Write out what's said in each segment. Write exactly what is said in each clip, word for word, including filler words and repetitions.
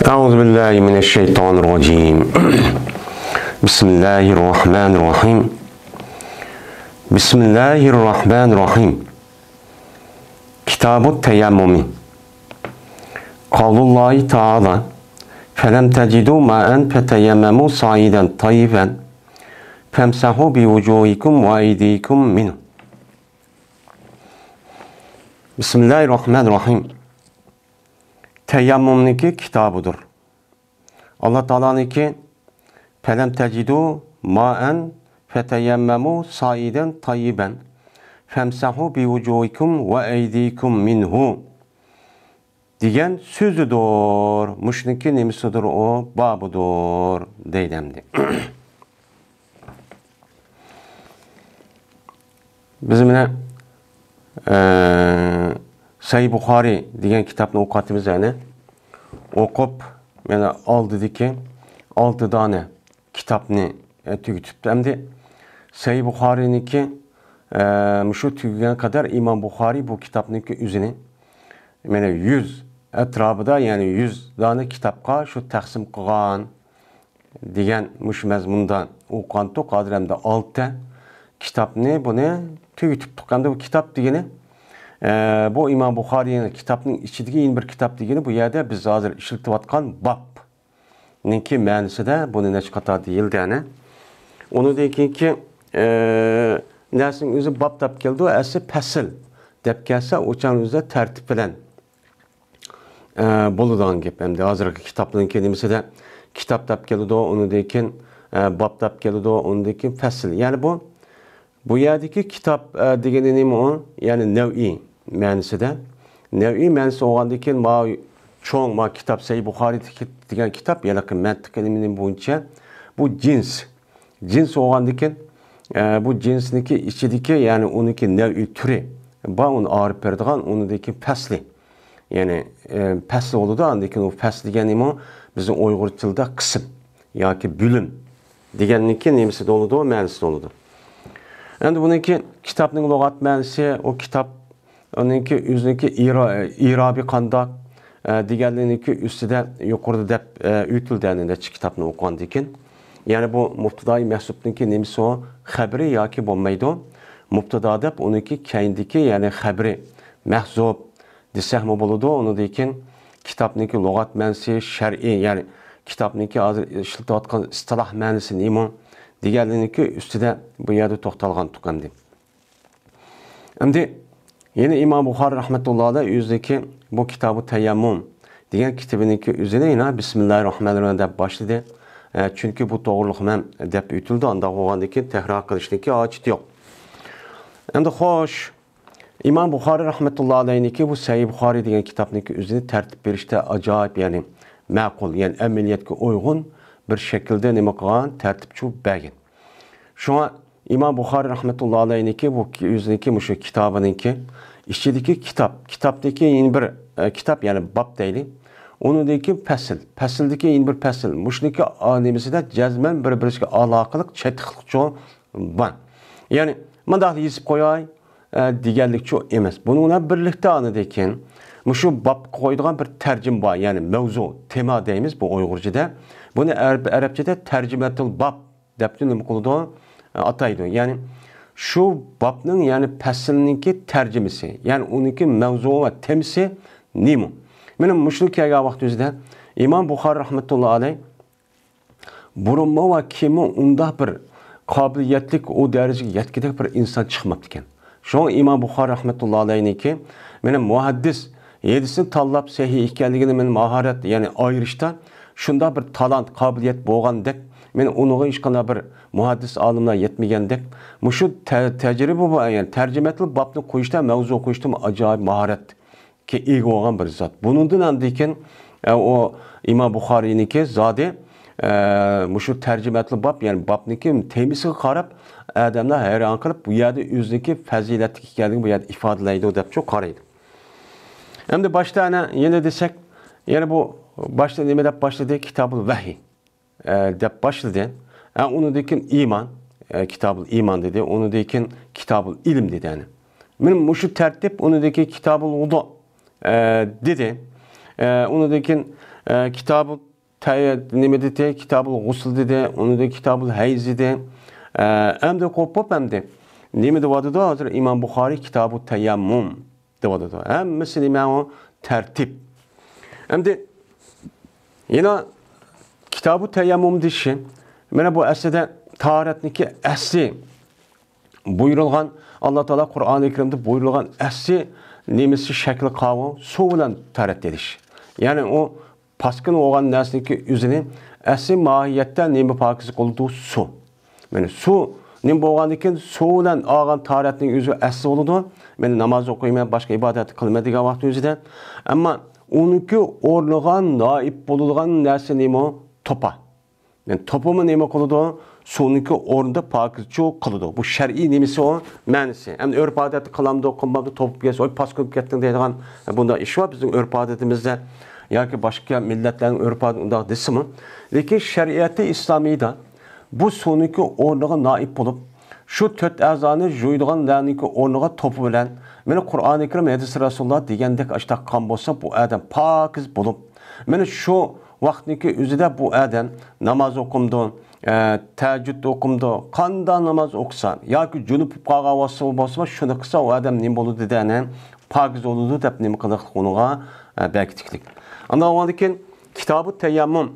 أعوذ بالله من الشيطان الرجيم. بسم الله الرحمن الرحيم. بسم الله الرحمن الرحيم. كتاب التيمم. قول الله تعالى: فلم تجدوا ماء فتيمموا صعيدا طيبا فامسحوا بوجوهكم وأيديكم منه. بسم الله الرحمن الرحيم. تەيەممۇمنىڭكى كىتابىدۇر. ئاللا تائالانىڭكى: فلم تجدوا ماء فتيمموا صعيدا طيبا فامسحوا بوجوهكم وأيديكم منه دېگەن سۆزىدۇر. مۇشۇنىڭكى نېمىسىدۇر؟ ئۇ بابىدۇر دەيدۇ ئەمدى. بىز مانا، ئە، سەھىھ بۇخارىي دېگەن كىتابنى ئوقۇۋاتىمىز، يەنى ئوقۇپ، مانا ئالدىدىكى ئالتە دانە كىتابنى، ئە، تۈگىتىپتۇ. ئەمدى سەھىھ بۇخارىينىڭكى، ئە، مۇشۇ تۈگىگەن قەدەر ئىمام بۇخارىي بۇ كىتابنىڭكى ئۆزىنى، مانا، يۈز ئەتراپىدا، يەنى يۈز دانە كىتابقا شۇ تەقسىم قىلغان دېگەن مۇشۇ مەزمۇندا ئوقۇغانتۇق. ھازىر ئەمدى ئالتە كىتابنى بۇنى تۈگىتىپتۇق. ئەمدى بۇ كىتاب دېگىنى، ئە، بۇ ئىمام بۇخارىينىڭ كىتابنىڭ ئىچىدىكى يەنە بىر كىتاب دېگىنى بۇ يەردە بىز ھازىر ئىشلىتىۋاتقان بابنىڭكى مەنىسىدە بۇنى نەچچە قاتار دېيىلدى، يەنى. ئۇنىڭدىن كېيىنكى، ئە، نەرسىنىڭ ئۆزى باب دەپ كېلىدۇ، ئەسلى پەسىل دەپ كەلسە، ئۇ چاغنىڭ ئۆزىدە تەرتىپ بىلەن ئە، بولىدىغان گەپ. ئەمدى ھازىرقى كىتابنىڭكى نېمىسىدە كىتاب دەپ كېلىدۇ، ئۇنىڭدىن كېيىن، ئە، باب دەپ كېلىدۇ، ئۇنىڭدىن كېيىن پەسىل. يەنى بۇ، بۇ يەردىكى كىتاب، ئە، دېگىنى نېمە ئۇ؟ يەنى نەۋئىي مەنىسىدە. نەۋئىي مەنىسى بولغاندىن كېيىن، ما چوڭ، ما كىتاب سەھىھ بۇخارىي دېگەن كىتاب، ھېلىقى مەنتىق ئىلمى بويىچە بۇ جىنس. جىنس بولغاندىكىن، ئە، بۇ جىنسنىڭكى ئىچىدىكى، يەنى ئۇنىڭكى نەۋئىي تۈرى بار، ئۇنى ئايرىپ بېرىدىغان، ئۇنىڭدىكى پەسلى. يەنى، ئە، پەسلى بولىدۇ، ئاندىن كېيىن ئۇ پەسلى دېگەن نېمە؟ بىزنىڭ ئۇيغۇر تىلىدا قىسىم ياكى بۆلۈم دېگەننىڭكى نېمىسىدە بولىدۇ؟ مەنىسىدە بولىدۇ. ئەمدى بۇنىڭكى كىتابنىڭ لۇغەت مەنىسى، ئۇ كىتاب ئۇنىڭكى ئۆزىنىڭكى ئىرا-، ئىرابى قانداق، ئە، دېگەنلىكنىڭكى ئۈستىدە يۇقىرىدا دەپ، ئە، ئۆتۈلدى، يەنى نەچچە كىتابنى ئوقۇغاندىن كېيىن. يەنى بۇ مۇبتىدائى مەھزۇپنىڭكى نېمىسى ئۇ؟ خەبىرى ياكى بولمايدۇ. مۇبتىدا دەپ ئۇنىڭكى كەينىدىكى، يەنى خەبىرى مەھزۇپ دېسەكمۇ بولىدۇ. ئۇنىڭدىن كېيىن كىتابنىڭكى لۇغەت مەنىسى، شەرئىي، يەنى كىتابنىڭكى ھازىر ئىشلىتىۋاتقان ئىستىلاھ مەنىسى نېمە دېگەنلىكنىڭكى ئۈستىدە بۇ يەردە توختالغانتۇق ئەمدى. ئەمدى يەنە ئىمام بۇخارىي رەھمەتۇللا ئەلەيھ ئۆزىنىڭكى بۇ كىتابۇ تەيەممۇم دېگەن كىتابىنىڭكى ئۆزىنى يەنە بىسمىللاھىر راھمانىر راھىم دەپ باشلىدى. ئە، چۈنكى بۇ توغرىلىق ھەم دەپ ئۆتۈلدى، ئانداق بولغاندىن كېيىن تەكرار قىلىشنىڭكى ھاجىتى يوق. ئەمدى خوش، ئىمام بۇخارىي رەھمەتۇللا ئەلەيھنىڭكى بۇ سەھىھ بۇخارىي دېگەن كىتابنىڭكى ئۆزىنى تەرتىپ بېرىشتە ئاجايىپ، يەنى مەقۇل، يەنى ئەمەلىيەتكە ئۇيغۇن بىر شەكىلدە نېمە قىلغان، تەرتىپ چۈشۈرۈپ بەرگەن. شۇڭا ئىمام بۇخارىي رەھمەتۇللا ئەلەيھنىڭكى بۇ كى-، ئۆزىنىڭكى مۇشۇ كىتابىنىڭكى ئىچىدىكى كىتاب، كىتابتىكى يەنە بىر، ئە، كىتاب، يەنى باب دەيلى. ئۇنىڭدىن كېيىن پەسىل، پەسىلدىكى يەنە بىر پەسىل. مۇشۇنىڭكى، ئا، نېمىسىدە جەزمەن بىر-بىرىگە ئالاقىلىق چاتىقلىقچۇ بار. يەنى مۇنداقلا يېزىپ قوياي، ئە، دېگەنلىكچۇ ئەمەس. بۇنىڭ بىلەن بىرلىكتە ئاندىن كېيىن مۇشۇ بابقا قويىدىغان بىر تەرجىمە بار، يەنى مەۋزۇ، تېما دەيمىز بۇ ئۇيغۇرچىدا. بۇنى ئەرەب-، ئەرەبچىدە تەرجىمەتۇل باب دەپتۇ، نېمە قىلىدۇ؟ ئاتايدۇ. يەنى شۇ بابنىڭ، يەنى پەسىلنىڭكى تەرجىمىسى، يەنى ئۇنىڭكى مەۋزۇ ۋە تېمىسى نېمە؟ مانا مۇشۇنى كەلگەن ۋاقتىمىزدا ئىمام بۇخارىي رەھمەتۇللا ئەلەيھ بۇرۇنمۇ ۋە كېيىنمۇ ئۇنداق بىر قابىلىيەتلىك، ئۇ دەرىجىگە يەتكۈدەك بىر ئىنسان چىقماپتىكەن. شۇڭا ئىمام بۇخارىي رەھمەتۇللا ئەلەيھنىڭكى مانا مۇھەددىس ھەدىسنى تاللاپ سەھىھ ئىكەنلىكىنى مانا ماھارەت، يەنى ئايرىشتا شۇنداق بىر تالانت، قابىلىيەت بولغاندەك، مانا ئۇنىڭغا ھېچقانداق بىر مۇھەددىس ئالىملار يەتمىگەندەك، مۇشۇ تە-، تەجرىبە بۇ، يەنى تەرجىمەتۇل بابنى قويۇشتا، مەۋزۇ قويۇشتا ئاجايىپ ماھارەتكە ئىگە بولغان بىر زات. بۇنىڭدىن ئاندىن كېيىن، ئە، ئۇ ئىمام بۇخارىينىڭكى زادى، ئە، مۇشۇ تەرجىمەتۇل باب، يەنى بابنىڭكى تېمىسىغا قاراپ ئادەملەر ھەيران قېلىپ، بۇ يەردە ئۆزىنىڭكى پەزىلەتلىك ئىكەنلىكىنى بۇ يەردە ئىپادىلەيدۇ دەپچۇ قارايدۇ. ئەمدى باشتا ئەنە يەنە دېسەك، يەنە بۇ باشتا نېمە دەپ باشلىدى؟ كىتابۇل ۋەھىي، ئە، دەپ باشلىدى. ئە، ئۇنىڭدىن كېيىن ئىمان، ئە، كىتابۇل ئىمان دېدى. ئۇنىڭدىن كېيىن كىتابۇل ئىلىم دېدى، ئەنە. مانا مۇشۇ تەرتىپ، ئۇنىڭدىن كېيىن كىتابۇل ۋۇدۇ، ئە، دېدى. ئە، ئۇنىڭدىن كېيىن، ئە، كىتابۇ تەي-، نېمە دېدى؟ كىتابۇل غۇسل دېدى، ئۇنىڭدىن كىتابۇل ھەيز دېدى. ئە، ئەمدى قوپۇپ ئەمدى. نېمە دەۋاتىدۇ ھازىر ئىمام بۇخارىي؟ كىتابۇ تەيەممۇم دەۋاتىدۇ. ھەممىسى نېمە ئۇ؟ تەرتىپ. ئەمدى يەنە كىتابۇ تەيەممۇم دېيىشى، مانا بۇ ئەسلىدە تاھارەتنىڭكى ئەسلى بۇيرۇلغان، ئاللا تائالا قۇرئانى كەرىمدە بۇيرۇلغان ئەسلى نېمىسى شەكلى قاۋۇ؟ سۇ بىلەن تاھارەت ئېلىش. يەنى ئۇ پاسكىنا بولغان نەرسىنىڭكى ئۆزىنى ئەسلى ماھىيەتتە نېمە پاكىز قىلىدۇ؟ سۇ. مانا سۇ نېمە بولغاندىكىن سۇ بىلەن ئالغان تاھارەتنىڭ ئۆزى ئەسلى بولىدۇ. مانا ناماز ئوقۇيمەن، باشقا ئىبادەت قىلىمەن دېگەن ۋاقىت ئۆزىدە. ئەمما ئۇنىڭكى ئورنىغا نائىب بولىدىغان نەرسە نېمە؟ توپا. يەنى توپىمۇ نېمە قىلىدۇ؟ سۇنىڭكى ئورنىدا پاكىزچۇ قىلىدۇ. بۇ شەرئىي نېمىسى ئۇ؟ مەنىسى. ئەمدى ئۆرپ ئادەتتە قىلامدۇ، قىلمامدۇ، توپۇپ كەتسە، ۋاي پاس بولۇپ كەتتىڭ دەيدىغان بۇنداق ئىش بار بىزنىڭ ئۆرپ ئادىتىمىزدە ياكى باشقا مىللەتلەرنىڭ ئۆرپ ئادىتى ئۇنداق دېسىمۇ. لېكىن شەرىئەتى ئىسلامىيدا بۇ سۇنىڭكى ئورنىغا نائىب بولۇپ، شۇ تۆت ئەزانى جۇيىدىغانلارنىڭكى ئورنىغا توپا بىلەن، مانا قۇرئانى كەرىم، ھەدىسى رەسۇلۇللا دېگەندەك ئاشتاق قىلغان بولسا، بۇ ئادەم پاكىز بولۇپ، مانا شۇ ۋاقىتنىڭكى ئۆزىدە بۇ ئادەم ناماز ئوقۇمدۇ، ئە، تەھەججۇد ئوقۇمدۇ، قانداق ناماز ئوقۇسا ياكى جۇنۇپ بولۇپ قالغان ۋاقتى بولسىمۇ، شۇنى قىلسا، ئۇ ئادەم نېمە بولىدۇ دېدى، ئەنە پاكىز بولىدۇ دەپ نېمە قىلىقلىق ئۇنىڭغا، ئە، بەرگىتىكلىك. ئاندىن ئاندىن كېيىن كىتابۇ تەيەممۇم،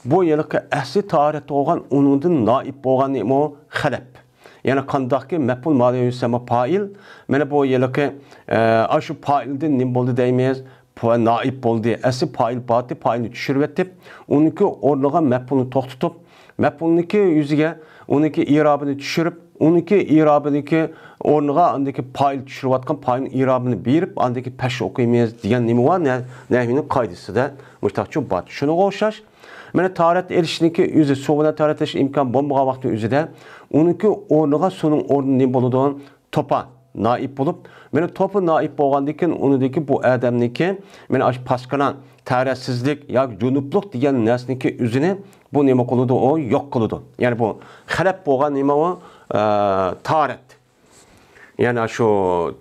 بۇ ھېلىقى ئەسلى تاھارەت بولغان، ئۇنىڭدىن نائىب بولغان نېمە؟ خەلەپ. يەنى قانداقكى مەپئۇل ما لا يۇسەمما پائىل، مانا بۇ ھېلىقى، ئە، ئاشۇ پائىلدىن نېمە بولدى دەيمىز؟ پا-، نائىب بولدى. ئەسلى پائىل بارتى، پائىلنى چۈشۈرۈۋەتتى. ئۇنىڭكى ئورنىغا مەپئۇلنى توختىتىپ، مەپئۇلنىڭكى يۈزىگە، ئۇنىڭكى ئىرابىنى چۈشۈرۈپ، ئۇنىڭكى ئىرابىنىڭكى ئورنىغا ئاندىكى پائىل چۈشۈرۈۋاتقان پائىلنىڭ ئىرابىنى بېرىپ، ئاندىكى پەش ئوقۇيمىز دېگەن نېمە بار؟ نە-، نەھۋىنىڭ قائىدىسىدە مۇشتاقچۇ بار. شۇنىڭغا ئوخشاش، مانا تاھارەت ئېلىشنىڭكى ئۆزى، سۇ بىلەن تاھارەت ئېلىش ئىمكان بولمىغان ۋاقىتنىڭ ئۆزىدە، ئۇنىڭكى ئورنىغا سۇنىڭ ئورنى نېمە بولىدۇ؟ توپا نائىب بولۇپ، مانا توپا نائىب بولغاندىن كېيىن، ئۇنىڭدىكى بۇ ئادەمنىڭكى، مانا ئاشۇ پاسكىنا تاھارەتسىزلىك ياكى جۇنۇپلۇق دېگەن نەرسىنىڭكى ئۆزىنى بۇ نېمە قىلىدۇ؟ ئۇ يوق قىلىدۇ. يەنى بۇ خەلەپ بولغان نېمە ئۇ؟ ئە، تاھارەت. يەنى شۇ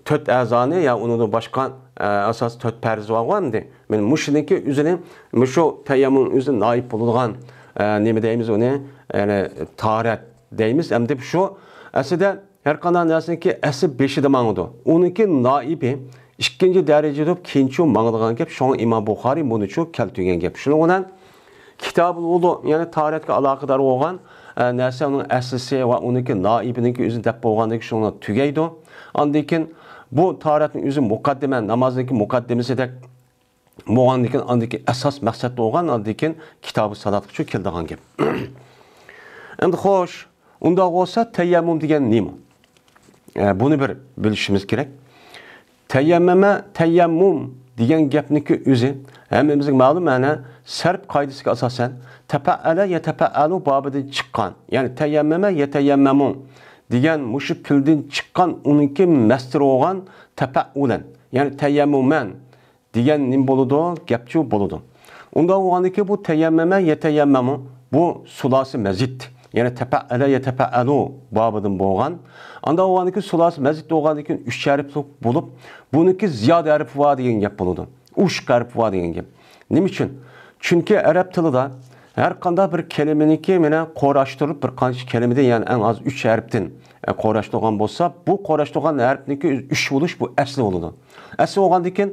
تۆت ئەزانى يا ئۇنىڭدىن باشقا، ئە، ئاساسىي تۆت پەرز بارغۇ ئەمدى. مانا مۇشۇنىڭكى ئۆزىنى، مۇشۇ تەيەممۇم ئۆزى نائىب بولىدىغان، ئە، نېمە دەيمىز ئۇنى؟ يەنى تاھارەت دەيمىز. ئەمدى شۇ ئەسلىدە ھەر قانداق نەرسىنىڭكى ئەسلى بېشىدا ماڭىدۇ. ئۇنىڭكى نائىبى ئىككىنچى دەرىجىدە كېيىنچە ماڭىدىغان گەپ. شۇڭا ئىمام بۇخارىي بۇنىچۇ كەلتۈرگەن گەپ. شۇنىڭ بىلەن كىتابۇل ۋۇدۇ، يەنى تاھارەتكە ئالاقىدار بولغان، ئە، نەرسە ئۇنىڭ ئەسلىسى ۋە ئۇنىڭكى نائىبىنىڭكى ئۆزىنى دەپ بولغاندىن كېيىن شۇنىڭ تۈگەيدۇ. ئاندىن كېيىن بۇ تاھارەتنىڭ ئۆزى مۇقەددىمە، نامازنىڭكى مۇقەددىمىسىدەك بولغاندىن كېيىن ئاندىكى ئاساس مەقسەت بولغان، ئاندىن كېيىن كىتابۇ سالاتقىچۇ كېلىدىغان گەپ. ئەمدى خوش، ئۇنداق بولسا تەيەممۇم دېگەن نېمە؟ ئە، بۇنى بىر بىلىشىمىز كېرەك. تەيەممەمە، تەيەممۇم دېگەن گەپنىڭكى ئۆزى ھەممىمىزگە مەلۇم، مەنە سەرپ قائىدىسىگە ئاساسەن تەپەئەلە يەتەپەئەلۇ بابىدىن چىققان، يەنى تەيەممەمە يەتەيەممەمۇ دېگەن مۇشۇ پېئىلدىن چىققان ئۇنىڭكى مەستىرى بولغان تەپەئۇلەن، يەنى تەيەممۇمەن دېگەن نېمە بولىدۇ؟ گەپچۇ بولىدۇ. ئۇنداق بولغاندىكىن بۇ تەيەممەمە يەتەيەممەمۇ، بۇ سۇلاسى مەزىد، يەنى تەپەئەلە يەتەپەئەلۇ بابىدىن بولغان. ئانداق بولغاندىكىن سۇلاسى مەزىد بولغاندىكىن ئۈچ ھەرپلىك بولۇپ، بۇنىڭكى زىيادە ھەرپى بار دېگەن گەپ بولىدۇ. ئوشۇق ھەرپى بار دېگەن گەپ. نېمە ئۈچۈن؟ چۈنكى ئەرەب تىلىدا ھەر قانداق بىر كەلىمىنىڭكى مانا قوراشتۇرۇپ، بىر قانچە كەلىمىدىن، يەنى ئەڭ ئاز ئۈچ ھەرپتىن، ئە، قوراشتۇرغان بولسا، بۇ قوراشتۇرغان ھەرپنىڭكى ئۈچ بولۇش بۇ ئەسلى بولىدۇ. ئەسلى بولغاندىكىن،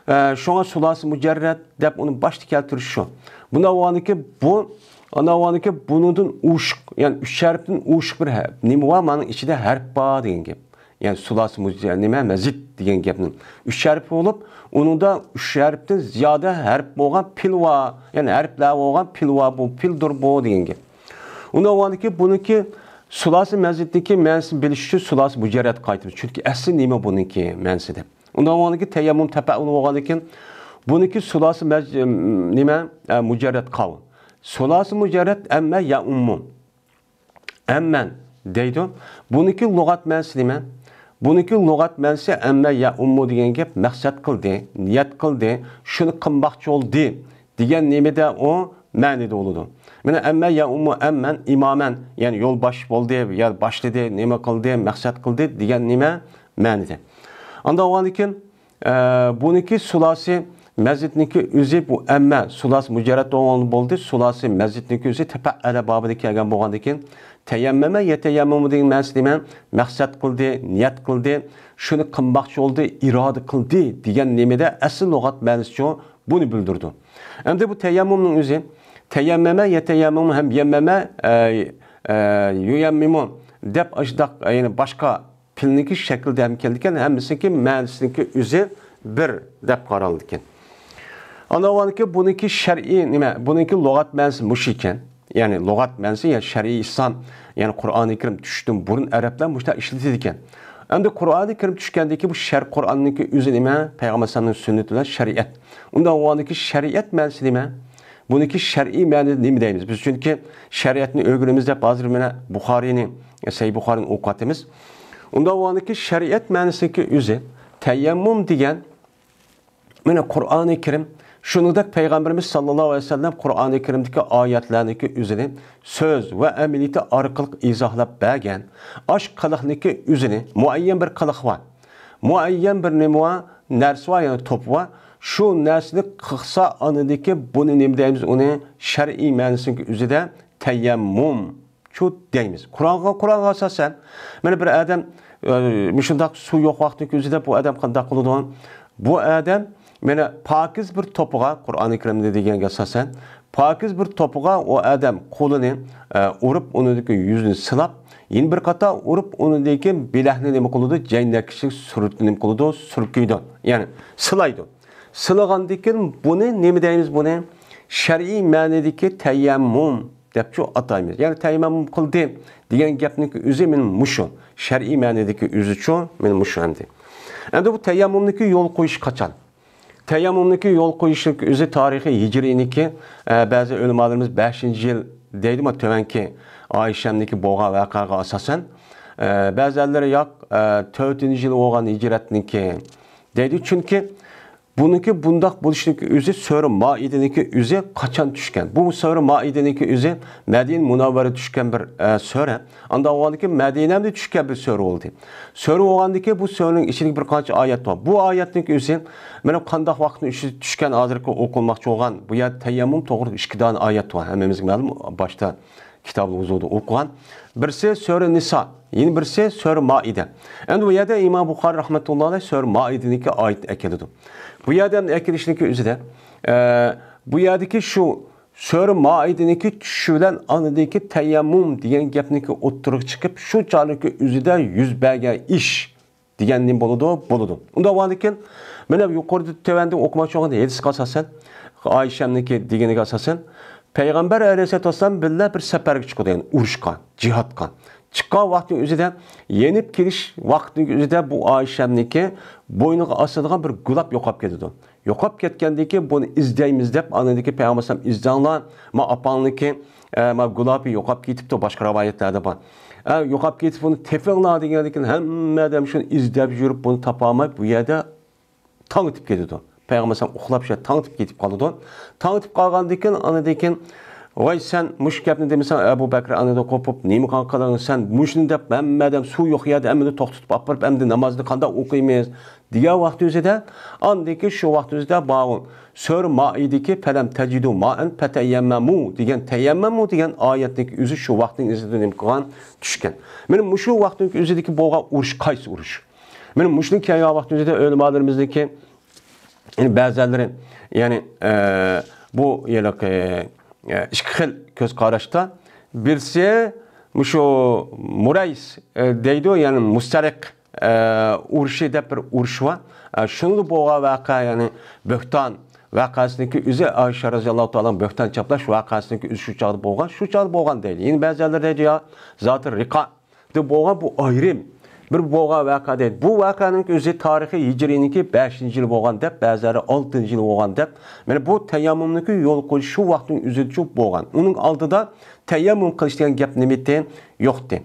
ئە، شۇڭا سۇلاسى مۇجەررەت دەپ ئۇنى باشتا كەلتۈرۈش شۇ. بۇنداق بولغاندىكىن بۇ، ئانداق بولغاندىكىن بۇنىڭدىن ئوشۇق، يەنى ئۈچ ھەرپتىن ئوشۇق بىر ھە-، نېمە بار؟ مانا ئىچىدە ھەرپ بار دېگەن گەپ. يەنى سۇلاسى مۇج-، نېمە، مەزىد دېگەن گەپنىڭ ئۈچ ھەرپى بولۇپ، ئۇنىڭدا ئۈچ ھەرپتىن زىيادە ھەرپ بولغان پېئىل بار، يەنى ھەرپلەر بولغان پېئىل بار، بۇ پېئىلدۇر بۇ دېگەن گەپ. ئۇنىڭ ئاۋۋالىدىكى بۇنىڭكى سۇلاسى مەزىدتىكى مەنىسىنى بىلىش ئۈچۈن سۇلاسى مۇجەررەتكە قايتىمىز. چۈنكى ئەسلى نېمە بۇنىڭكى مەنىسى دەپ. ئۇنىڭ ئاۋۋالىدىكى تەيەممۇم تەپەئۇل بولغاندىكىن، بۇنىڭكى سۇلاسى مەز-، نېمە، ئە، مۇجەررەت قاۋۇل. سۇلاسى مۇجەررەت ئەممە يەئۇممۇ. ئەممەن دەيدۇ. بۇنىڭكى لۇغەت مەنىسى نېمە؟ بۇنىڭكى لۇغەت مەنىسى ئەممە يەئۇممۇ دېگەن گەپ مەقسەت قىلدى، نىيەت قىلدى، شۇنى قىلماقچى بولدى دېگەن نېمىدە ئۇ مەنىدە بولىدۇ. مانا ئەممە يەئۇممۇ ئەممەن ئىمامەن، يەنى يولباش بولدى، يا باشلىدى، نېمە قىلدى، مەقسەت قىلدى دېگەن نېمە مەنىدە. ئانداق بولغاندىكىن، ئە، بۇنىڭكى سۇلاسى مەزىدنىڭكى ئۆزى بۇ ئەممە سۇلاسى مۇجەررەد بولغان بولدى. سۇلاسى مەزىدنىڭكى ئۆزى تەپەئەلە بابىدا كەلگەن بولغاندىن كېيىن، تەيەممەمە يەتەيەممۇمۇ دېگەن مەنىسى نېمە؟ مەقسەت قىلدى، نىيەت قىلدى، شۇنى قىلماقچى بولدى، ئىرادە قىلدى دېگەن نېمىدە ئەسلى لۇغەت مەنىسىچۇ بۇنى بىلدۈرىدۇ. ئەمدى بۇ تەيەممۇمنىڭ ئۆزى، تەيەممەمە يەتەيەممۇمۇ ھەم يەممەمە، ئە، ئە، يۇيەممىمۇ دەپ ئاشۇنداق، يەنى باشقا پېئىلنىڭكى شەكلىدە ھەم كېلىدىكەن، ھەممىسىنىڭكى مەنىسىنىڭكى ئۆزى بىر دەپ قارالىدىكەن. ئاندىن بۇنىڭكى شەرئىي نېمە؟ بۇنىڭكى لۇغەت مەنىسى مۇشۇ ئىكەن. يەنى لۇغەت مەنىسى، يەنى شەرئىي ئىسلام، يەنى قۇرئانى كەرىم چۈشۈشتىن بۇرۇن ئەرەبلەر مۇشۇنداق ئىشلىتىدىكەن. ئەمدى قۇرئانى كەرىم چۈشكەندىن كېيىن بۇ شەرئ، قۇرئاننىڭكى ئۆزى نېمە؟ پەيغەمبەر ئەلەيھىسسالامنىڭ سۈننىتى بىلەن شەرىئەت. ئۇنداق بولغاندىكىن شەرىئەت مەنىسى نېمە؟ بۇنىڭكى شەرئىي مەنىدە نېمە دەيمىز؟ بىز چۈنكى شەرىئەتنى ئۆگىنىمىز دەپ ھازىر مانا بۇخارىينى، سەھىھ بۇخارىينى ئوقۇۋاتىمىز. ئۇنداق بولغاندىكىن شەرىئەت مەنىسىنىڭكى ئۆزى تەيەممۇم دېگەن، مانا قۇرئانى كەرىم، شۇنىڭدەك پەيغەمبىرىمىز ساللاللاھۇ ئەلەيھى ۋەسەللەم قۇرئانى كەرىمدىكى ئايەتلەرنىڭكى ئۆزىنى سۆز ۋە ئەمەلىيىتى ئارقىلىق ئىزاھلاپ بەرگەن، ئاش قىلىقنىڭكى ئۆزىنى، مۇئەييەن بىر قىلىق بار، مۇئەييەن بىر نېمە بار، نەرسە بار، يەنى توپى بار. شۇ نەرسىنى قىلسا ئاندىكى بۇنى نېمە دەيمىز؟ ئۇنى شەرئىي مەنىسىنىڭكى ئۆزىدە تەيەممۇم شۇ دەيمىز. قۇرئانغا، قۇرئانغا ئاساسەن، مانا بىر ئادەم، ئە، مۇشۇنداق سۇ يوق ۋاقتىنىڭ ئۆزىدە بۇ ئادەم قانداق قىلىدۇ؟ بۇ ئادەم مانا پاكىز بىر توپىغا، قۇرئانى كەرىمدە دېگەنگە ئاساسەن، پاكىز بىر توپىغا ئۇ ئادەم قولىنى، ئە، ئۇرۇپ، ئۇنىڭدىكى يۈزىنى سىلاپ، يەنە بىر قاتا ئۇرۇپ، ئۇنىڭدىكى بىلەكنى نېمە قىلىدۇ؟ جەينەككىچىلىك سۈرتنى نېمە قىلىدۇ؟ سۈركەيدۇ. يەنى سىلايدۇ. سىلىغاندىكىن بۇنى نېمە دەيمىز بۇنى؟ شەرئىي مەنىدىكى تەيەممۇم دەپچۇ ئاتايمىز. يەنى تەيەممۇم قىلدى دېگەن گەپنىڭكى ئۆزى مانا مۇشۇ. شەرئىي مەنىدىكى ئۆزىچۇ مانا مۇشۇ ئەمدى. ئەمدى بۇ تەيەممۇمنىڭكى يول قويۇشى قاچان؟ تەيەممۇمنىڭكى يول قويۇشنىڭكى ئۆزى تارىخى ھىجرىينىڭكى، ئە، بەزى ئۆلىمالىرىمىز بەشىنچى يىل دەيدۇ، مانا تۆۋەنكى ئائىشەمنىڭكى بولغان ۋەقەگە ئاساسەن. ئە، بەزىلەرلىرى ياق، ئە، تۆتىنچى يىل بولغان ھىجرەتنىڭكى دەيدۇ. چۈنكى بۇنىڭكى بۇنداق بولۇشىنىڭكى ئۆزى سۈرە مائىدىنىڭكى ئۆزى قاچان چۈشكەن؟ بۇ سۈرە مائىدىنىڭكى ئۆزى مەدىنە مۇنەۋۋەرە چۈشكەن بىر، ئە، سۈرە. ئاندىن ئاۋۋالدىكى مەدىنەمدە چۈشكەن بىر سۈرە بولدى. سۈرە بولغاندىكى بۇ سۈرىنىڭ ئىچىدىكى بىر قانچە ئايەت بار. بۇ ئايەتنىڭكى ئۆزى مانا قانداق ۋاقىتنىڭ ئىچىدە چۈشكەن، ھازىرقى ئوقۇلماقچى بولغان بۇ يەردە تەيەممۇم توغرىلىق ئىككى دانە ئايەت بار. ھەممىمىزگە مەلۇم، باشتا كىتابۇل ۋۇزۇدا ئوقۇغان. بىرسى سۈرە نىسا، يەنە بىرسى سۈرە مائىدە. ئەمدى بۇ يەردە ئىمام بۇخارىي رەھمەتۇللاھى ئەلەيھ سۈرە مائىدىنىڭكى ئايەت ئەكېلىدۇ. بۇ يەردە ئەمدى ئەكېلىشنىڭكى ئۆزىدە، ئە، بۇ يەردىكى شۇ سۈرە مائىدىنىڭكى چۈشۈشى بىلەن ئاندىكى تەيەممۇم دېگەن گەپنىڭكى ئوتتۇرىغا چىقىپ، شۇ چاغنىڭكى ئۆزىدە يۈز بەرگەن ئىش دېگەن نېمە بولىدۇ؟ بولىدۇ. ئۇنداق بولغاندىكىن، مانا يۇقىرىدا تۆۋەندە ئوقۇماقچى بولغان ھەدىسكە ئاساسەن، ئائىشەمنىڭكى دېگىنىگە ئاساسەن، پەيغەمبەر ئەلەيھىسسالاتۇ ۋەسسالام بىللە بىر سەپەرگە چىقىدۇ، يەنى ئۇرۇشقا، جىھادقا. چىققان ۋاقتىنىڭ ئۆزىدە، يېنىپ كېلىش ۋاقتىنىڭ ئۆزىدە بۇ ئائىشەمنىڭكى بوينىغا ئاسىدىغان بىر گۇلاپ يوقاپ كېتىدۇ. يوقاپ كەتكەندىن كېيىن بۇنى ئىزدەيمىز دەپ، ئاندىن كېيىن پەيغەمبەر ئەلەيھىسسالام ئىزدەڭلار، ما ئاپاڭنىڭكى، ئە، ما گۇلاپى يوقاپ كېتىپتۇ، باشقا رىۋايەتلەردە بار. ئە، يوقاپ كېتىپ بۇنى تېپىڭلار دېگەندىن كېيىن ھەممە ئادەم شۇنى ئىزدەپ يۈرۈپ بۇنى تاپالماي بۇ يەردە تاڭ ئېتىپ كېتىدۇ. پەيغەمبەر ئەلەيھىسسالام ئۇخلاپ شۇ تاڭ ئېتىپ كېتىپ قالىدۇ. تاڭ ئېتىپ قالغاندىن كېيىن، ئاندىن كېيىن، ۋاي سەن مۇشۇ گەپنى دېمىسەڭ، ئەبۇ بەكرى ئاندىن قوپۇپ، نېمە قىلغان قىلىڭ سەن، مۇشۇنى دەپ ھەممە ئادەم سۇ يوق يەردە ھەممىنى توختىتىپ ئاپىرىپ، ئەمدى نامازنى قانداق ئوقۇيمىز؟ دېگەن ۋاقتى ئۆزىدە، ئاندىن كېيىن شۇ ۋاقتى ئۆزىدە باۋۇ سۈرە مائىدىكى فەلەم تەجىدۇ مائەن فەتەيەممەمۇ دېگەن، تەيەممەمۇ دېگەن ئايەتنىڭ ئۆزى شۇ ۋاقتىنىڭ ئۆزىدە نېمە قىلغان؟ چۈشكەن. مانا مۇشۇ ۋاقتىنىڭ ئۆزىدىكى بولغان ئۇرۇش قايسى ئۇرۇش؟ مانا مۇشۇنى كەلگەن ۋاقتىمىزدا ئۆلىمالىرىمىزنىڭكى، يەنى بەزىلەرلىرى، يەنى، ئە، بۇ ھېلىقى، ئە، ئىككى خىل كۆز قاراشتا، بىرسى مۇشۇ مۇرەيس، ئە، دەيدۇ، يەنى مۇستەرىق، ئە، ئۇرۇشى دەپ بىر ئۇرۇش بار. ئە، شۇنىڭدا بولغان ۋەقە، يەنى بۆھتان ۋەقەسىنىڭكى ئۆزى، ئائىشە رەزىياللاھۇ تائالا بۆھتان چاپلاش ۋەقەسىنىڭكى ئۆزى شۇ چاغدا بولغان، شۇ چاغدا بولغان دەيدۇ. يەنە بەزىلەر دەيدۇ، يا زاتى رىقا دە بولغان بۇ ئايرىم بىر بولغان ۋەقە دەيدۇ. بۇ ۋەقەنىڭ ئۆزى تارىخى ھىجرىينىڭكى بەشىنچى يىلى بولغان دەپ، بەزىلەر ئالتىنچى يىلى بولغان دەپ. مانا بۇ تەيەممۇمنىڭكى يول قويۇش شۇ ۋاقىتنىڭ ئۆزىدىچۇ بولغان. ئۇنىڭ ئالدىدا تەيەممۇم قىلىش دېگەن گەپ نېمىتى يوقتى.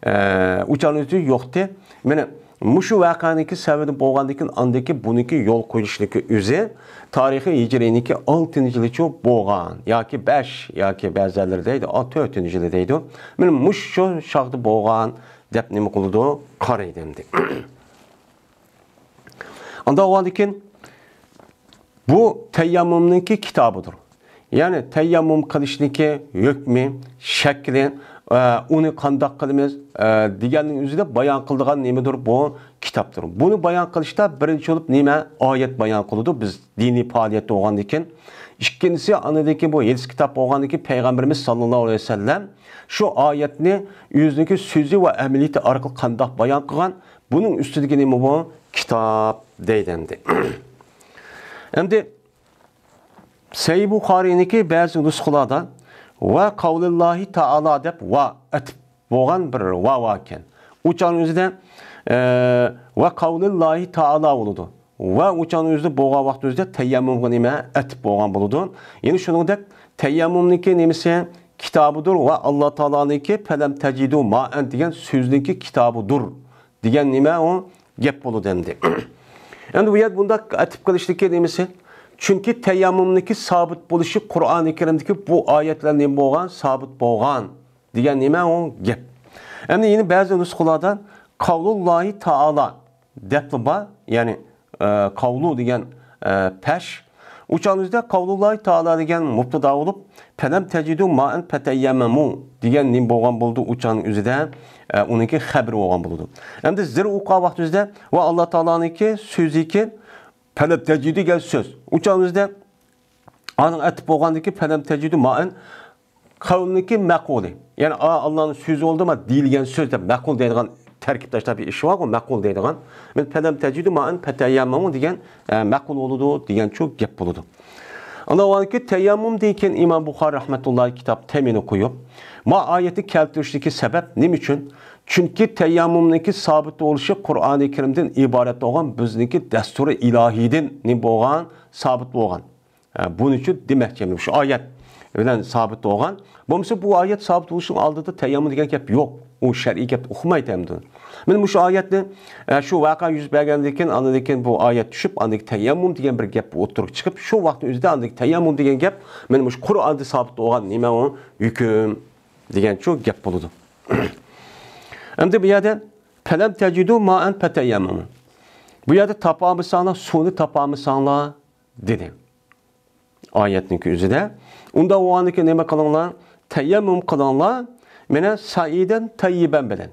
ئە، ئۇ چاغنىڭ ئۆزى يوقتى. مانا مۇشۇ ۋەقەنىڭكى سەۋەبى بولغاندىن كېيىن ئاندىكى بۇنىڭكى يول قويۇشنىڭكى ئۆزى تارىخى ھىجرىينىڭكى ئالتىنچى يىلىچۇ بولغان ياكى بەش ياكى بەزىلەر دەيدۇ، ئا، تۆتىنچى يىلى دەيدۇ. مانا مۇشۇ چاغدا بولغان دەپ نېمە قىلىدۇ؟ قارايدۇ ئەمدى. ئاندىن ئاۋۋالدىن كېيىن بۇ تەيەممۇمنىڭكى كىتابىدۇر. يەنى تەيەممۇم قىلىشنىڭكى ھۆكمى، شەكلى، ئە، ئۇنى قانداق قىلىمىز، ئە، دېگەننىڭ ئۆزىدە بايان قىلىدىغان نېمىدۇر بۇ كىتابتۇر. بۇنى بايان قىلىشتا بىرىنچى بولۇپ نېمە؟ ئايەت بايان قىلىدۇ بىز دىنىي پائالىيەتتە بولغاندىن كېيىن. ئىككىنچىسى، ئاندىن كېيىن بۇ ھەدىس كىتاب بولغاندىن كېيىن پەيغەمبىرىمىز ساللاللاھۇ ئەلەيھى ۋەسەللەم شۇ ئايەتنى ئۆزىنىڭكى سۆزى ۋە ئەمەلىيىتى ئارقىلىق قانداق بايان قىلغان، بۇنىڭ ئۈستىدىكى نېمە بۇ؟ كىتاب دەيدۇ ئەمدى. ئەمدى سەھىھ بۇخارىينىڭكى بەزى نۇسخىلاردا ۋە قەۋلىللاھى تائالا دەپ ۋا ئەتىپ بولغان بىر ۋا بار ئىكەن. ئۇ چاغنىڭ ئۆزىدە، ئە، ۋە قەۋلىللاھى تائالا بولىدۇ. ۋە ئۇ چاغنىڭ ئۆزىدە بولغان ۋاقىت ئۆزىدە تەيەممۇمغا نېمە؟ ئەتىپ بولغان بولىدۇ. يەنى شۇنىڭدەك تەيەممۇمنىڭكى نېمىسى؟ كىتابىدۇر ۋە ئاللا تائالانىڭكى پەلەم تەجىدۇ مائەن دېگەن سۆزنىڭكى كىتابىدۇر دېگەن نېمە ئۇ؟ گەپ بولىدۇ ئەمدى. ئەمدى بۇ يەردە بۇنداق ئەتىپ قىلىشتىكى نېمىسى؟ چۈنكى تەيەممۇمنىڭكى سابىت بولۇشى قۇرئانى كەرىمدىكى بۇ ئايەتلەر نېمە بولغان؟ سابىت بولغان دېگەن نېمە ئۇ؟ گەپ. ئەمدى يەنە بەزى نۇسخىلاردا قەۋلۇللاھى تائالا دەپلا بار، يەنى، ئە، قەۋلۇ دېگەن، ئە، پەش. ئۇ چاغنىڭ ئۆزىدە قەۋلۇللاھى تائالا دېگەن مۇبتەدا بولۇپ، پەلەم تەجىدۇ مائەن پەتەيەممەمۇ دېگەن نېمە بولغان بولىدۇ؟ ئۇ چاغنىڭ ئۆزىدە، ئە، ئۇنىڭكى خەبىرى بولغان بولىدۇ. ئەمدى زىر ئۇقا ۋاقتى ئۆزىدە ۋە ئاللا تائالانىڭكى سۆزىكى پەلەم تەجىدۇ دېگەن سۆز. ئۇ چاغنىڭ ئۆزىدە ئانىڭ ئەتىپ بولغاندىكى پەلەم تەجىدۇ مائەن قەۋلنىڭكى مەقۇلى. يەنى، ئا، ئاللانىڭ سۆزى بولدىما دېيىلگەن سۆز دەپ مەقۇل دەيدىغان تەركىب تاشلاپ بىر ئىش بارغۇ، مەقۇل دەيدىغان. مەن پەلەم تەجىدۇ مائەن پەتەيەممەمۇ دېگەن، ئە، مەقۇل بولىدۇ دېگەن شۇ گەپ بولىدۇ. ئاندىن ئۇ كېيىن تەيەممۇم دېگەن كېيىن ئىمام بۇخارى رەھمەتۇللاھى كىتاب تەمىنى قويۇپ، ما ئايەتنى كەلتۈرۈشتىكى سەۋەب نېمە ئۈچۈن؟ چۈنكى تەيەممۇمنىڭكى سابىت بولۇشى قۇرئانى كەرىمدىن ئىبارەت بولغان بىزنىڭكى دەستۇرى ئىلاھىدىن نېمە بولغان؟ سابىت بولغان. ئە، بۇنى ئۈچۈن دېمەكچى، مۇشۇ ئايەت بىلەن سابىت بولغان. بولمىسا بۇ ئايەت سابىت بولۇشنىڭ ئالدىدا تەيەممۇم دېگەن گەپ يوق. ئۇ شەرئىي گەپ ئۇقمايدۇ ئەمدى. مانا مۇشۇ ئايەتنى، ئە، شۇ ۋەقە يۈز بەرگەندىن كېيىن، ئاندىن كېيىن بۇ ئايەت چۈشۈپ، ئاندىن كېيىن تەيەممۇم دېگەن بىر گەپ ئوتتۇرىغا چىقىپ، شۇ ۋاقىتنىڭ ئۆزىدە ئاندىن كېيىن تەيەممۇم دېگەن گەپ، مانا مۇشۇ قۇرئاندا سابىت بولغان نېمە ئۇ؟ ھۆكۈم دېگەن شۇ گەپ بولىدۇ. ئەمدى بۇ يەردە پەلەم تەجىدۇ مائەن پەتەيەممەمۇ. بۇ يەردە تاپالمىساڭلار، سۇنى تاپالمىساڭلار، دېدى. ئايەتنىڭكى ئۆزىدە. ئۇنداق بولغاندىكىن نېمە قىلىڭلار؟ تەيەممۇم قىلىڭلار. مانا سەئىدەن تەييىبەن بىلەن.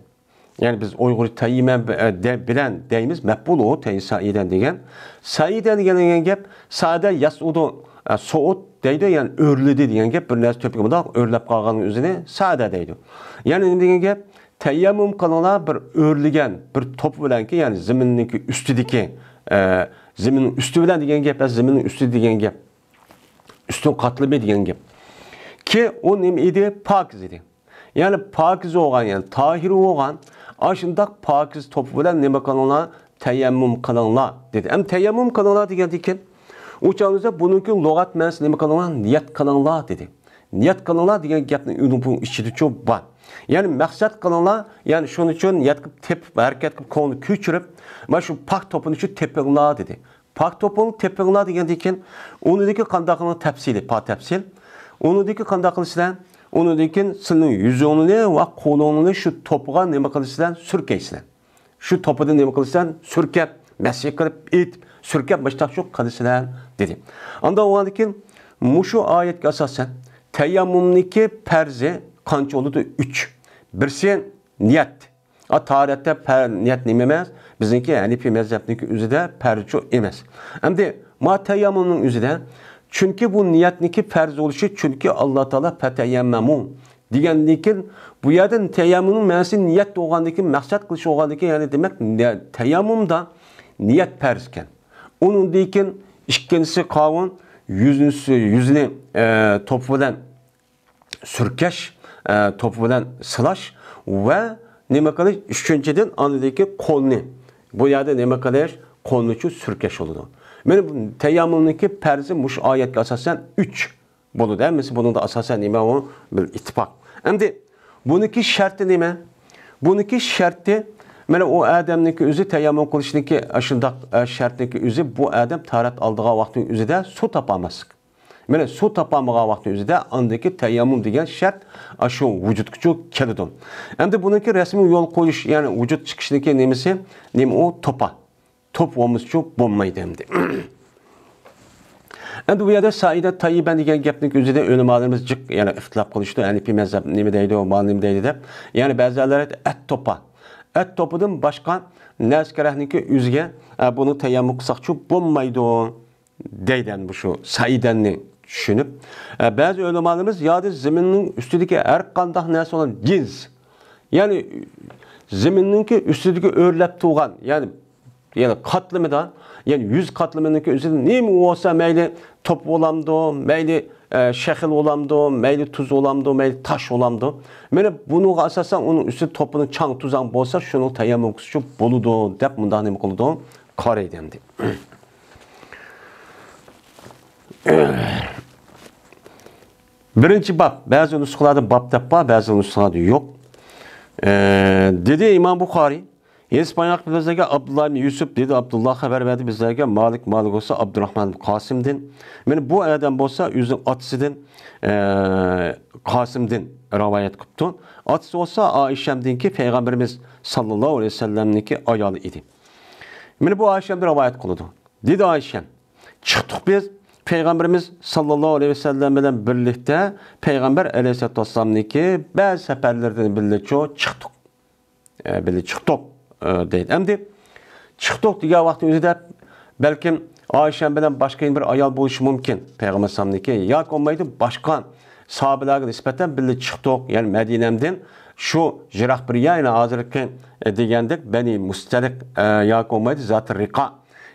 يەنى بىز ئۇيغۇر تەييىمەن بى-، ئە، دە-، بىلەن دەيمىز، مەپئۇل ئۇ، تەي-، سەئىدەن دېگەن. سەئىدەن دېگەن گەپ، سەئىدە يەسئۇدۇ، ئە، سۇئۇد دەيدۇ، يەنى ئۆرلىدى دېگەن گەپ، بىر نەرسە تۆپىگە مۇنداق ئۆرلەپ قالغان ئۆزىنى سەئىدە دەيدۇ. يەنى نېمە دېگەن گەپ؟ تەيەممۇم قىلىڭلار بىر ئۆرلىگەن بىر توپا بىلەنكى، يەنى زېمىننىڭكى ئۈستىدىكى، ئە، زېمىننىڭ ئۈستى بىلەن دېگەن گەپ، ئە، زېمىننىڭ ئۈستى دېگەن گەپ. ئۈستۈن قاتلىمى دېگەن گەپ. كى، ئۇ نېمە ئىدى؟ پاكىز ئىدى. يەنى پاكىز بولغان، يەنى تاھىر بولغان، ئاشۇنداق پاكىز توپا بىلەن نېمە قىلىڭلار؟ تەيەممۇم قىلىڭلار، دېدى. ئەمدى تەيەممۇم قىلىڭلار دېگەندىن كېيىن، ئۇ چاغدا بۇنىڭكى لۇغەت مەنىسى نېمە قىلىڭلار؟ نىيەت قىلىڭلار، دېدى. نىيەت قىلىڭلار دېگەن گەپنىڭ ئۇنىڭ بۇ ئىچىدىچۇ بار. يەنى مەقسەت قىلىڭلار، يەنى شۇنىڭ ئۈچۈن نىيەت قىلىپ تېپىپ، ھەرىكەت قىلىپ، كۆڭلىنى كۆچۈرۈپ، مانا شۇ پاك توپىنى شۇ تېپىڭلار، دېدى. پاك توپىنى تېپىڭلار دېگەندىن كېيىن، ئۇنىڭدىكى قانداقلىقىنىڭ تەپسىلى، پا تەپسىل. ئۇنىڭدىكى قانداق قىلىسىلەر؟ ئۇنىڭدىن كېيىن سىلەرنىڭ يۈزۈڭلارنى ۋە قولۇڭلارنى شۇ توپىغا نېمە قىلىسىلەر؟ سۈركەيسىلەر. شۇ توپىدىن نېمە قىلىسىلەر؟ سۈركەپ، مەسىھ قىلىپ، ئېيتىپ، سۈركەپ، مۇشتاق شۇ قىلىسىلەر، دېدى. ئاندىن ئۇنىڭدىن كېيىن مۇشۇ ئايەتكە ئاساسەن، تەيەممۇمنىڭكى پەرزى قانچە بولىدۇ؟ ئۈچ. بىرسى نىيەت. ئا، تاھارەتتە پە-، نىيەت نېمە ئەمەس؟ بىزنىڭكى ھەنىپىي مەزھەپنىڭكى ئۆزىدە پەرزچۇ ئەمەس. ئەمدى ما تەيەممۇمنىڭ ئۆزىدە، چۈنكى بۇ نىيەتنىڭكى پەرز بولۇشى، چۈنكى ئاللا تائالا پەتەيەممەمۇ دېگەندىن كېيىن، بۇ يەردە تەيەممۇمنىڭ مەنىسى نىيەت بولغاندىن كېيىن، مەقسەت قىلىش بولغاندىن كېيىن، يەنى دېمەك، نە-، تەيەممۇمدا نىيەت پەرز ئىكەن. ئۇنىڭدىن كېيىن ئىككىنچىسى قاۋۇن، يۈزنى، يۈزنى، ئە، توپا بىلەن سۈركەش، ئە، توپا بىلەن سىلاش ۋە نېمە قىلىش؟ ئۈچىنچىدىن، ئاندىكى قولنى. بۇ يەردە نېمە قىلىش؟ قولنىچۇ سۈركەش بولىدۇ. مانا بۇ تەيەممۇمنىڭكى پەرزى مۇشۇ ئايەتكە ئاساسەن ئۈچ بولىدۇ. ھەممىسى بۇنىڭدا ئاساسەن نېمە ئۇ؟ بىر ئىتتىپاق. ئەمدى بۇنىڭكى شەرتى نېمە؟ بۇنىڭكى شەرتى، مانا ئۇ ئادەمنىڭكى ئۆزى تەيەممۇم قىلىشنىڭكى ئاشۇنداق، ئە، شەرتنىڭكى ئۆزى، بۇ ئادەم تاھارەت ئالىدىغان ۋاقىتنىڭ ئۆزىدە سۇ تاپالماسلىق. مانا سۇ تاپالمىغان ۋاقىتنىڭ ئۆزىدە ئاندىكى تەيەممۇم دېگەن شەرت ئاشۇ ۋۇجۇدقىچۇ كېلىدۇ. ئەمدى بۇنىڭكى رەسمىي يول قويۇش، يەنى ۋۇجۇد چىقىشنىڭكى نېمىسى؟ نېمە ئۇ؟ توپا. توپ بولمىسىچۇ بولمايدۇ ئەمدى. ئەمدى بۇ يەردە سەئىدە تەييىبەن دېگەن گەپنىڭ ئۆزىدە ئۆلىمالىرىمىز جىق، يەنى ئىختىلاپ قىلىشىدۇ، ھەنىپىي مەزھەپ نېمە دەيدۇ، مانا نېمە دەيدۇ دەپ. يەنى بەزىلەر ئەيتتى، ئەت توپا. ئەت توپىدىن باشقا نەسكەرەھنىڭكى ئۆزىگە، ئە، بۇنى تەيەممۇم قىلساقچۇ بولمايدۇ دەيدۇ، مۇشۇ سەئىدەننى چۈشىنىپ. ئە، بەزى ئۆلىمالىرىمىز يادا زېمىننىڭ ئۈستىدىكى ھەر قانداق نەرسە بولغان جىنس، يەنى زېمىننىڭكى ئۈستىدىكى ئۆرلەپ تۇرغان، يەنى يەنى قاتلىمىدا، يەنى يۈز قاتلىمىنىڭكى ئۆزىدە نېمە بولسا مەيلى، توپا بولامدۇ، مەيلى، ئە، شېخىل بولامدۇ، مەيلى تۇز بولامدۇ، مەيلى تاش بولامدۇ. مانا بۇنىڭغا ئاساسەن ئۇنىڭ ئۈستى توپىنىڭ چاڭ توزاڭ بولسا، شۇنىڭ تەيەممۇم قىلسىچۇ بولىدۇ دەپ مۇنداق نېمە قىلىدۇ؟ قارايدۇ ئەمدى. بىرىنچى باب، بەزى نۇسخىلاردا باب دەپ بار، بەزى نۇسخىلاردا يوق. ئە، دېدى ئىمام بۇخارىي، ھەدىس بايان قىلىپ بىزلەرگە ئابدۇللا ئىبن يۈسۈپ دېدى، ئابدۇللا خەۋەر بەردى بىزلەرگە، مالىك، مالىك بولسا ئابدۇراخمان قاسىمدىن. مانا بۇ ئادەم بولسا ئۆزىنىڭ ئاتىسىدىن، ئە، قاسىمدىن رىۋايەت قىپتۇ. ئاتىسى بولسا ئائىشەمدىنكى پەيغەمبىرىمىز ساللاللاھۇ ئەلەيھى ۋەسەللەمنىڭكى ئايالى ئىدى. مانا بۇ ئائىشەمدىن رىۋايەت قىلىدۇ. دېدى ئائىشەم، چىقتۇق بىز پەيغەمبىرىمىز ساللاللاھۇ ئەلەيھى ۋەسەللەم بىلەن بىرلىكتە پەيغەمبەر ئەلەيھىسسالاتۇ ۋەسسالامنىڭكى بەزى سەپەرلىرىدىن بىللىچۇ چىقتۇق. ئە، بىللە چىقتۇق، ئە، دەيدۇ. ئەمدى چىقتۇق دېگەن ۋاقىتنىڭ ئۆزىدە بەلكىم ئائىشەم بىلەن باشقا يەنە بىر ئايال بولۇشى مۇمكىن پەيغەمبەر ئەلەيھىسسالامنىڭكى، ياكى بولمايدۇ باشقا ساھابىلەرگە نىسبەتەن بىللە چىقتۇق، يەنى مەدىنەمدىن شۇ يىراق بىر يەر، يەنى ھازىرقى، ئە، دېگەندەك بەنى مۇستەلىق، ئە، ياكى بولمايدۇ زاتى رىقا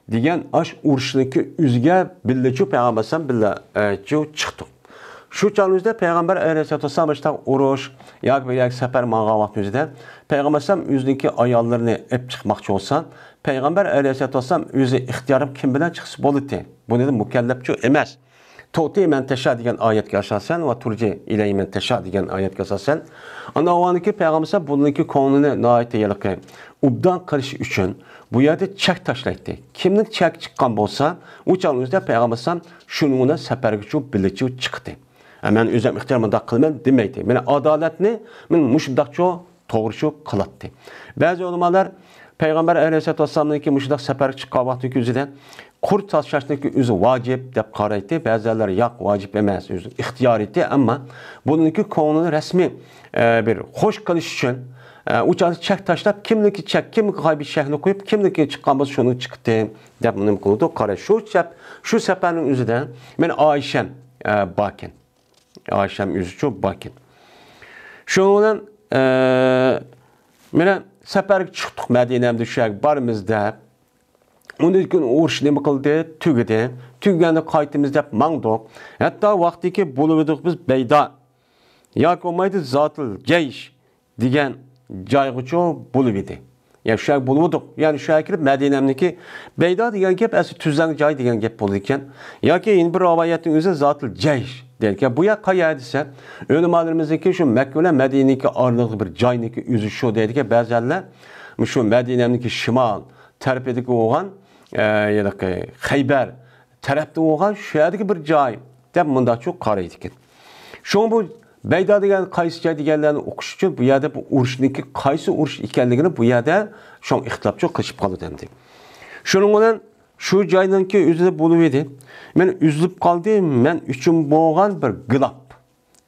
دېگەن ئاش ئۇرۇشنىڭكى ئۆزىگە بىللىچۇ پەيغەمبەر ئەلەيھىسسالام بىللە، ئە، چۇ چىقتۇق. شۇ چاغنىڭ ئۆزىدە پەيغەمبەر ئەلەيھىسسالاتۇ ۋەسسالام ئاشۇنداق ئۇرۇش ياكى بىر يەرگە سەپەر ماڭغان ۋاقتىنىڭ ئۆزىدە پەيغەمبەر ئەلەيھىسسالام ئۆزىنىڭكى ئاياللىرىنى ئېلىپ چىقماقچى بولسا، پەيغەمبەر ئەلەيھىسسالاتۇ ۋەسسالام ئۆزى ئىختىيارى كىم بىلەن چىقسا بولاتتى. بۇنى مۇكەللەپچۇ ئەمەس. تۇئتى مەن تەشا دېگەن ئايەتكە ئاساسەن ۋە تۇرجى ئىلەيھى مەن تەشا دېگەن ئايەتكە ئاساسەن. ئانا ئاۋانىكى پەيغەمبەر ئەلەيھىسسالام بۇنىڭكى كۆڭلىنى ناھايىتى ھېلىقى ئوبدان قىلىش ئۈچۈن بۇ يەردە چەك تاشلايتتى. كىمنىڭ چەك چىققان بولسا، ئۇ چاغنىڭ ئۆزىدە پەيغەمبەر ئەلەيھىسسالام شۇنىڭ بىلەن سەپەرگىچۇ بىللىچۇ چىقتى. ئە، مەن ئۆزۈم ئىختىيار مۇنداق قىلىمەن دېمەيتتى. مانا ئادالەتنى مانا مۇشۇنداقچۇ توغرىچۇ قىلاتتى. بەزى ئۆلىمالار پەيغەمبەر ئەلەيھىسسالاتۇ ۋەسسالامنىڭكى مۇشۇنداق سەپەرگە چىققان ۋاقتىدىكى ئۆزىدە قۇر تاشلاشنىڭكى ئۆزى ۋاجىپ دەپ قارايتتى. بەزىلەر ياق، ۋاجىپ ئەمەس، ئۆزى ئىختىيارىيتى، ئەمما بۇنىڭكى كۆڭلىنى رەسمىي، ئە، بىر خوش قىلىش ئۈچۈن، ئە، ئۇ چاغدا چەك تاشلاپ، كىمنىڭكى چەك، كىمگە قايبى چەكنى قويۇپ، كىمنىڭكى چىققان بولسا شۇنى چىقتى دەپ نېمە قىلىدۇ، قاراش. شۇ چەپ-، شۇ سەپەرنىڭ ئۆزىدە مانا ئائىشەم، ئە، باركەن. ئائىشەم ئۆزىچۇ باركەن. شۇنىڭ بىلەن، ئە، مانا سەپەرگە چىقتۇق مەدىنەمدە شۇ يەرگە بارىمىز دەپ. ئۇنىڭدىن كېيىن ئۇرۇش نېمە قىلدى؟ تۈگىدى. تۈگىگەندە قايتىمىز دەپ ماڭدۇق. ھەتتا ۋاقتىكى بولۇۋىدۇق بىز بەيدا ياكى بولمايدۇ زاتىل جەيش دېگەن جايغىچۇ بولۇۋىدى. يا شۇ يەرگە بولۇۋىدۇق. يەنى شۇ يەرگە كىرىپ مەدىنەمنىڭكى بەيدا دېگەن گەپ ئەسلى تۈزلەڭ جاي دېگەن گەپ بولىدىكەن. ياكى يەنە بىر رىۋايەتنىڭ ئۆزى زاتىل جەيش دەيدىكەن. بۇ يەر قايەر دېسە، ئۆلىمالىرىمىزنىڭكى شۇ مەككە بىلەن مەدىنىنىڭكى ئارىلىقىدا بىر جاينىڭكى ئۆزى شۇ دەيدىكەن. بەزىلەر مۇشۇ مەدىنەمنىڭكى شىمال تەرىپىدىكى بولغان، ئە، ھېلىقى خەيبەر تەرەپتە بولغان شۇ يەردىكى بىر جاي دەپ مۇنداقچۇ قارايدىكەن. شۇڭا بۇ بەيدا دېگەن قايسى جاي دېگەنلەرنى ئوقۇش ئۈچۈن بۇ يەردە بۇ ئۇرۇشنىڭكى قايسى ئۇرۇش ئىكەنلىكىنى بۇ يەردە شۇڭا ئىختىلاپچۇ قىلىشىپ قالىدۇ ئەمدى. شۇنىڭ بىلەن شۇ جاينىڭكى ئۆزىدە بولۇۋىدى. مەن ئۈزۈلۈپ قالدى، مەن ئۈچۈن بولغان بىر گىلاپ.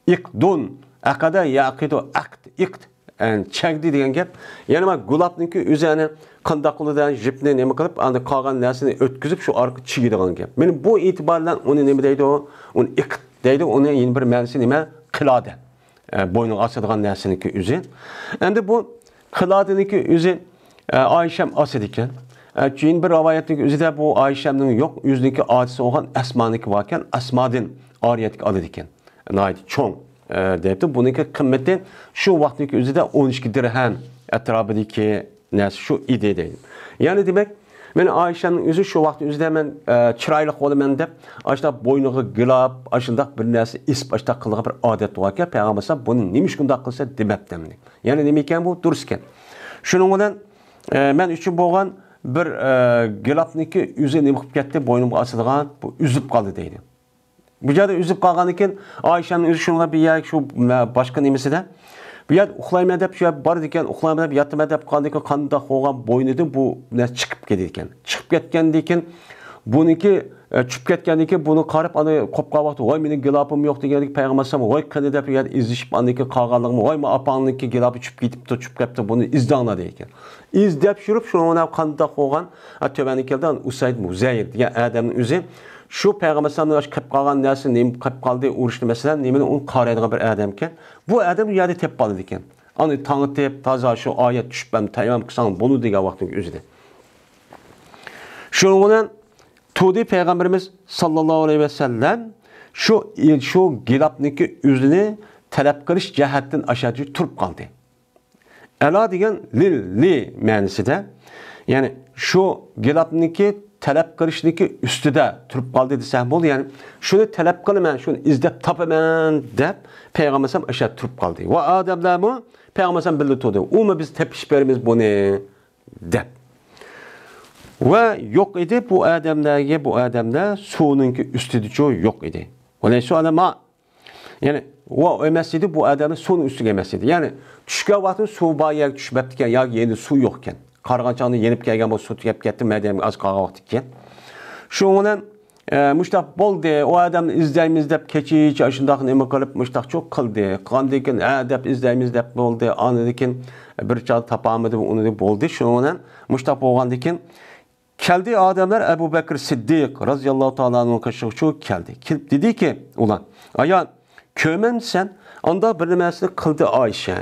ئىقدۇن، ئەقەدە، يەقىدۇ، ئەقد، ئىقد، ئەن، چەگدى دېگەن گەپ. يەنى مانا گۇلاپنىڭكى ئۆزى ئەنە قانداق قىلىدۇ، يەنى جىپنى نېمە قىلىپ، ئاندىن قالغان نەرسىنى ئۆتكۈزۈپ، شۇ ئارقا چىگىدىغان گەپ. مانا بۇ ئېتىبار بىلەن ئۇنى نېمە دەيدۇ؟ ئۇنى ئىقد دەيدۇ، ئۇنى يەنە بىر مەنىسى نېمە؟ قىلادە. ئە، بوينىغا ئاسىدىغان نەرسىنىڭكى ئۆزى. ئەمدى بۇ قىلادىنىڭكى ئۆزى، ئە، ئائىشەم ئاسىدىكەن. ئە، كېيىن بىر رىۋايەتنىڭكى ئۆزىدە بۇ ئائىشەمنىڭ يوق، ئۆزىنىڭكى ئاچىسى بولغان ئەسمانىڭكى باركەن، ئەسمادىن ئارىيەتكە ئالىدىكەن. ناھايىتى چوڭ، ئە، دەيدۇ. بۇنىڭكى قىممىتى شۇ ۋاقىتنىڭكى ئۆزىدە ئون ئىككى دىرھەم ئەتراپىدىكى نەرسە شۇ ئىدى دەيدۇ. يەنى دېمەك، مەن ئائىشەمنىڭ ئۆزى شۇ ۋاقىتنىڭ ئۆزىدە مەن، ئە، چىرايلىق بولىمەن دەپ، ئاشۇنداق بوينىغا گىلاپ، ئاشۇنداق بىر نەرسە ئېسىپ، ئاشۇنداق قىلىدىغان بىر ئادەت باركەن. پەيغەمبەر ئەلەيھىسسالام بۇنى نېمە ئۈچۈن بۇنداق قىلسا دېمەپتىمنى. يەنى نېمە ئىكەن بۇ؟ دۇرۇس ئىكەن. شۇنىڭ بىلەن، ئە، مەن ئۈچۈن بولغان بىر، ئە، گىلاپنىكى ئۆزى نېمە قىلىپ كەتتى؟ بوينۇمغا ئاسىدىغان بۇ ئۈزۈپ قالدى دەيدۇ. بۇ جايدا ئۈزۈپ قالغاندىن كېيىن، ئائىشەمنىڭ ئۆزى شۇنىڭغا بىر يەر، شۇ مە-، باشقا نېمىسىدە، بۇ يەردە ئۇخلايمەن دەپ، شۇ يەرگە بارىدىكەن، ئۇخلايمەن دەپ، ياتىمەن دەپ قالغاندىن كېيىن، قانداق بولغان بوينىدىن بۇ نەرسە چىقىپ كېتىدىكەن. چىقىپ كەتكەندىن كېيىن، بۇنىڭكى، ئە، چۈشۈپ كەتكەندىن كېيىن بۇنى قاراپ، ئانا قوپقان ۋاقتى، ۋاي، مېنىڭ گىلاپىم يوق دېگەندىكىن پەيغەمبەر ئەلەيھىسسالام، ۋاي، قېنى دەپ يەنە ئىزدىشىپ، ئاندىن كېيىن قالغانلىقىمۇ، ۋاي، ما ئاپاڭنىڭكى گىلاپى چۈشۈپ كېتىپتۇ، چۈشۈپ كەپتۇ، بۇنى ئىزدەڭلار دەيدىكەن. ئىزدەپ يۈرۈپ، شۇنىڭ بىلەن قانداق بولغان؟ ھە، تۆۋەندە كەلدى، ئۇسەيد مۇزەير دېگەن ئادەمنىڭ ئۆزى شۇ پەيغەمبەر ئەلەيھىسسالامنىڭ قېلىپ قالغان نەرسە نېمە قېلىپ قالدى، ئۇرۇشتا مەسىلەن، نېمىنى ئۇنى قارايدىغان بىر ئادەمكەن. بۇ ئادەم ئۇ يەردە تېپىپ قالىدىكەن. ئانا تاڭ ئېتىپ، تازا شۇ ئايەت چۈشۈپ ھەم تەيمۇم قىلساڭ بولىدۇ دېگەن ۋاقىتنىڭ ئۆزىدە. شۇنىڭ بىلەن تۇردى پەيغەمبىرىمىز ساللاللاھۇ ئەلەيھى ۋەسەللەم شۇ، شۇ گىلاپنىڭكى ئۆزىنى تەلەپ قىلىش جەھەتتىن ئاشۇ يەردە تۇرۇپ قالدى. ئەلا دېگەن لىل، لى مەنىسىدە. يەنى شۇ گىلاپنىڭكى تەلەپ قىلىشنىڭكى ئۈستىدە تۇرۇپ قالدى دېسەم بولىدۇ. يەنى شۇنى تەلەپ قىلىمەن، شۇنى ئىزدەپ تاپىمەن دەپ پەيغەمبەر ئەلەيھىسسالام ئاشۇ يەردە تۇرۇپ قالدى. ۋە ئادەملەرمۇ پەيغەمبەر ئەلەيھىسسالام بىللە تۇردى. ئۇمۇ بىز تېپىشىپ بېرىمىز بۇنى دەپ. ۋە يوق ئىدى بۇ ئادەملەرگە، بۇ ئادەملەر سۇنىڭكى ئۈستىدىچۇ يوق ئىدى. ۋەلەيسۇ ئەلە ما. يەنى ئۇ ئەمەس ئىدى، بۇ ئادەملەر سۇنىڭ ئۈستىگە ئەمەس ئىدى. يەنى چۈشكەن ۋاقتىدا سۇ بار يەرگە چۈشۈپ مەپتىكەن ياكى يېنىدا سۇ يوقكەن. قارىغان چاغدا يېنىپ كەلگەن بولسا سۇ تۈگەپ كەتتى، مەدەم ئاز قالغان ۋاقىت ئىكەن. شۇنىڭ بىلەن، ئە، مۇشتاق بولدى، ئۇ ئادەمنى ئىزدەيمىز دەپ كېچىچە شۇنداق نېمە قىلىپ مۇشتاقچۇ قىلدى. قىلغاندىن كېيىن، ھە دەپ ئىزدەيمىز دەپ بولدى. ئاندىن كېيىن بىر چاغدا تاپالمىدى، ئۇنى بولدى. شۇنىڭ بىلەن مۇشتاق بولغاندىن كېيىن كەلدى ئادەملەر ئەبۇ بەكرى سىددىق رازىياللاھۇ تائالا ئەنھۇ قېشىغىچۇ كەلدى. كېلىپ دېدىكى ئۇلار، ئايال، كۆرمەمسەن؟ ئانداق بىر نېمەسىنى قىلدى ئائىشە.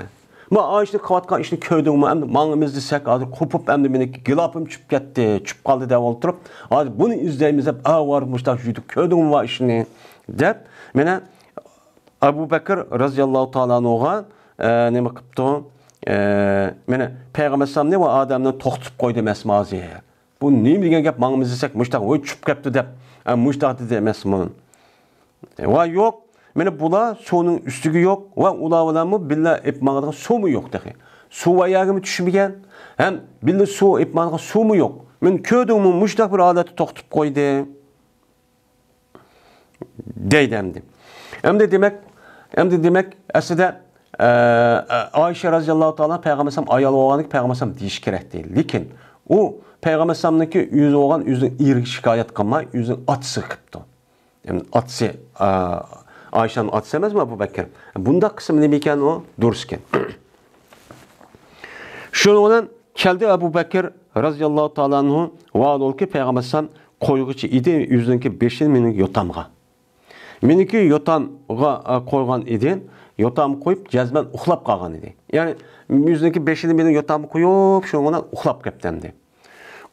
ما ئائىشە قىلىۋاتقان ئىشنى كۆردۈڭمۇ؟ ئەمدى ماڭىمىز دېسەك، ھازىر قوپۇپ، ئەمدى مېنىڭكى گىلاپىم چۈشۈپ كەتتى، چۈشۈپ قالدى دەپ ئولتۇرۇپ، ھازىر بۇنى ئىزدەيمىز دەپ، ئاۋارە مۇشتاق يۈردى، كۆردۈڭمۇ ما ئىشنى؟ دەپ، مانا ئەبۇ بەكرى رازىياللاھۇ تائالا ئەنھۇغا، ئە، نېمە قىپتۇ؟ ئە، مانا پەيغەمبەر ئەلەيھىسسالامنى ۋە ئادەمنى توختىتىپ قويدى ئەمەسمۇ ھازىر. بۇ نېمە دېگەن گەپ، ماڭىمىز دېسەك، مۇشتاق، ۋوي، چۈشۈپ كەپتۇ دەپ، ئە، مۇشتاق دېدى ئەمەسمۇ؟ ۋە يوق، مانا بۇلار سۇنىڭ ئۈستىگە يوق ۋە ئۇلار بىلەنمۇ بىللە ئېلىپ ماڭىدىغان سۇمۇ يوق تېخى. سۇ بار يەرگىمۇ چۈشمىگەن، ھەم بىللە سۇ ئېلىپ ماڭىدىغان سۇمۇ يوق. مېنى كۆردۈڭمۇ، مۇشتاق بىر ھالەتتە توختىتىپ قويدى. دەيدۇ ئەمدى. ئەمدى دېمەك، ئەمدى دېمەك، ئەسلىدە، ئە، ئە، ئائىشە رازىياللاھۇ تائالا پەيغەمبەر ئەلەيھىسسالام ئايال بولغاندىكىن پەيغەمبەر ئەلەيھىسسالام دېيىش كېرەكتى. لېكىن ئۇ پەيغەمبەر ئەلەيھىسسالامنىڭكى ئۆزى بولغان ئۆزىنىڭ ئېرىگە شىكايەت قىلماي، ئۆزىنىڭ ئاتىسىغا قىپتۇ. يەنى ئاتىسى، ئا، ئائىشەنىڭ ئاتىسى ئەمەسمۇ ئەبۇ بەكرى؟ بۇنداق قىسمى نېمە ئىكەن ئۇ؟ دۇرۇس ئىكەن. شۇنىڭ بىلەن كەلدى ئەبۇ بەكرى رازىياللاھۇ تائالا ئەنھۇ، ۋاھالۇنكى پەيغەمبەر ئەلەيھىسسالام قويغۇچى ئىدى ئۆزىنىڭكى بېشىنى مېنىڭ يوتامغا. مېنىڭكى يوتامغا، ئا، قويغان ئىدى. يوتامغا قويۇپ، جەزمەن ئۇخلاپ قالغان ئىدى. يەنى ئۆزىنىڭكى بېشىنى مېنىڭ يوتامغا قويۇپ، شۇنىڭ بىلەن ئۇخلاپ قاپتۇ ئەمدى.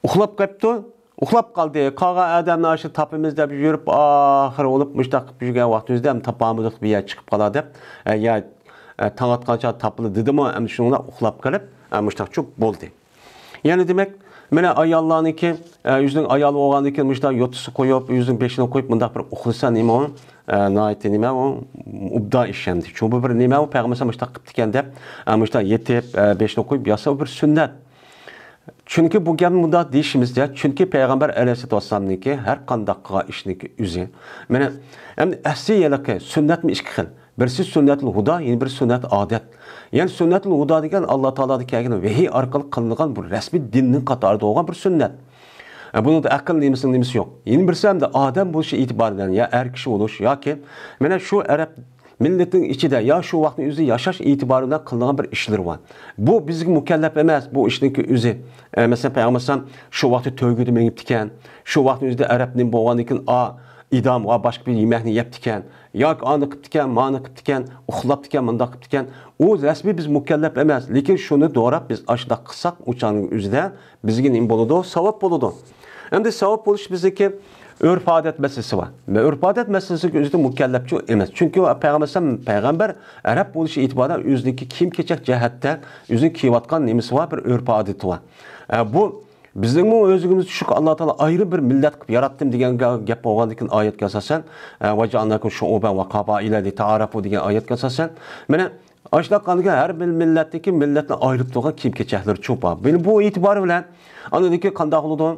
ئۇخلاپ قاپتۇ. ئۇخلاپ قالدى. قالغان ئادەمنى ئاشۇ تاپىمىز دەپ يۈرۈپ، ئاخىرى بولۇپ مۇشتاق قىلىپ يۈرگەن ۋاقتىمىزدا ھەم تاپالمىدۇق، بىر يەر چىقىپ قالا دەپ، ئە، يا، ئە، تاڭ ئاتقانچە تاپىلا دېدىمۇ، ئەمدى شۇنىڭ بىلەن ئۇخلاپ قېلىپ، ئە، مۇشتاقچۇ بولدى. يەنى دېمەك، مانا ئاياللارنىڭكى، ئە، ئۆزىنىڭ ئايالى بولغاندىن كېيىن مۇشتاق يوتىسى قويۇپ، ئۆزىنىڭ بېشىنى قويۇپ مۇنداق بىر ئۇخلىسا نېمە ئۇ؟ ئە، ناھايىتى نېمە ئۇ؟ ئوبدان ئىش ئەمدى. چۈنكى بۇ بىر نېمە ئۇ؟ پەيغەمبەر ئەلەيھىسسالام مۇشتاق قىپتىكەن دەپ، ئە، مۇشتاق يېتىپ، ئە، بېشىنى قويۇپ ياسا بىر سۈننەت. چۈنكى بۇ گەپنى مۇنداق دېيىشىمىزدە، چۈنكى پەيغەمبەر ئەلەيھىسسالاتۇ ۋەسسالامنىڭكى ھەر قانداق قىلغان ئىشنىڭكى ئۆزى. مانا، ئەمدى ئەسلى ھېلىقى سۈننەتمۇ ئىككى خىل. بىرسى سۈننەتۇل ھۇدا، يەنە بىرى سۈننەت ئادەت. يەنى سۈننەتۇل ھۇدا دېگەن ئاللا تائالادىن كەلگەن ۋەھىي ئارقىلىق قىلىنغان بىر رەسمىي دىننىڭ قاتارىدا بولغان بىر سۈننەت. ئە، بۇنىڭدا ئەقىل نېمىسىنىڭ نېمىسى يوق. يەنە بىرسى ئەمدى ئادەم بولۇشى ئېتىبارى بىلەن يا ئەر كىشى بولۇش ياكى مانا شۇ ئەرەب مىللىتىنىڭ ئىچىدە يا شۇ ۋاقىتنىڭ ئۆزىدە ياشاش ئېتىبارى بىلەن قىلىنغان بىر ئىشلىرى بار. بۇ بىزگە مۇكەللەپ ئەمەس، بۇ ئىشنىڭكى ئۆزى. ئە، مەسىلەن، پەيغەمبەر ئەلەيھىسسالام شۇ ۋاقىتتا تۆگىدە مېڭىپتىكەن، شۇ ۋاقىتنىڭ ئۆزىدە ئەرەب نېمە بولغاندىن كېيىن، ئا، ئىدام ۋە باشقا بىر يېمەكنى يەپتىكەن، ياكى ئانى قىپتىكەن، مانى قىپتىكەن، ئۇخلاپتىكەن، مۇنداق قىپتىكەن. ئۇ رەسمىي بىز مۇكەللەپ ئەمەس، لېكىن شۇنى دوراپ بىز ئاشۇنداق قىلساق، ئۇ چاغنىڭ ئۆزىدە بىزگە نېمە بولىدۇ؟ ساۋاب بولىدۇ. ئەمدى ساۋاب بولۇش بىزنىڭكى ئۆرپ-ئادەت مەسىلىسى بار. ئۆرپ-ئادەت مەسىلىسىگە ئۆزىدە مۇكەللەپچۇ ئەمەس. چۈنكى پەيغەمبەر، پەيغەمبەر ئەرەب بولۇشى ئېتىبارى بىلەن ئۆزىنىڭكى كىيىم-كېچەك جەھەتتە ئۆزىنىڭ كىيىۋاتقان نېمىسى بار، بىر ئۆرپ-ئادىتى بار. ئە، بۇ بىزنىڭمۇ ئۆزىمىزگە چۈشۈك، ئاللا تائالا ئايرىم بىر مىللەت قىلىپ ياراتتىم دېگەن گە-، گەپ بولغاندىكىن ئايەتكە ئاساسەن، ئە، «ۋەجەئەلناكۇم شۇئۇبەن ۋە قابائىلە لىتەئارافۇ» دېگەن ئايەتكە ئاساسەن، مانا، ئاشۇنداق قىلغاندىكىن ھەر بىر مىللەتتىكى مىللەتنى ئايرىپ تۇرغان كىيىم-كېچەكلىرى چوپا. مانا بۇ ئېتىبارى بىلەن، ئاندىن كېيىن قانداق بولىدۇ؟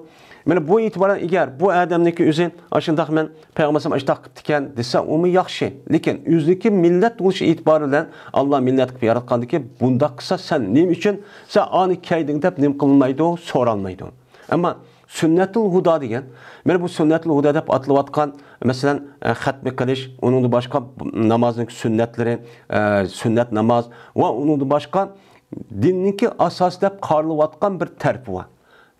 مانا بۇ ئېتىبارى بىلەن ئەگەر بۇ ئادەمنىڭكى ئۆزى ئاشۇنداق مەن پەيغەمبەر ئەلەيھىسسالام ئاشۇنداق قىپتىكەن دېسە، ئۇمۇ ياخشى. لېكىن ئۆزىنىڭكى مىللەت بولۇشى ئېتىبارى بىلەن ئاللا مىللەت قىلىپ ياراتقاندىكى بۇنداق قىلسا سەن نېمە ئۈچۈن سەن ئانى كىيدىڭ دەپ نېمە قىلمايدۇ، سورالمايدۇ. ئەمما سۈننەتۇل ھۇدا دېگەن، مانا بۇ سۈننەتۇل ھۇدا دەپ ئاتىلىۋاتقان، مەسىلەن، ئە، خەتمە قىلىش، ئۇنىڭدىن باشقا نامازنىڭ سۈننەتلىرى، ئە، سۈننەت ناماز ۋە ئۇنىڭدىن باشقا دىننىڭكى ئاساسى دەپ قارىلىۋاتقان بىر تەرىپى بار.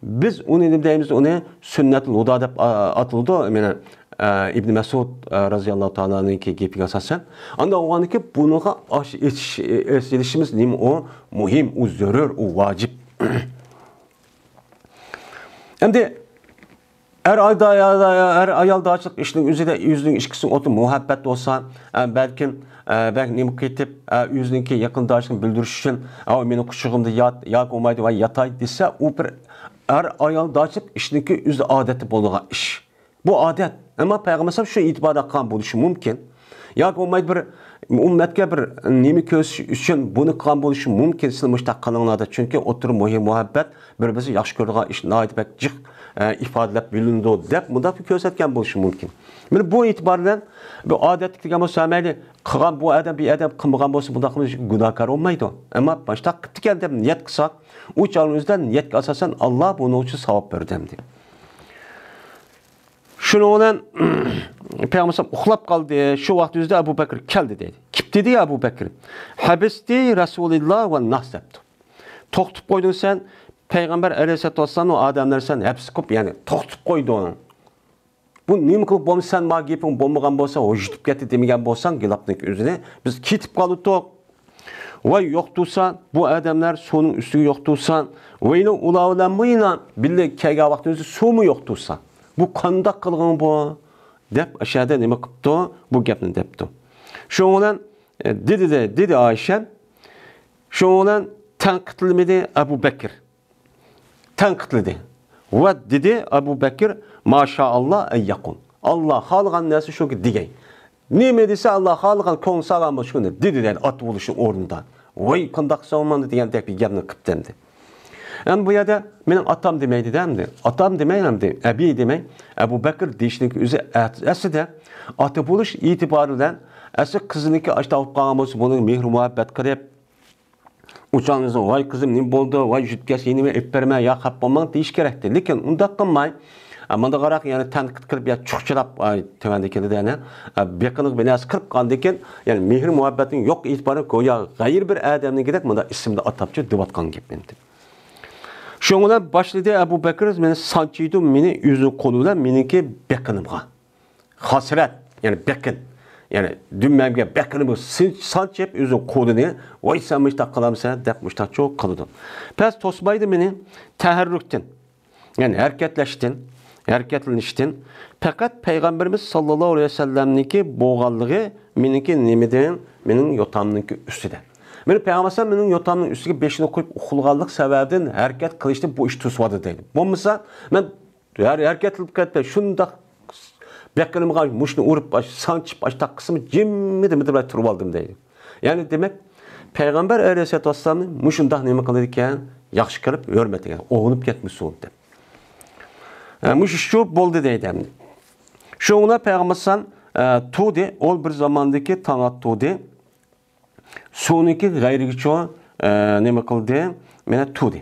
بىز ئۇنى نېمە دەيمىز؟ ئۇنى سۈننەتۇل ھۇدا دەپ، ئا، ئاتىلىدۇ. مانا، ئە، ئىبن مەسئۇد، ئە، رازىياللاھۇ تائالا ئەنھۇنىڭكى گېپىگە ئاساسەن. ئاندىن ئۇنىڭكى بۇنىڭغا ئاش-، ئېتىش-، ئېسىلىشىمىز نېمە ئۇ؟ مۇھىم، ئۇ زۆرۈر، ئۇ ۋاجىپ. ئەمدى ئەر ئايدا-، ئەر ئايالدارچىلىق ئىشىنىڭ ئۆزىدە ئۆزىنىڭ ئىككىسىنىڭ ئوتى مۇھەببەت بولسا، ئە، بەلكىم، ئە، بەك نېمە قېتىپ، ئە، ئۆزىنىڭكى يېقىندارچىلىقىنى بىلدۈرۈش ئۈچۈن، ئە، مېنىڭ قۇچىقىمدا يات، ياكى بولمايدۇ، ۋاي ياتاي دېسە، ئۇ بىر ئەر ئايالدارچىلىق ئىشىنىڭكى ئۆزى ئادەتتە بولىدىغان ئىش. بۇ ئادەت. ئەمما پەيغەمبەر ئەلەيھىسسالام شۇ ئېتىباردا قىلغان بولۇشى مۇمكىن. ياكى بولمايدۇ بىر ئۈممەتكە بىر نېمە كۆرسىتىش ئۈچۈن بۇنى قىلغان بولۇشى مۇمكىن، سىلەر مۇشۇنداق قىلىڭلار دەپ. چۈنكى ئوتتۇرا مۇھىم مۇھەببەت، بىر-بىرسى ياخشى كۆرىدىغان ئىش، ناھايىتى بەك جىق، ئە، ئىپادىلەپ بىلىنىدۇ دەپ مۇنداق بىر كۆرسەتكەن بولۇشى مۇمكىن. مانا بۇ ئېتىبار بىلەن بۇ ئادەتتىكى دېگەن بولسا مەيلى، قىلغان بۇ ئادەم بىر ئادەم قىلمىغان بولسا بۇنداق قىلمىش گۇناھكار بولمايدۇ. ئەمما مۇشۇنداق قىپتىكەن دەپ نىيەت قىلساق، ئۇ چاغنىڭ ئۆزىدە نىيەتكە ئاساسەن ئاللا بۇنىڭ ئۈچۈن ساۋاب بەردى ئەمدى. شۇنىڭ بىلەن پەيغەمبەر ئۇخلاپ قالدى. شۇ ۋاقىت ئۆزىدە ئەبۇ بەكىر كەلدى دەيدۇ. كىپتىدى ئەبۇ بەكىر. ھەبىستى رەسۇلىللا ۋە ناس دەپتۇ. توختىتىپ قويدۇڭ سەن پەيغەمبەر ئەلەيھىسسالاتۇ ۋەسسالامنى، ئادەملەرنى سەن ھەپس قىلىپ، يەنى توختىتىپ قويدۇڭ. بۇ نېمە قىلىپ بولمىسا، سەن ماڭا گېپىڭ بولمىغان بولسا، ھوش يۈتۈپ كەتتى دېمىگەن بولساڭ، گىلاپنىڭ ئۆزىنى بىز كېتىپ قالدۇق. ۋاي يوق تۇرسا، بۇ ئادەملەر سۇنىڭ ئۈستىگە يوق تۇرسا، ۋەيلى ئۇلار بىلەن مۇيلا بىللە كەلگەن ۋاقتىمىزدا سۇمۇ يوق تۇرسا، بۇ قانداق قىلغىڭ بۇ؟ دەپ ئەشەدە نېمە قىپتۇ؟ بۇ گەپنى دەپتۇ. شۇنىڭ بىلەن، ئە، دېدى، دېدى ئائىشە. شۇنىڭ بىلەن تەنقىدلىمىدى ئەبۇ بەكىر. تەنقىدلىدى. ۋە دېدى ئەبۇ بەكىر، ماشائاللا ئەن يەقۇل. ئاللا خالىغان نەرسە شۇكى دېگەي. نېمە دېسە، ئاللا خالىغان كۆڭلى سالغان بولسا شۇنى دېدى دەيدۇ، ئاتا بولۇشنىڭ ئورنىدا. ۋاي، قانداق سوڭماندى دېگەندەك بىر گەپنى قىپتۇ ئەمدى. ئەمدى بۇ يەردە مېنىڭ ئاتام دېمەيدىدە ئەمدى. ئاتام دېمەي ئەمدى، ئەبى دېمەي. ئەبۇ بەكىر دېيىشنىڭ ئۆزى ئە-، ئەسلىدە ئاتا بولۇش ئېتىبارى بىلەن ئەسلى قىزىنىڭكى ئاشتا ئاۋۇپ قالغان بولسا، بۇنىڭ مېھرى مۇھەببەت قىلىپ، ئۇ چاغنىڭىزدا، ۋاي قىزىم، نېمە بولدى؟ ۋاي، يۈتكەس يېنىمە ئېلىپ بەرمە، يا خەپ بولماڭ دېيىش كېرەكتى. لېكىن ئۇنداق قىلماي، ئە، مۇنداق قاراق، يەنى تەنقىد قىلىپ، يا چۇخچىلاپ، ئاي، تۆۋەندە كېلىدۇ، يەنى، ئە، بېقىنىغا بىر نەرسە قىلىپ قالدىكىن، يەنى مېھىر مۇھەببەتنىڭ يوق ئېتىبارى گويا غەيرىي بىر ئادەمنىڭكىدەك مۇنداق ئىسىمدا ئاتاپچۇ دېۋاتقان گەپ ئەمدى. شۇنىڭ بىلەن باشلىدى ئەبۇ بەكرى مېنى سانچىيدۇ، مېنى ئۆزىنىڭ قولى بىلەن مېنىڭكى بېقىنىمغا. خاسىرەت، يەنى بېقىن. يەنى دۈمبەمگە بېقىنى بۇ سىنچ-، سانچىپ ئۆزىنىڭ قولىنى، ۋاي سەن مۇشتاق قىلامسەن دەپ مۇشتاقچۇ قىلىدۇ. پەس توسمايدۇ مېنى تەھەررۇكتىن. يەنى ھەرىكەتلەشتىن، ھەرىكەتلىنىشتىن. پەقەت پەيغەمبىرىمىز ساللاللاھۇ ئەلەيھى ۋەسەللەمنىڭكى بولغانلىقى مېنىڭكى نېمىدىن، مېنىڭ يوتامنىڭكى ئۈستىدە. مېنىڭ پەيغەمبەر مېنىڭ يوتامنىڭ ئۈستىگە بېشىنى قويۇپ ئۇخلىغانلىق سەۋەبىدىن ھەرىكەت قىلىشتىن بۇ ئىش توسۇۋاتىدۇ دەيدۇ. بولمىسا مەن ھەر-، ھەرىكەتلىنىپ كەتتى. شۇنداق بېقىنىمغا مۇشۇنى ئۇرۇپ، سانچىپ، ئاشتاق قىسمى جىممىدە مىدىرلاپ تۇرۇپ ئالدىم دەيدۇ. يەنى دېمەك، پەيغەمبەر ئەلەيھىسسالاتۇ ۋەسسالامنى مۇشۇنداق نېمە قىلىدىكەن، ياخشى كۆرۈپ، ھۆرمەتلىگەن، ئوۋۇنۇپ كەتمىسۇن دەپ. ھە، مۇشۇ شۇ بولدى دەيدۇ ئەمدى. شۇڭا پەيغەمبەر ئەلەيھىسسالام، ئە، تۇردى، ئول بىر زاماندىكى تاڭ ئاتتۇردى. سۇنىڭكى غەيرىگىچۇ، ئە، نېمە قىلدى؟ مانا تۇردى.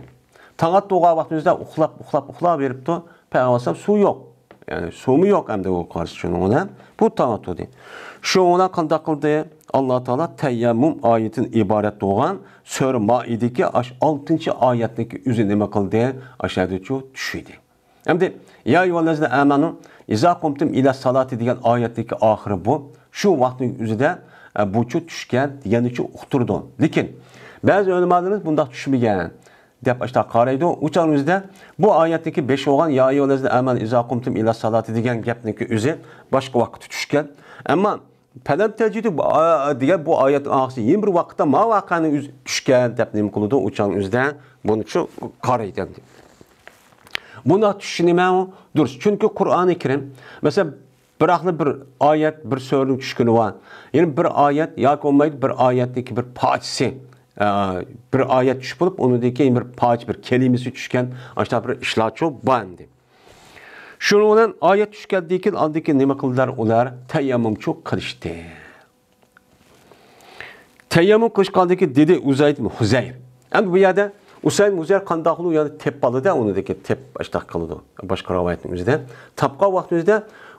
تاڭ ئاتتۇرغان ۋاقتىمىزدا ئۇخلاپ، ئۇخلاپ، ئۇخلاپ بېرىپتۇ. پەيغەمبەر ئەلەيھىسسالام سۇ يوق. يەنى سۇمۇ يوق ئەمدى ئۇ قارىسى شۇنىڭ بىلەن. بۇ تاڭ ئاتتۇردى. شۇنىڭ بىلەن قانداق قىلدى؟ ئاللا تائالا تەيەممۇم ئايىتىدىن ئىبارەت بولغان سۈرە مائىدىدىكى ئاش ئالتىنچى ئايەتنىڭكى ئۆزى نېمە قىلدى؟ ئاشۇ يەردىچۇ چۈشىدى. ئەمدى، يا ئەييۇھەللەزىنە ئامەنۇ ئىزا قۇمتۇم ئىلە سالاتى دېگەن ئايەتتىكى ئاخىرى بۇ. شۇ ۋاقىتنىڭ ئۆزىدە، ئە، بۇچۇ چۈشكەن دېگەننىچۇ ئۇقتۇرىدۇ. لېكىن بەزى ئۆلىمالىرىمىز بۇنداق چۈشمىگەن دەپ ئاشتا قارايدۇ. ئۇ چاغنىڭ ئۆزىدە بۇ ئايەتتىكى بەش بولغان يا ئەييۇھەللەزىنە ئامەنۇ ئىزا قۇمتۇم ئىلە سالاتى دېگەن گەپنىڭكى ئۆزى باشقا ۋاقىتتا چۈشكەن. ئەمما پەلەم تەجىدۇ، ئا، دېگەن بۇ ئايەتنىڭ ئاخىرى يەنە بىر ۋاقىتتا ما ۋەقەنىڭ ئۆزى چۈشكەن دەپ نېمە قىلىدۇ؟ ئۇ چاغنىڭ ئۆزىدە بۇنى شۇ قارايدۇ ئەمدى. بۇنداق چۈشۈش نېمە ئۇ؟ دۇرۇس. چۈنكى قۇرئانى كەرىم، مەسىلەن، بىراقلا بىر ئايەت، بىر سۈرىنىڭ چۈشكىنى بار. يەنى بىر ئايەت ياكى بولمايدۇ، بىر ئايەتنىڭكى بىر پارچىسى، ئا، بىر ئايەت چۈشۈپ بولۇپ، ئۇنىڭدىن كېيىن بىر پارچە، بىر كەلىمىسى چۈشكەن، ئاشۇنداق بىر ئىشلارچۇ بار ئەمدى. شۇنىڭ بىلەن ئايەت چۈشكەندىن كېيىن، ئاندىن كېيىن نېمە قىلدىلار ئۇلار؟ تەيەممۇمچۇ قىلىشتى. تەيەممۇم قىلىشقاندىن كېيىن دېدى ئۇزەيد ئىبن خۇزەير. ئەمدى بۇ يەردە ئۇسەيد ھۇزەير قانداقلۇ يەنى تېپىپ ئالىدۇ، ئۇنى دېگەن تېپ ئاشتاق قىلىدۇ. باشقا رىۋايەتنىڭ ئۆزىدە. تاپقان ۋاقتىمىزدا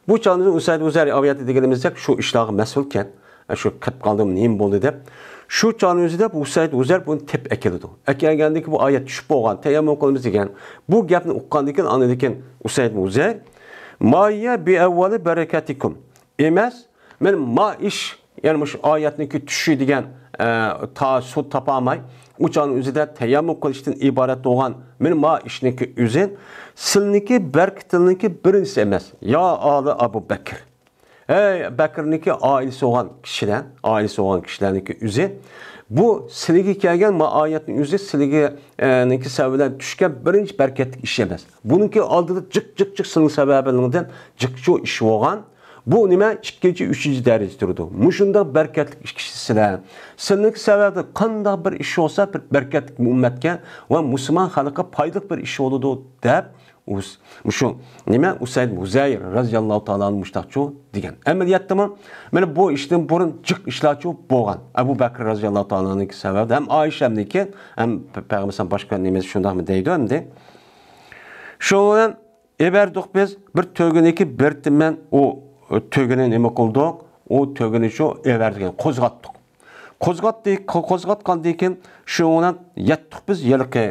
بۇ چاغنىڭ ئۇسەيد ھۇزەير ئاۋايەتتە دېگىنىمىزدەك شۇ ئىشلارغا مەسئۇلكەن، شۇ قېپ قالدىم، نېمە بولدى دەپ. شۇ چاغنىڭ ئۆزىدە بۇ ئۇسەيد ھۇزەير بۇنى تېپىپ ئەكېلىدۇ. ئەكەلگەندىن كېيىن بۇ ئايەت چۈشۈپ بولغان، تەيەممۇم قىلىمىز دېگەن. بۇ گەپنى ئۇققاندىن كېيىن ئاندىن كېيىن ئۇسەيد ھۇزەير، ما ھىيە بىئەۋۋەلى بەرىكەتىكۇم. ئەمەس، مەن ما ئىش، يەنى مۇشۇ ئايەتنىڭكى چۈشى دېگەن، ئە، تا سۇ تاپالماي، ئۇ چاغنىڭ ئۆزىدە تەيەممۇم قىلىشتىن ئىبارەت بولغان مەن ما ئىشنىڭكى ئۆزى سىلنىڭكى بەرىكىتىڭلارنىڭكى بىرىنچىسى ئەمەس. يا ئالى ئەبۇ بەكر. ئەي بەكرنىڭكى ئائىلىسى بولغان كىشىلەر، ئائىلىسى بولغان كىشىلەرنىڭكى ئۆزى، بۇ سىلىگە كەلگەن ما ئايەتنىڭ ئۆزى سىلىگە، ئە، نىڭكى سەۋەبى بىلەن چۈشكەن بىرىنچى بەرىكەتلىك ئىش ئەمەس. بۇنىڭكى ئالدىدا جىق، جىق، جىق سىلىنىڭ سەۋەبىڭلىدىن جىق شۇ ئىش بولغان. بۇ نېمە؟ ئىككىنچى، ئۈچىنچى دەرىجە تۇرىدۇ. مۇشۇنداق بەرىكەتلىك ئىش كىشى سىلەر. سىلىنىڭكى سەۋەبىدىن قانداق بىر ئىش بولسا، بىر بەرىكەتلىك ئۈممەتكە ۋە مۇسۇلمان خەلققە پايدىلىق بىر ئىش بولىدۇ، دەپ ئۇس-، مۇشۇ نېمە؟ ئۇسەيد ھۇزەير رەزىياللاھۇ تائالا ئانھۇ مۇشتاقچۇ دېگەن. ئەمەلىيەتتىمۇ، مانا بۇ ئىشتىن بۇرۇن جىق ئىشلارچۇ بولغان. ئەبۇ بەكرى رەزىياللاھۇ تائالا ئانھۇنىڭكى سەۋەبىدىن ھەم ئائىشەمنىڭكى، ھەم پەيغەمبەر باشقا نېمىسى شۇنداقمۇ دەيدۇ ئەمدى. شۇنىڭ بىلەن ئېۋەردۇق بىز بىر تۆگىنىڭكى بىر تىمەن ئۇ تۆگىنى نېمە قىلدۇق؟ ئۇ تۆگىنى شۇ ئېۋەردۇق، قوزغاتتۇق. قوزغاتتى، قو-، قوزغاتقاندىن كېيىن شۇنىڭ بىلەن يەتتۇق بىز ھېلىقى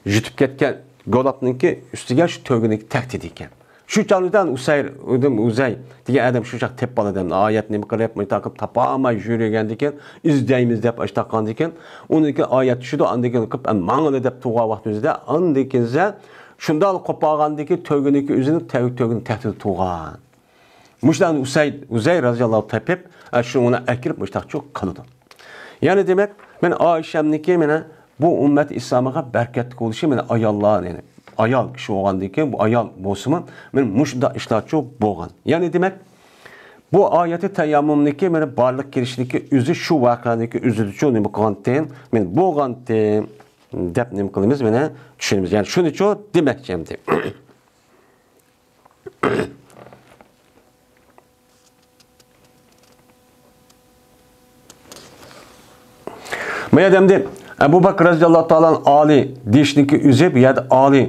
يۈتۈپ كەتكەن گۇلاپنىڭكى ئۈستىگە شۇ تۆگىنىڭكى تەھدىت ئىكەن. شۇ چاغدا ئۇسەير، ئۇدۇم ئۇزەي دېگەن ئادەم شۇ چاغ تېپىپ ئالىدۇ. ئايەت نېمە قىلىپ، مۇنداق قىلىپ تاپالماي يۈرگەندىن كېيىن، ئىزدەيمىز دەپ ئاشتاققاندىن كېيىن، ئۇنىڭكى ئايەت چۈشىدۇ، ئاندىن كېيىن قىلىپ، ماڭىلى دەپ تۇرغان ۋاقتىمىزدا، ئاندىن كېيىن شۇنداق قوپالغاندىن كېيىن تۆگىنىڭكى ئۆزىنىڭ تەۋ-، تۆگىنىڭ تەھدىتى تۇرغان. مۇشۇلارنى ئۇسەيد، ئۇزەي رازىياللاھۇ تېپىپ، ئە، شۇنى ئەكىرىپ مۇشتاقچۇ قىلىدۇ. يەنى دېمەك، مەن ئائىشەمنىڭكى مانا بۇ ئۈممەت ئىسلامىغا بەرىكەتلىك بولۇشى مانا ئاياللار، يەنى ئايال كىشى بولغاندىن كېيىن، بۇ ئايال بولسىمۇ، مانا مۇشۇنداق ئىشلارچۇ بولغان. يەنى دېمەك، بۇ ئايەتى تەيەممۇمنىڭكى مانا بارلىق كېلىشىدىكى ئۆزى شۇ ۋەقەنىڭكى ئۆزىدىچۇ نېمە قىلغانتىم، مانا بولغانتىم دەپ نېمە قىلىمىز، مانا چۈشىنىمىز. يەنى شۇنىچۇ دېمەكچى ئەمدى. بۇ يەردە ئەمدى ئەبۇ بەكر رەزىياللاھۇ تائالا ئالىي دېيىشنىڭكى ئۆزى، بۇ يەردە ئالىي